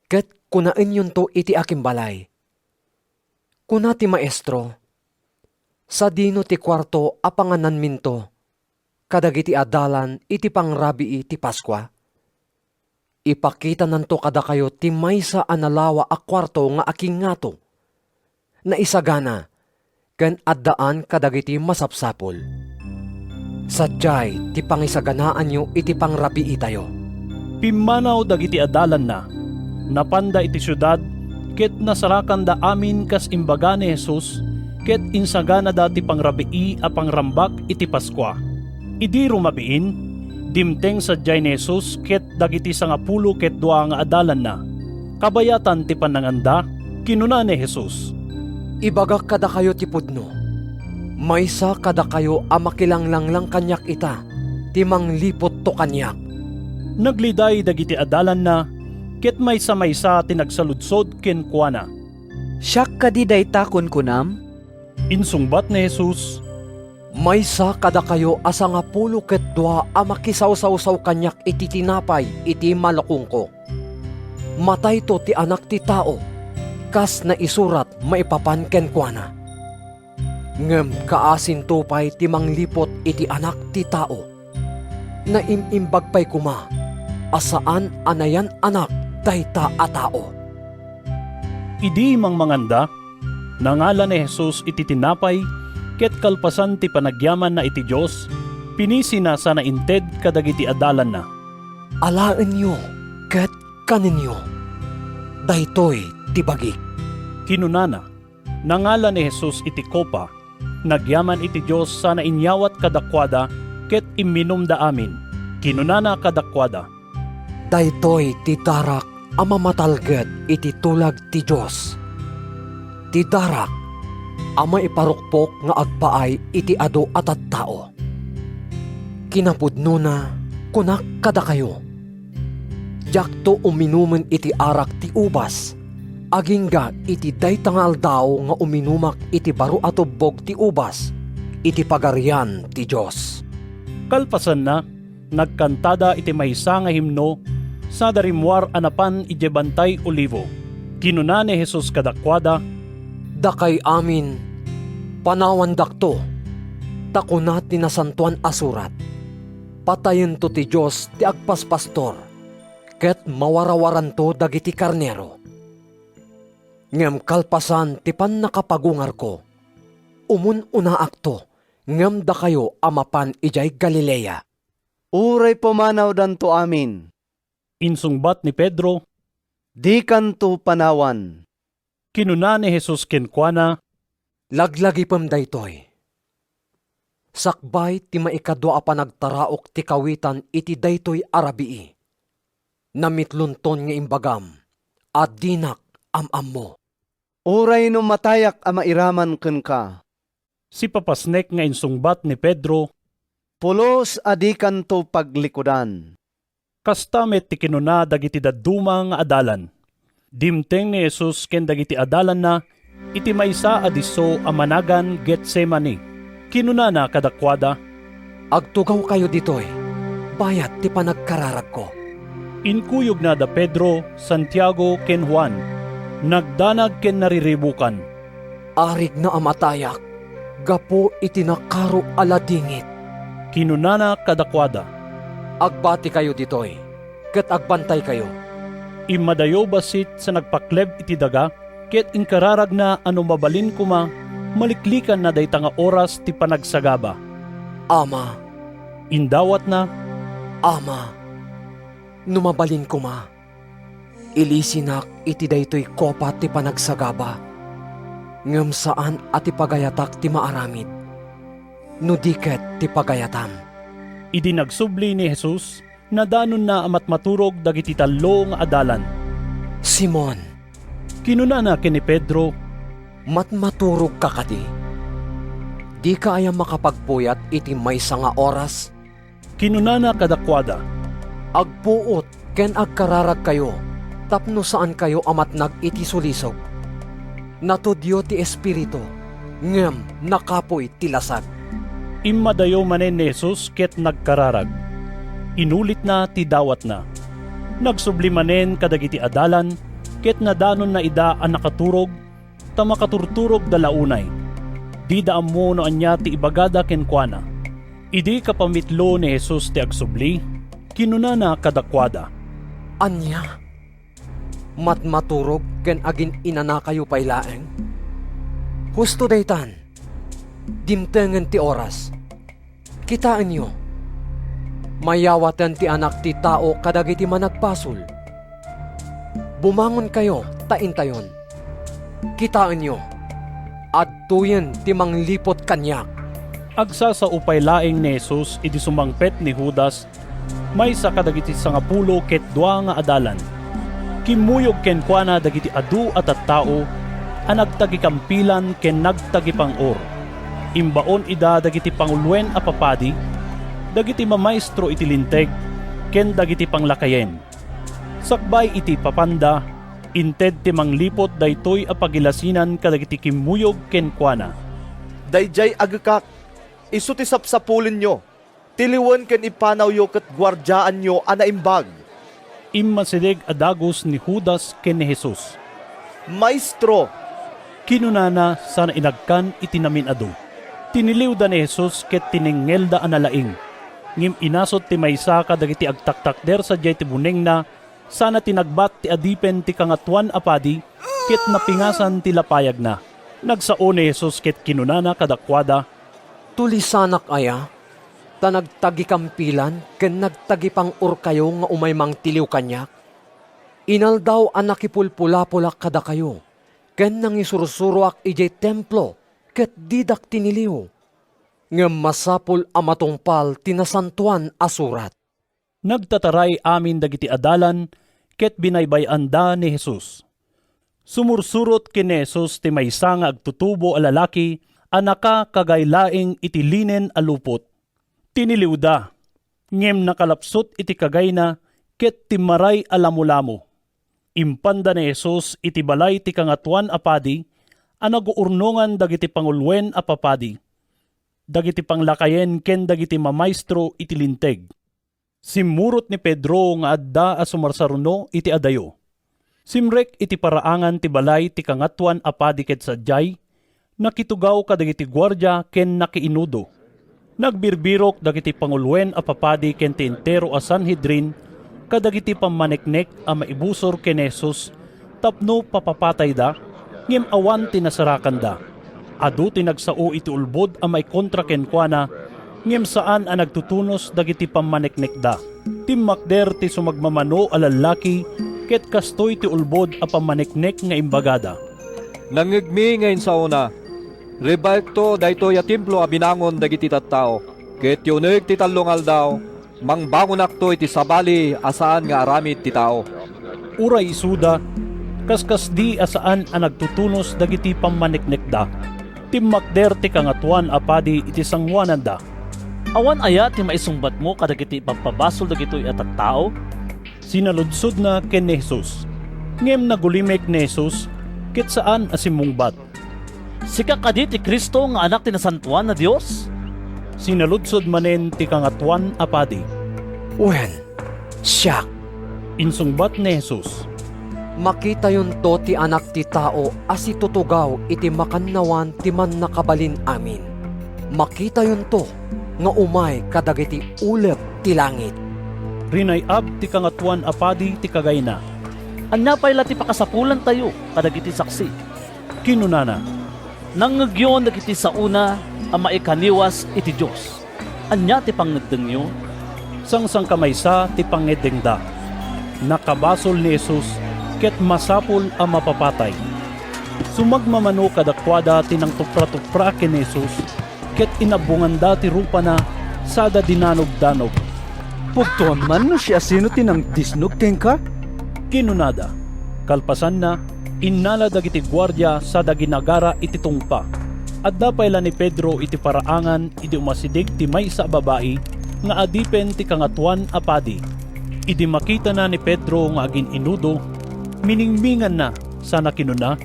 ket kunaenyonto iti akimbalay, 'Kuna ti Maestro, sadino ti kuarto a pangananminto kadagiti adalan iti pangrabii ti Paskua?' Ipakitananto kadakayo ti maysa a nalawa a kuarto nga akingngato, naisagana, ken addaan kadagiti masapsapul. Sadiay ti pangisaganaanyo iti pangrabiitayo." Pimmanaw dagiti adalanna. Napanda iti siudad, ket nasarakanda amin kas imbaga ni Jesus, ket insaganada ti pangrabii a pangrambak iti Paskua. Idi rumabiin, dimteng sadiay ni Jesus ket dagiti sangapulo ket dua nga adalanna. Kabayatan ti pannanganda, kinuna ni Jesus, "Ibagak kadakayo ti pudno. Maysa kadakayo a makilanglanglang kaniak ita, ti mangliputto kaniak." Nagliday dagiti adalanna, ket maysa-maysa ti nagsaludsod kenkuana. "Siak kadi dayta kunkunam?" Insungbat ni Jesus, "Maysa kadakayo a sangapulo ket dua a makisawsawsaw kaniak iti tinapay iti malukongko. Matayto ti Anak ti Tao, kas naisurat maipapan kenkuana. Ngem kaasinto pay ti mangliput iti Anak ti Tao. Naim-imbag pay koma a saan a nayan-anak dayta a tao." Idi mangmanganda, nangala ni Jesus iti tinapay, ket kalpasan ti panagyamanna iti Dios, pinisina sana inted kadagiti adalanna. "Alaenyo ket kanenyo. Daytoy ti bagik," kinunana. Nangala ni Jesus iti kopa, nagyaman iti Dios sana inyawat kadakuada, ket imminumda amin. Kinunana kadakuada, "Daytoy ti darak a mamatalged iti tulag ti Dios, ti darak a maiparukpok nga agpaay iti adu a tattao. Kinapudnona, kunak kadakayo, diakto uminumen iti arak ti ubas, agingga iti dayta nga aldaw nga uminumak iti baro a tubbog ti ubas iti Pagarian ti Dios." Kalpasanna, nagkantada iti maysa nga himno sada rimmuar a napan idiay Bantay Olivo. Kinuna ni Jesus kadakuada, "Dakay amin, panawandakto, ta kuna ti Nasantoan a Surat, 'Patayento ti Dios ti agpaspastor, ket mawarawaranto dagiti karnero.' Ngem kalpasan ti pannakapagungarko, umun-unaakto ngem dakayo a mapan idiay Galilea." "Uray pumanawdanto amin," insungbat ni Pedro, "dikanto panawan." Kinuna ni Jesus kenkuana, "Laglagipem daytoy. Sakbay ti maikadua a panagtaraok ti kawitan iti daytoy a rabii, namitlonton nga imbagam a dinak am-ammo." "Uray no matayak a mairaman kenka," sipapasnek nga insungbat ni Pedro, "pulos a dikanto paglikudan." Kasta met ti kinuna dagiti dadduma nga adalan. Dimteng ni Jesus ken dagiti adalanna iti maysa a disso a managan Getsemani. Kinunana kadakuada, "Agtugawkayo ditoy, bayat ti panagkararagko." Inkuyogna da Pedro, Santiago, ken Juan. Nagdanag ken nariribukan. "Arigna a matayak gapu iti nakaro a ladingit," kinunana kadakuada. "Agbatikayo ditoy ket agbantaykayo." Immadayo bassit sa nagpakleb iti daga, ket inkararagna a no mabalin koma, maliklikanna dayta nga oras ti panagsagaba. "Ama," indawatna, "Ama, no mabalin koma, ilisinak iti daytoy kopa ti panagsagaba, ngem saan a ti pagayatak ti maaramid, no di ket ti pagayatam." Idi nagsubli ni Jesus, nadanonna a matmaturog dagiti tallo nga adalan. "Simon," kinunana ken ni Pedro, "matmaturogka kadi? Dika aya makapagpuyat iti maysa nga oras?" Kinunana kadakuada, "Agpuot ken agkararagkayo tapno saankayo a matnag iti sulisog. Natudyo ti espiritu, ngem nakapuy ti lasag. Immadayo manen ni Jesus ket nagkararag. Inulitna ti dawatna. Nagsubli manen kadagiti adalan ket nadanonna ida a nakaturog, ta makaturturogda la unay. Dida ammo no ania ti ibagada kenkuana. Idi kapamitlo ni Jesus ti agsubli, kinunana kadakuada, "Ania? Matmaturog ken agin-inanakayo pay laeng? Husto daytan, dimtengen ti oras. Kitaenyo, mayawaten ti Anak ti Tao kadagiti managbasol. Bumangonkayo ta intayon. Kitaenyo, adtoyen ti mangliput kaniak." Agsasao pay laeng ni Jesus idi sumangpet ni Judas, maysa kadagiti sangapulo ket dua nga adalan. Kimmuyog kenkuana dagiti adu a tattao a nagtagikampilan ken nagtagipang-or. Imbaon ida dagiti panguloen a papadi, dagiti mamaestro iti Linteg, ken dagiti panglakayen. Sakbay iti ipapanda, inted ti mangliput daytoy a pagilasinan kadagiti kimmuyog kenkuana, "Daydiay agekak, isu ti sapsapulenyo. Tiliwen ken ipanawyo ket guardiaanyo a naimbag." Immasideg a dagus ni Judas ken ni Jesus. "Maestro," kinunana sana inagkan iti namin-adu. Tiniliwda ni Jesus ket tinengngelda a nalaing. Ngem inasut ti maysa kadagiti agtaktakder sadiay ti bunengna sana tinagbat ti adipen ti Kangatoan a Padi ket napingasan ti lapayagna. Nagsao ni Jesus ket kinunana kadakuada, "Tulisanak aya, ta nagtagikampilan ken nagtagipang-orkayo nga umay mangtiliw kaniak? Inaldaw a nakipulpulapolak kadakayo ken nangisursuroak idiay Templo ket didak tiniliw. Ngem masapul a matungpal ti Nasantoan a Surat." Nagtataray amin dagiti adalan ket binaybay-anda ni Jesus. Sumursurot ken ni Jesus ti maysa nga agtutubo a lalaki a nakakagay laeng iti linen a lupot. Tiniliwda, ngem nakalapsut iti kagayna ket timmaray a lamolamo. Impanda ni Jesus iti balay ti Kangatoan a Padi a naguurnongan dagiti panguloen a papadi, dagiti panglakayen ken dagiti mamaestro iti Linteg. Simmurot ni Pedro nga adda a sumarsaruno iti adayo. Simrek iti paraangan ti balay ti Kangatoan a Padi ket sadiay, nakitugaw kadagiti guardia ken nakiinudo. Nagbirbirok dagiti panguloen a papadi ken ti entero a Sanhedrin kadagiti pammaneknek a maibusor ken ni Jesus tapno papapatayda, ngem awan ti nasarakanda. Adu ti nagsao iti ulbod a maikontra kenkuana, ngem saan a nagtutunos dagiti pammaneknekda. Timmakder ti sumagmamano a lallaki ket kastoy ti ulbod a pammaneknek nga imbagada, "Nangngegmi nga insaona. Rebbaekto daytoy a Templo a binangon dagiti tattao, ket ti uneg ti tallo nga aldaw, mangbangonakto iti sabali a saan nga aramid ti tao." Uray isuda, kaskasdi a saan a nagtutunos dagiti pammaneknekda. Timmakder ti Kangatoan a Padi iti sangoananda. "Awan aya ti maisungbatmo kadagiti ipabpabasol dagitoy a tattao?" sinaludsodna ken ni Jesus. Ngem nagulimek ni Jesus ket saan a simmungbat. "Sika kadi ti Cristo nga Anak ti Nasantoan a Dios?" sinaludsod manen ti Kangatoan a Padi. "Wen, siak," insungbat ni Jesus. "Makitayonto ti Anak ti Tao a situtugaw iti makannawan ti Mannakabalin-amin. Makitayonto nga umay kadagiti ulep ti langit." Rinay-ab ti Kangatoan a Padi ti kagayna. "Ania pay la ti pakasapulantayo kadagiti saksi?" kinunana. "Nangngegyon dagiti saona a maikaniwas iti Dios. Ania ti pangngeddengyo?" Sangsangkamaysa ti pangngeddengda. Nakabasol ni Jesus ket masapul a mapapatay. Sumagmamano kadakuada ti nangtupratupra ken ni Jesus, ket inabbonganda ti rupana sada dinanogdanog. "Pugtoam man no siasino ti nangdisnog kenka," kinunada. Kalpasanna, innala dagiti guardia sada ginagara iti tungpa. Adda pay la ni Pedro iti paraangan idi umasideg ti maysa a babai nga adipen ti Kangatoan a Padi. Idi makitana ni Pedro nga agin-inudo, miningminganna sana kinuna,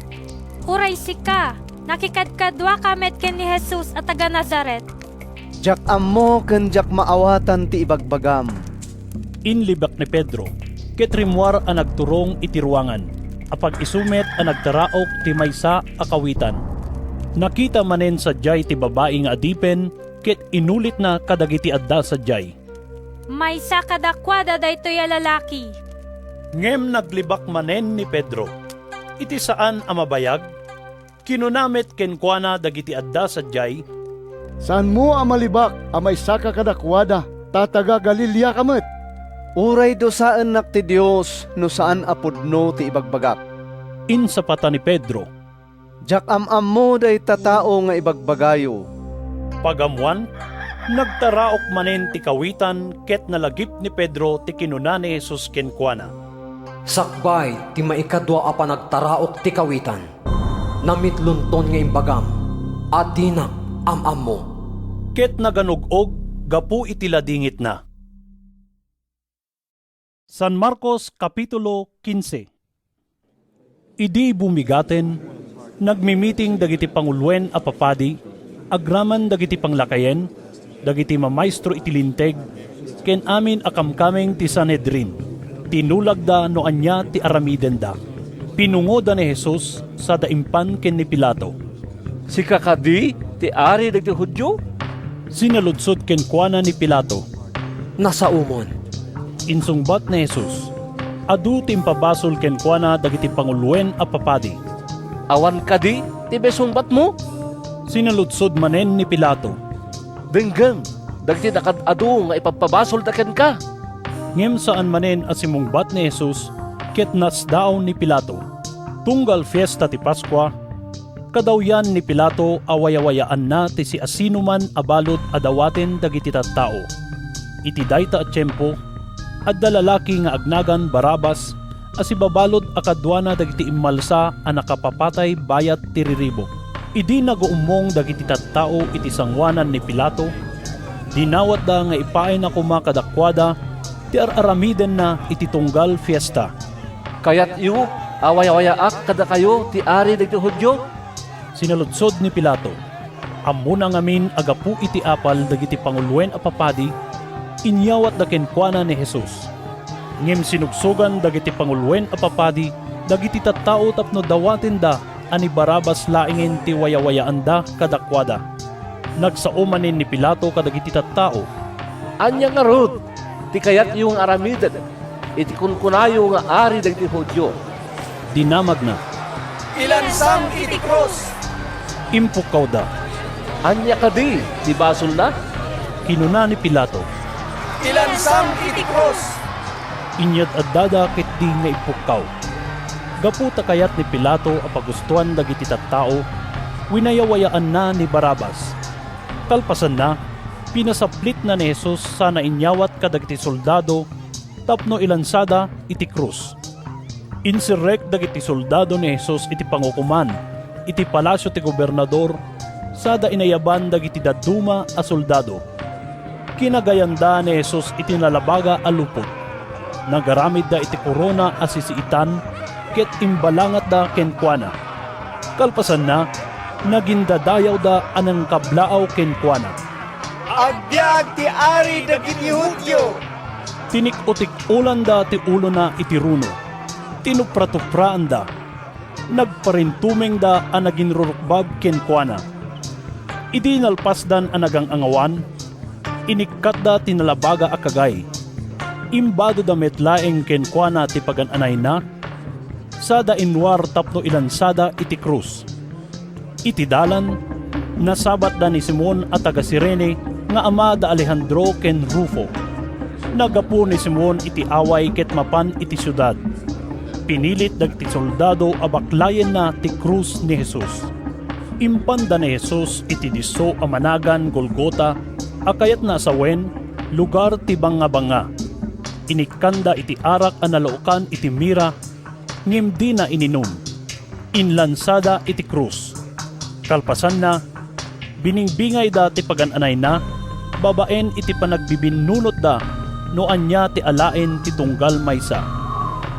Uray sika, nakikadkaduaka met ken ni Jesus a taga-Nazaret. Diak ammo ken diak maawatan ti ibagbagam. Inlibak ni Pedro, ket rimmuar a nagturong iti ruangan, a pag-isu met a nagtaraok ti maysa a kawitan. Nakita manen sadiay ti babai nga adipen ket inulitna kadagiti adda sadiay, "Maysa kadakuada daytoy a lalaki." Ngem naglibak manen ni Pedro. Iti saan a mabayag, kinuna met kenkuana dagiti adda sadiay, "Saanmo a malibak a maysaka kadakuada, ta taga-Galileaka met. Uray dusaennak ti Dios no saan a pudno ti ibagbagak." Insapata ni Pedro, "Diak am-ammo dayta tao nga ibagbagayo." Pagamuan, nagtaraok manen ti kawitan ket nalagip ni Pedro ti kinuna ni Jesus kenkuana, "Sakbay ti maikadua a panagtaraok ti kawitan, namitlonton nga imbagam a dinak am-ammo." Ket naganug-og gapu iti ladingitna. San Marcos, Kapitulo quince. Idi bumigaten, nagmimiting dagiti panguloen a papadi, agraman dagiti panglakayen, dagiti mamaestro iti Linteg, ken amin a kamkameng ti Sanhedrin. Tinulagda no ania ti aramidenda. Pinungoda ni Jesus sada impan ken ni Pilato, "Sika kadi ti ari dagiti Judio?" Sinaludsod kenkuana ni Pilato. "Nasaomon," insungbat ni Jesus. Adu ti impabasol kenkuana dagiti panguloen a papadi. "Awan kadi ti maisungbatmo?" Sinaludsod manen ni Pilato. "Denggem dagiti nakaad-adu nga ipabpabasolda kenka." Ngem saan manen a simmungbat ni Jesus ket nasdaaw ni Pilato. Tunggal fiesta ti Paskua, kadawyan ni Pilato a wayawayaanna ti siasinoman a balud a dawaten dagiti tattao. Iti dayta a tiempo, adda lalaki nga agnagan Barrabas a sibabalud a kaduana dagiti immalsa a nakapapatay bayat ti riribuk. Idi naguummong dagiti tattao iti sangoanan ni Pilato, dinawatda nga ipaayna koma kadakuada ti ar-aramidenna iti tunggal fiesta. "Kayatyo a wayawayaak kadakayo ti ari dagiti Judio?" Sinaludsod ni Pilato. Ammona ngamin a gapu iti apal dagiti panguloen a papadi, inyawatda kenkuana ni Jesus. Ngem sinugsogan dagiti panguloen a papadi dagiti tattao tapno dawatenda a ni Barrabas laengen ti wayawayaanda kadakuada. Nagsao manen ni Pilato kadagiti tattao, "Ania ngarud ti kayatyo nga aramiden iti kunkunayo nga ari dagiti Judio?" Dinamagna, "Ilansam iti krus!" Impukkawda. "Ania kadi ti basolna?" kinuna ni Pilato. "Ilansam iti krus!" Inyad-addada ketdi nga impukkaw. Gapu ta kayat ni Pilato a pagustoan dagiti tattao, winayawayaanna ni Barrabas. Kalpasanna, pinasaplitna ni Jesus sana inyawat kadagiti soldado tapno ilansada iti krus. Inserrek dagiti soldado ni Jesus iti pangukoman iti palasio ti gobernador, sada inayaban dagiti dadduma a soldado. Kinagayanda ni Jesus iti nalabaga a lupot. Nagaramidda iti korona a sisiitan ket imbalangatda kenkuana. Kalpasanna, nagindadayawda a nangkablaaw kenkuana, "Agbiag ti Ari dagiti Judio!" Tinik-otik-olanda ti ulona iti runo. Tinupratupraanda. Nagparintumengda a naginrurukbab kenkuana. Idi nalpasdan a nagang-angawan, inikkatda ti nalabaga a kagay. Imbadoda met laeng kenkuana ti pagan-anayna, sada inruar tapno ilansada iti krus. Iti dalan, nasabatda ni Simon a taga-Cirene nga ama da Alejandro ken Rufo. Naggapu ni Simon iti away ket mapan iti siudad. Pinilit dagiti soldado a baklayenna ti krus ni Jesus. Impanda ni Jesus iti disso a managan Golgota a kayatna a sawen, "Lugar ti Bangabanga." Inikkanda iti arak a nalaokan iti mira, ngem dina ininum. Inlansada iti krus. Kalpasanna, biningbingayda ti pagan-anayna babaen iti panagbibinnunotda no ania ti alaen ti tunggal maysa.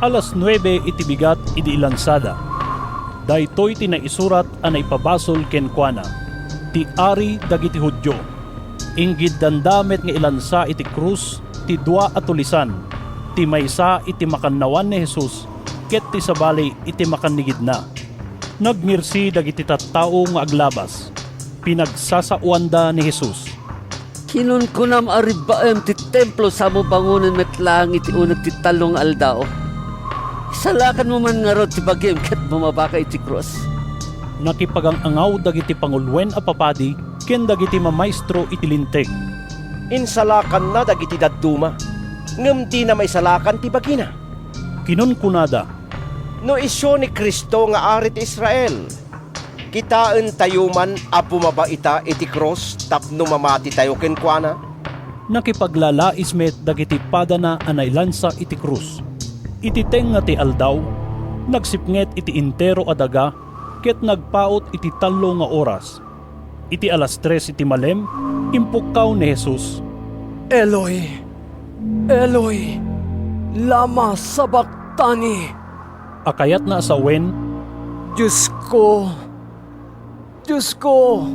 Alas nuebe iti bigat idi ilansada. Daytoy ti naisurat a naipabasol kenkuana, ti Ari dagiti Judio. Inggiddanda met nga ilansa iti krus ti dua a tulisan, ti maysa iti makannawan ni Jesus ket ti sabali iti makannigidna. Nagngirsi dagiti tattao nga aglabas. Pinagsasaoanda ni Jesus. Kinunkunam a ribbaem ti templo samo bangonen met laeng iti uneg ti tallo nga aldaw. Isalakanmo man ngarud ti bagim ket bumabaka iti krus. Nakipagang-angaw dagiti panguloen a papadi ken dagiti mamaestro iti Linteg. Insalakanna dagiti dadduma, ngem dina maisalakan ti bagina. Kinunkunada, "No isu ni Cristo nga Ari ti Israel, kitaentayo man a bumaba ita iti krus tapno mamatitayo kenkuana." Nakipaglalais met dagiti padana a nailansa iti krus. Iti tengnga ti aldaw, nagsipnget iti entero a daga ket nagpaut iti tallo nga oras. Iti alas tres iti malem, impukkaw ni Jesus, "Eloi, Eloi, lama sabactani?" A kayatna a sawen, "Diosko, Diosko,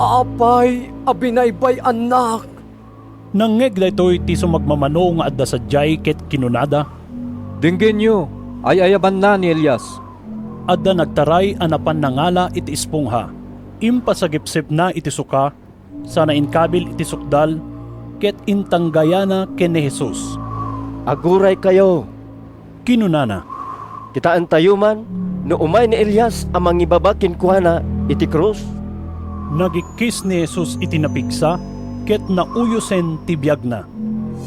apay a binaybay-annak?" Nangngeg daytoy ti sumagmamano nga adda sadiay ket kinunada, "Denggenyo, ay-ayabanna ni Elias." Adda nagtaray a napan nangala iti espongha. Impasagipsipna iti suka, sana inkabil iti sukdal, ket intanggayana ken ni Jesus. "Aguraykayo," kinunana. "Kitaentayo man no umay ni Elias a mangibaba kenkuana iti krus." Nagikkis ni Jesus iti napigsa ket nauyosen ti biagna.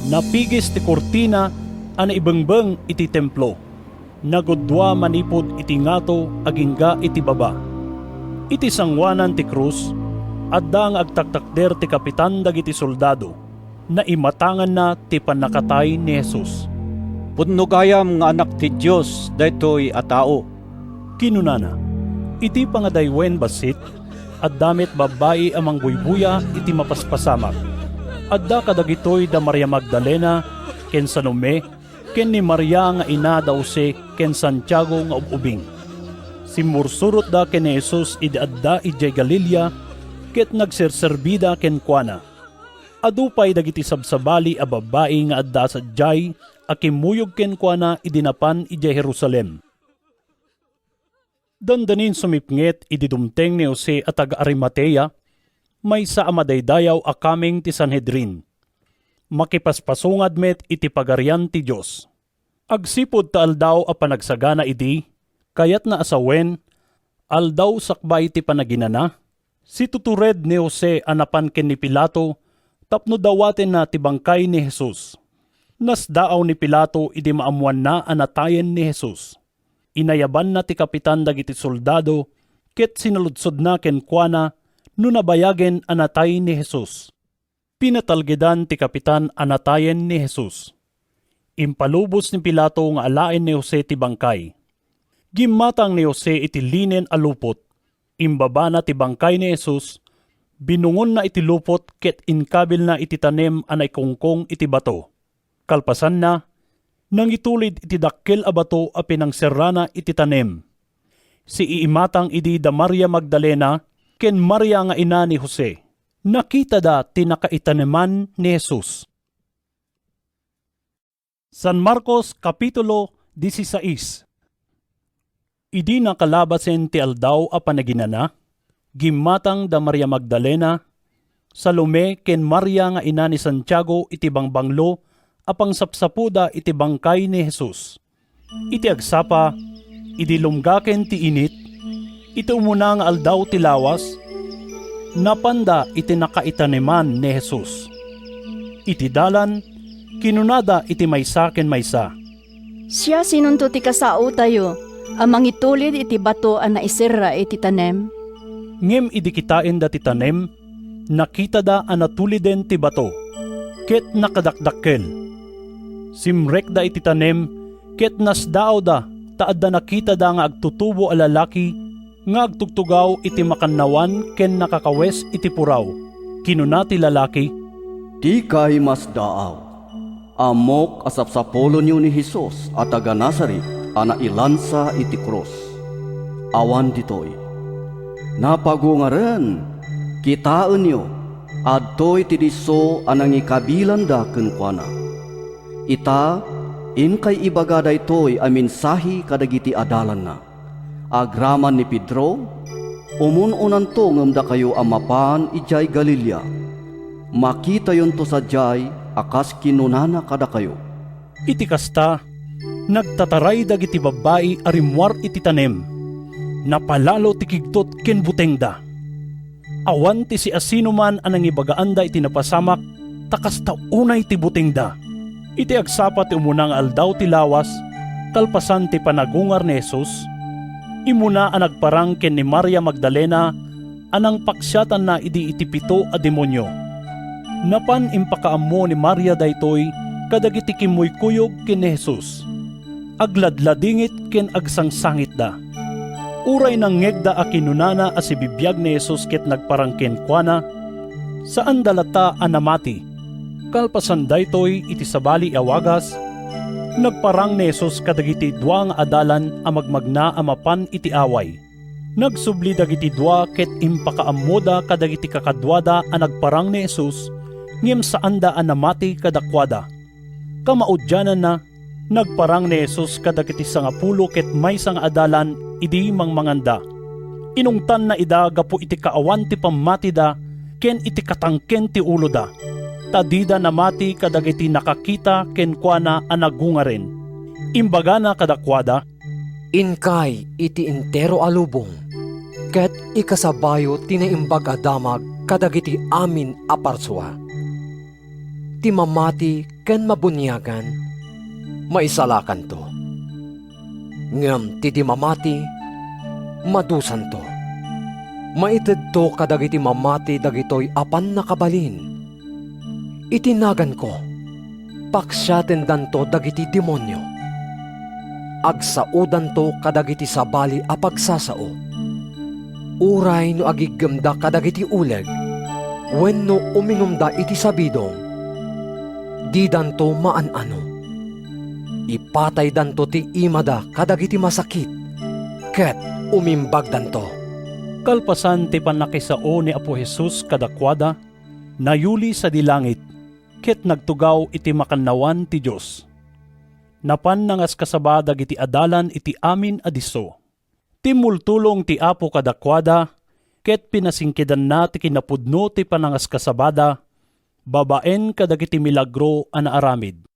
Napigis ti kurtina a naibengbeng iti templo. Nagudua manipud iti ngato agingga iti baba. Iti sangoanan ti krus, adda nga agtaktakder ti kapitan dagiti soldado. Naimatanganna ti pannakatay ni Jesus. "Pudno gayam nga Anak ti Dios daytoy a tao," kinunana. Iti pangadaywen bassit, adda met babbai a mangbuybuya iti mapaspasamak. Adda kadagitoy da Maria Magdalena ken Salome ken ni Maria nga ina da Jose ken Santiago nga ub-ubing. Simmursurotda ken ni Jesus idi adda idiay Galilea ket nagserserbida kenkuana. Adu pay dagiti sabsabali a babbai nga adda sadiay a kimmuyog kenkuana idi napan idiay Jerusalem. Dandanin sumipnget idi dumteng ni Jose a taga-Arimatea, maysa a madaydayaw a kameng ti Sanhedrin. Makipaspasungad met iti Pagarian ti Dios. Agsipud ta Aldaw a Panagsagana idi, kayatna a sawen, aldaw sakbay ti panaginana, situtured ni Jose a napan ken ni Pilato tapno dawatenna ti bangkay ni Jesus. Nasdaaw ni Pilato idi maammoanna a natayen ni Jesus. Inayabanna ti kapitan dagiti soldado ket sinaludsodna kenkuana no nabayagen a natay ni Jesus. Pinatalgedan ti kapitan a natayen ni Jesus. Impalubos ni Pilato nga alaen ni Jose ti bangkay. Gimmatang ni Jose iti linen a lupot. Imbabana ti bangkay ni Jesus, binungonna iti lupot ket inkabilna iti tanem a naikungkong iti bato. Kalpasanna, nangitulid iti dakkel a bato a pinangserrana iti tanem. Siiimatang idi da Maria Magdalena ken Maria nga ina ni Jose. Nakitada ti nakaitaneman ni Jesus. San Marcos, Kapitulo dieciséis. Idi nakalabasen ti Aldaw a Panaginana, gimmatang da Maria Magdalena, Salome ken Maria nga ina ni Santiago iti bangbanglo a pangsapsapoda iti bangkay ni Jesus. Iti agsapa, idi lumgaken ti init, iti umuna nga aldaw ti lawas, napanda iti nakaitaneman ni Jesus. Iti dalan, kinunada iti maysa ken maysa, "Siasinonto ti kasaotayo a mangitulid iti bato a naiserra iti tanem?" Ngem idi kitaenda ti tanem, nakitada a natuliden ti bato, ket nakadakdakkel. Simrekda iti tanem, ket nasdaawda ta adda nakitada nga agtutubo a lalaki nga agtugtugaw iti makannawan ken nakakawes iti puraw. Kinuna ti lalaki, "Dikay masdaaw. Ammok a sapsapulonyo ni Jesus a taga-Nazaret a nailansa iti krus." Awan ditoy. Napagungaren, kitaenyo, adtoy ti disso a nangikabilanda kenkuana. Ita, inkay ibaga daytoy a mensahe kadagiti adalanna. Agraman ni Pedro, umun-unanto ngem dakayo a mapan idiay Galilea. Makitayonto sadiay a kas kinunana kadakayo. Iti kasta, nagtataray dagiti babbai a rimmuar iti tanem. Napalalo ti kigtot ken butengda. Awan ti siasinoman a nangibagaanda iti napasamak, ta kasta unay ti butengda. Iti agsapa ti umuna nga aldaw ti lawas, kalpasan ti panagungar ni Jesus, immuna a nagparang ken ni Maria Magdalena a nangpaksiatanna idi iti pito a demonio. Napan impakaammo ni Maria daytoy kadagiti kimmuykuyog ken ni Jesus. Agladladingit ken agsangsangitda. Uray nangngegda a kinunana a sibibiag ni Jesus ket nagparang kenkuana, saanda latta a namati. Kalpasan daytoy, iti sabali a wagas, nagparang ni Jesus kadagiti dua nga adalan a magmagna a mapan iti away. Nagsubli dagiti dua ket impakaammoda kadagiti kakaduada a nagparang ni Jesus, ngem saanda a namati kadakuada. Kamaudiananna, nagparang ni Jesus kadagiti sangapulo ket maysa nga adalan idi mangmanganda. Inungtanna ida gapu iti kaawan ti pammatida ken iti katangken ti uloda, ta dida namati kadagiti nakakita kenkuana a nagungaren. Imbagana kadakuada, "Inkay iti entero a lubong, ket ikasabayo ti Naimbag a Damag kadagiti amin a parsua. Ti mamati ken mabuniagan, maisalakanto. Ngem ti di mamati, madusanto. Maitedto kadagiti mamati dagitoy a pannakabalin. Iti naganko, paksiatendanto dagiti demonio. Agsaodanto kadagiti sabali a pagsasao. Uray no agiggemda kadagiti uleg, wenno uminumda iti sabidong, didanto maan-ano. Ipataydanto ti imada kadagiti masakit, ket umimbagdanto." Kalpasan ti pannakisao ni Apo Jesus kadakuada, nayuli sadi langit, ket nagtugaw iti makannawan ti Dios. Napan nangaskasaba dagiti adalan iti amin a disso. Timmultulong ti Apo kadakuada, ket pinasingkedanna ti kinapudno ti panangaskasabada babaen kadagiti milagro a naaramid.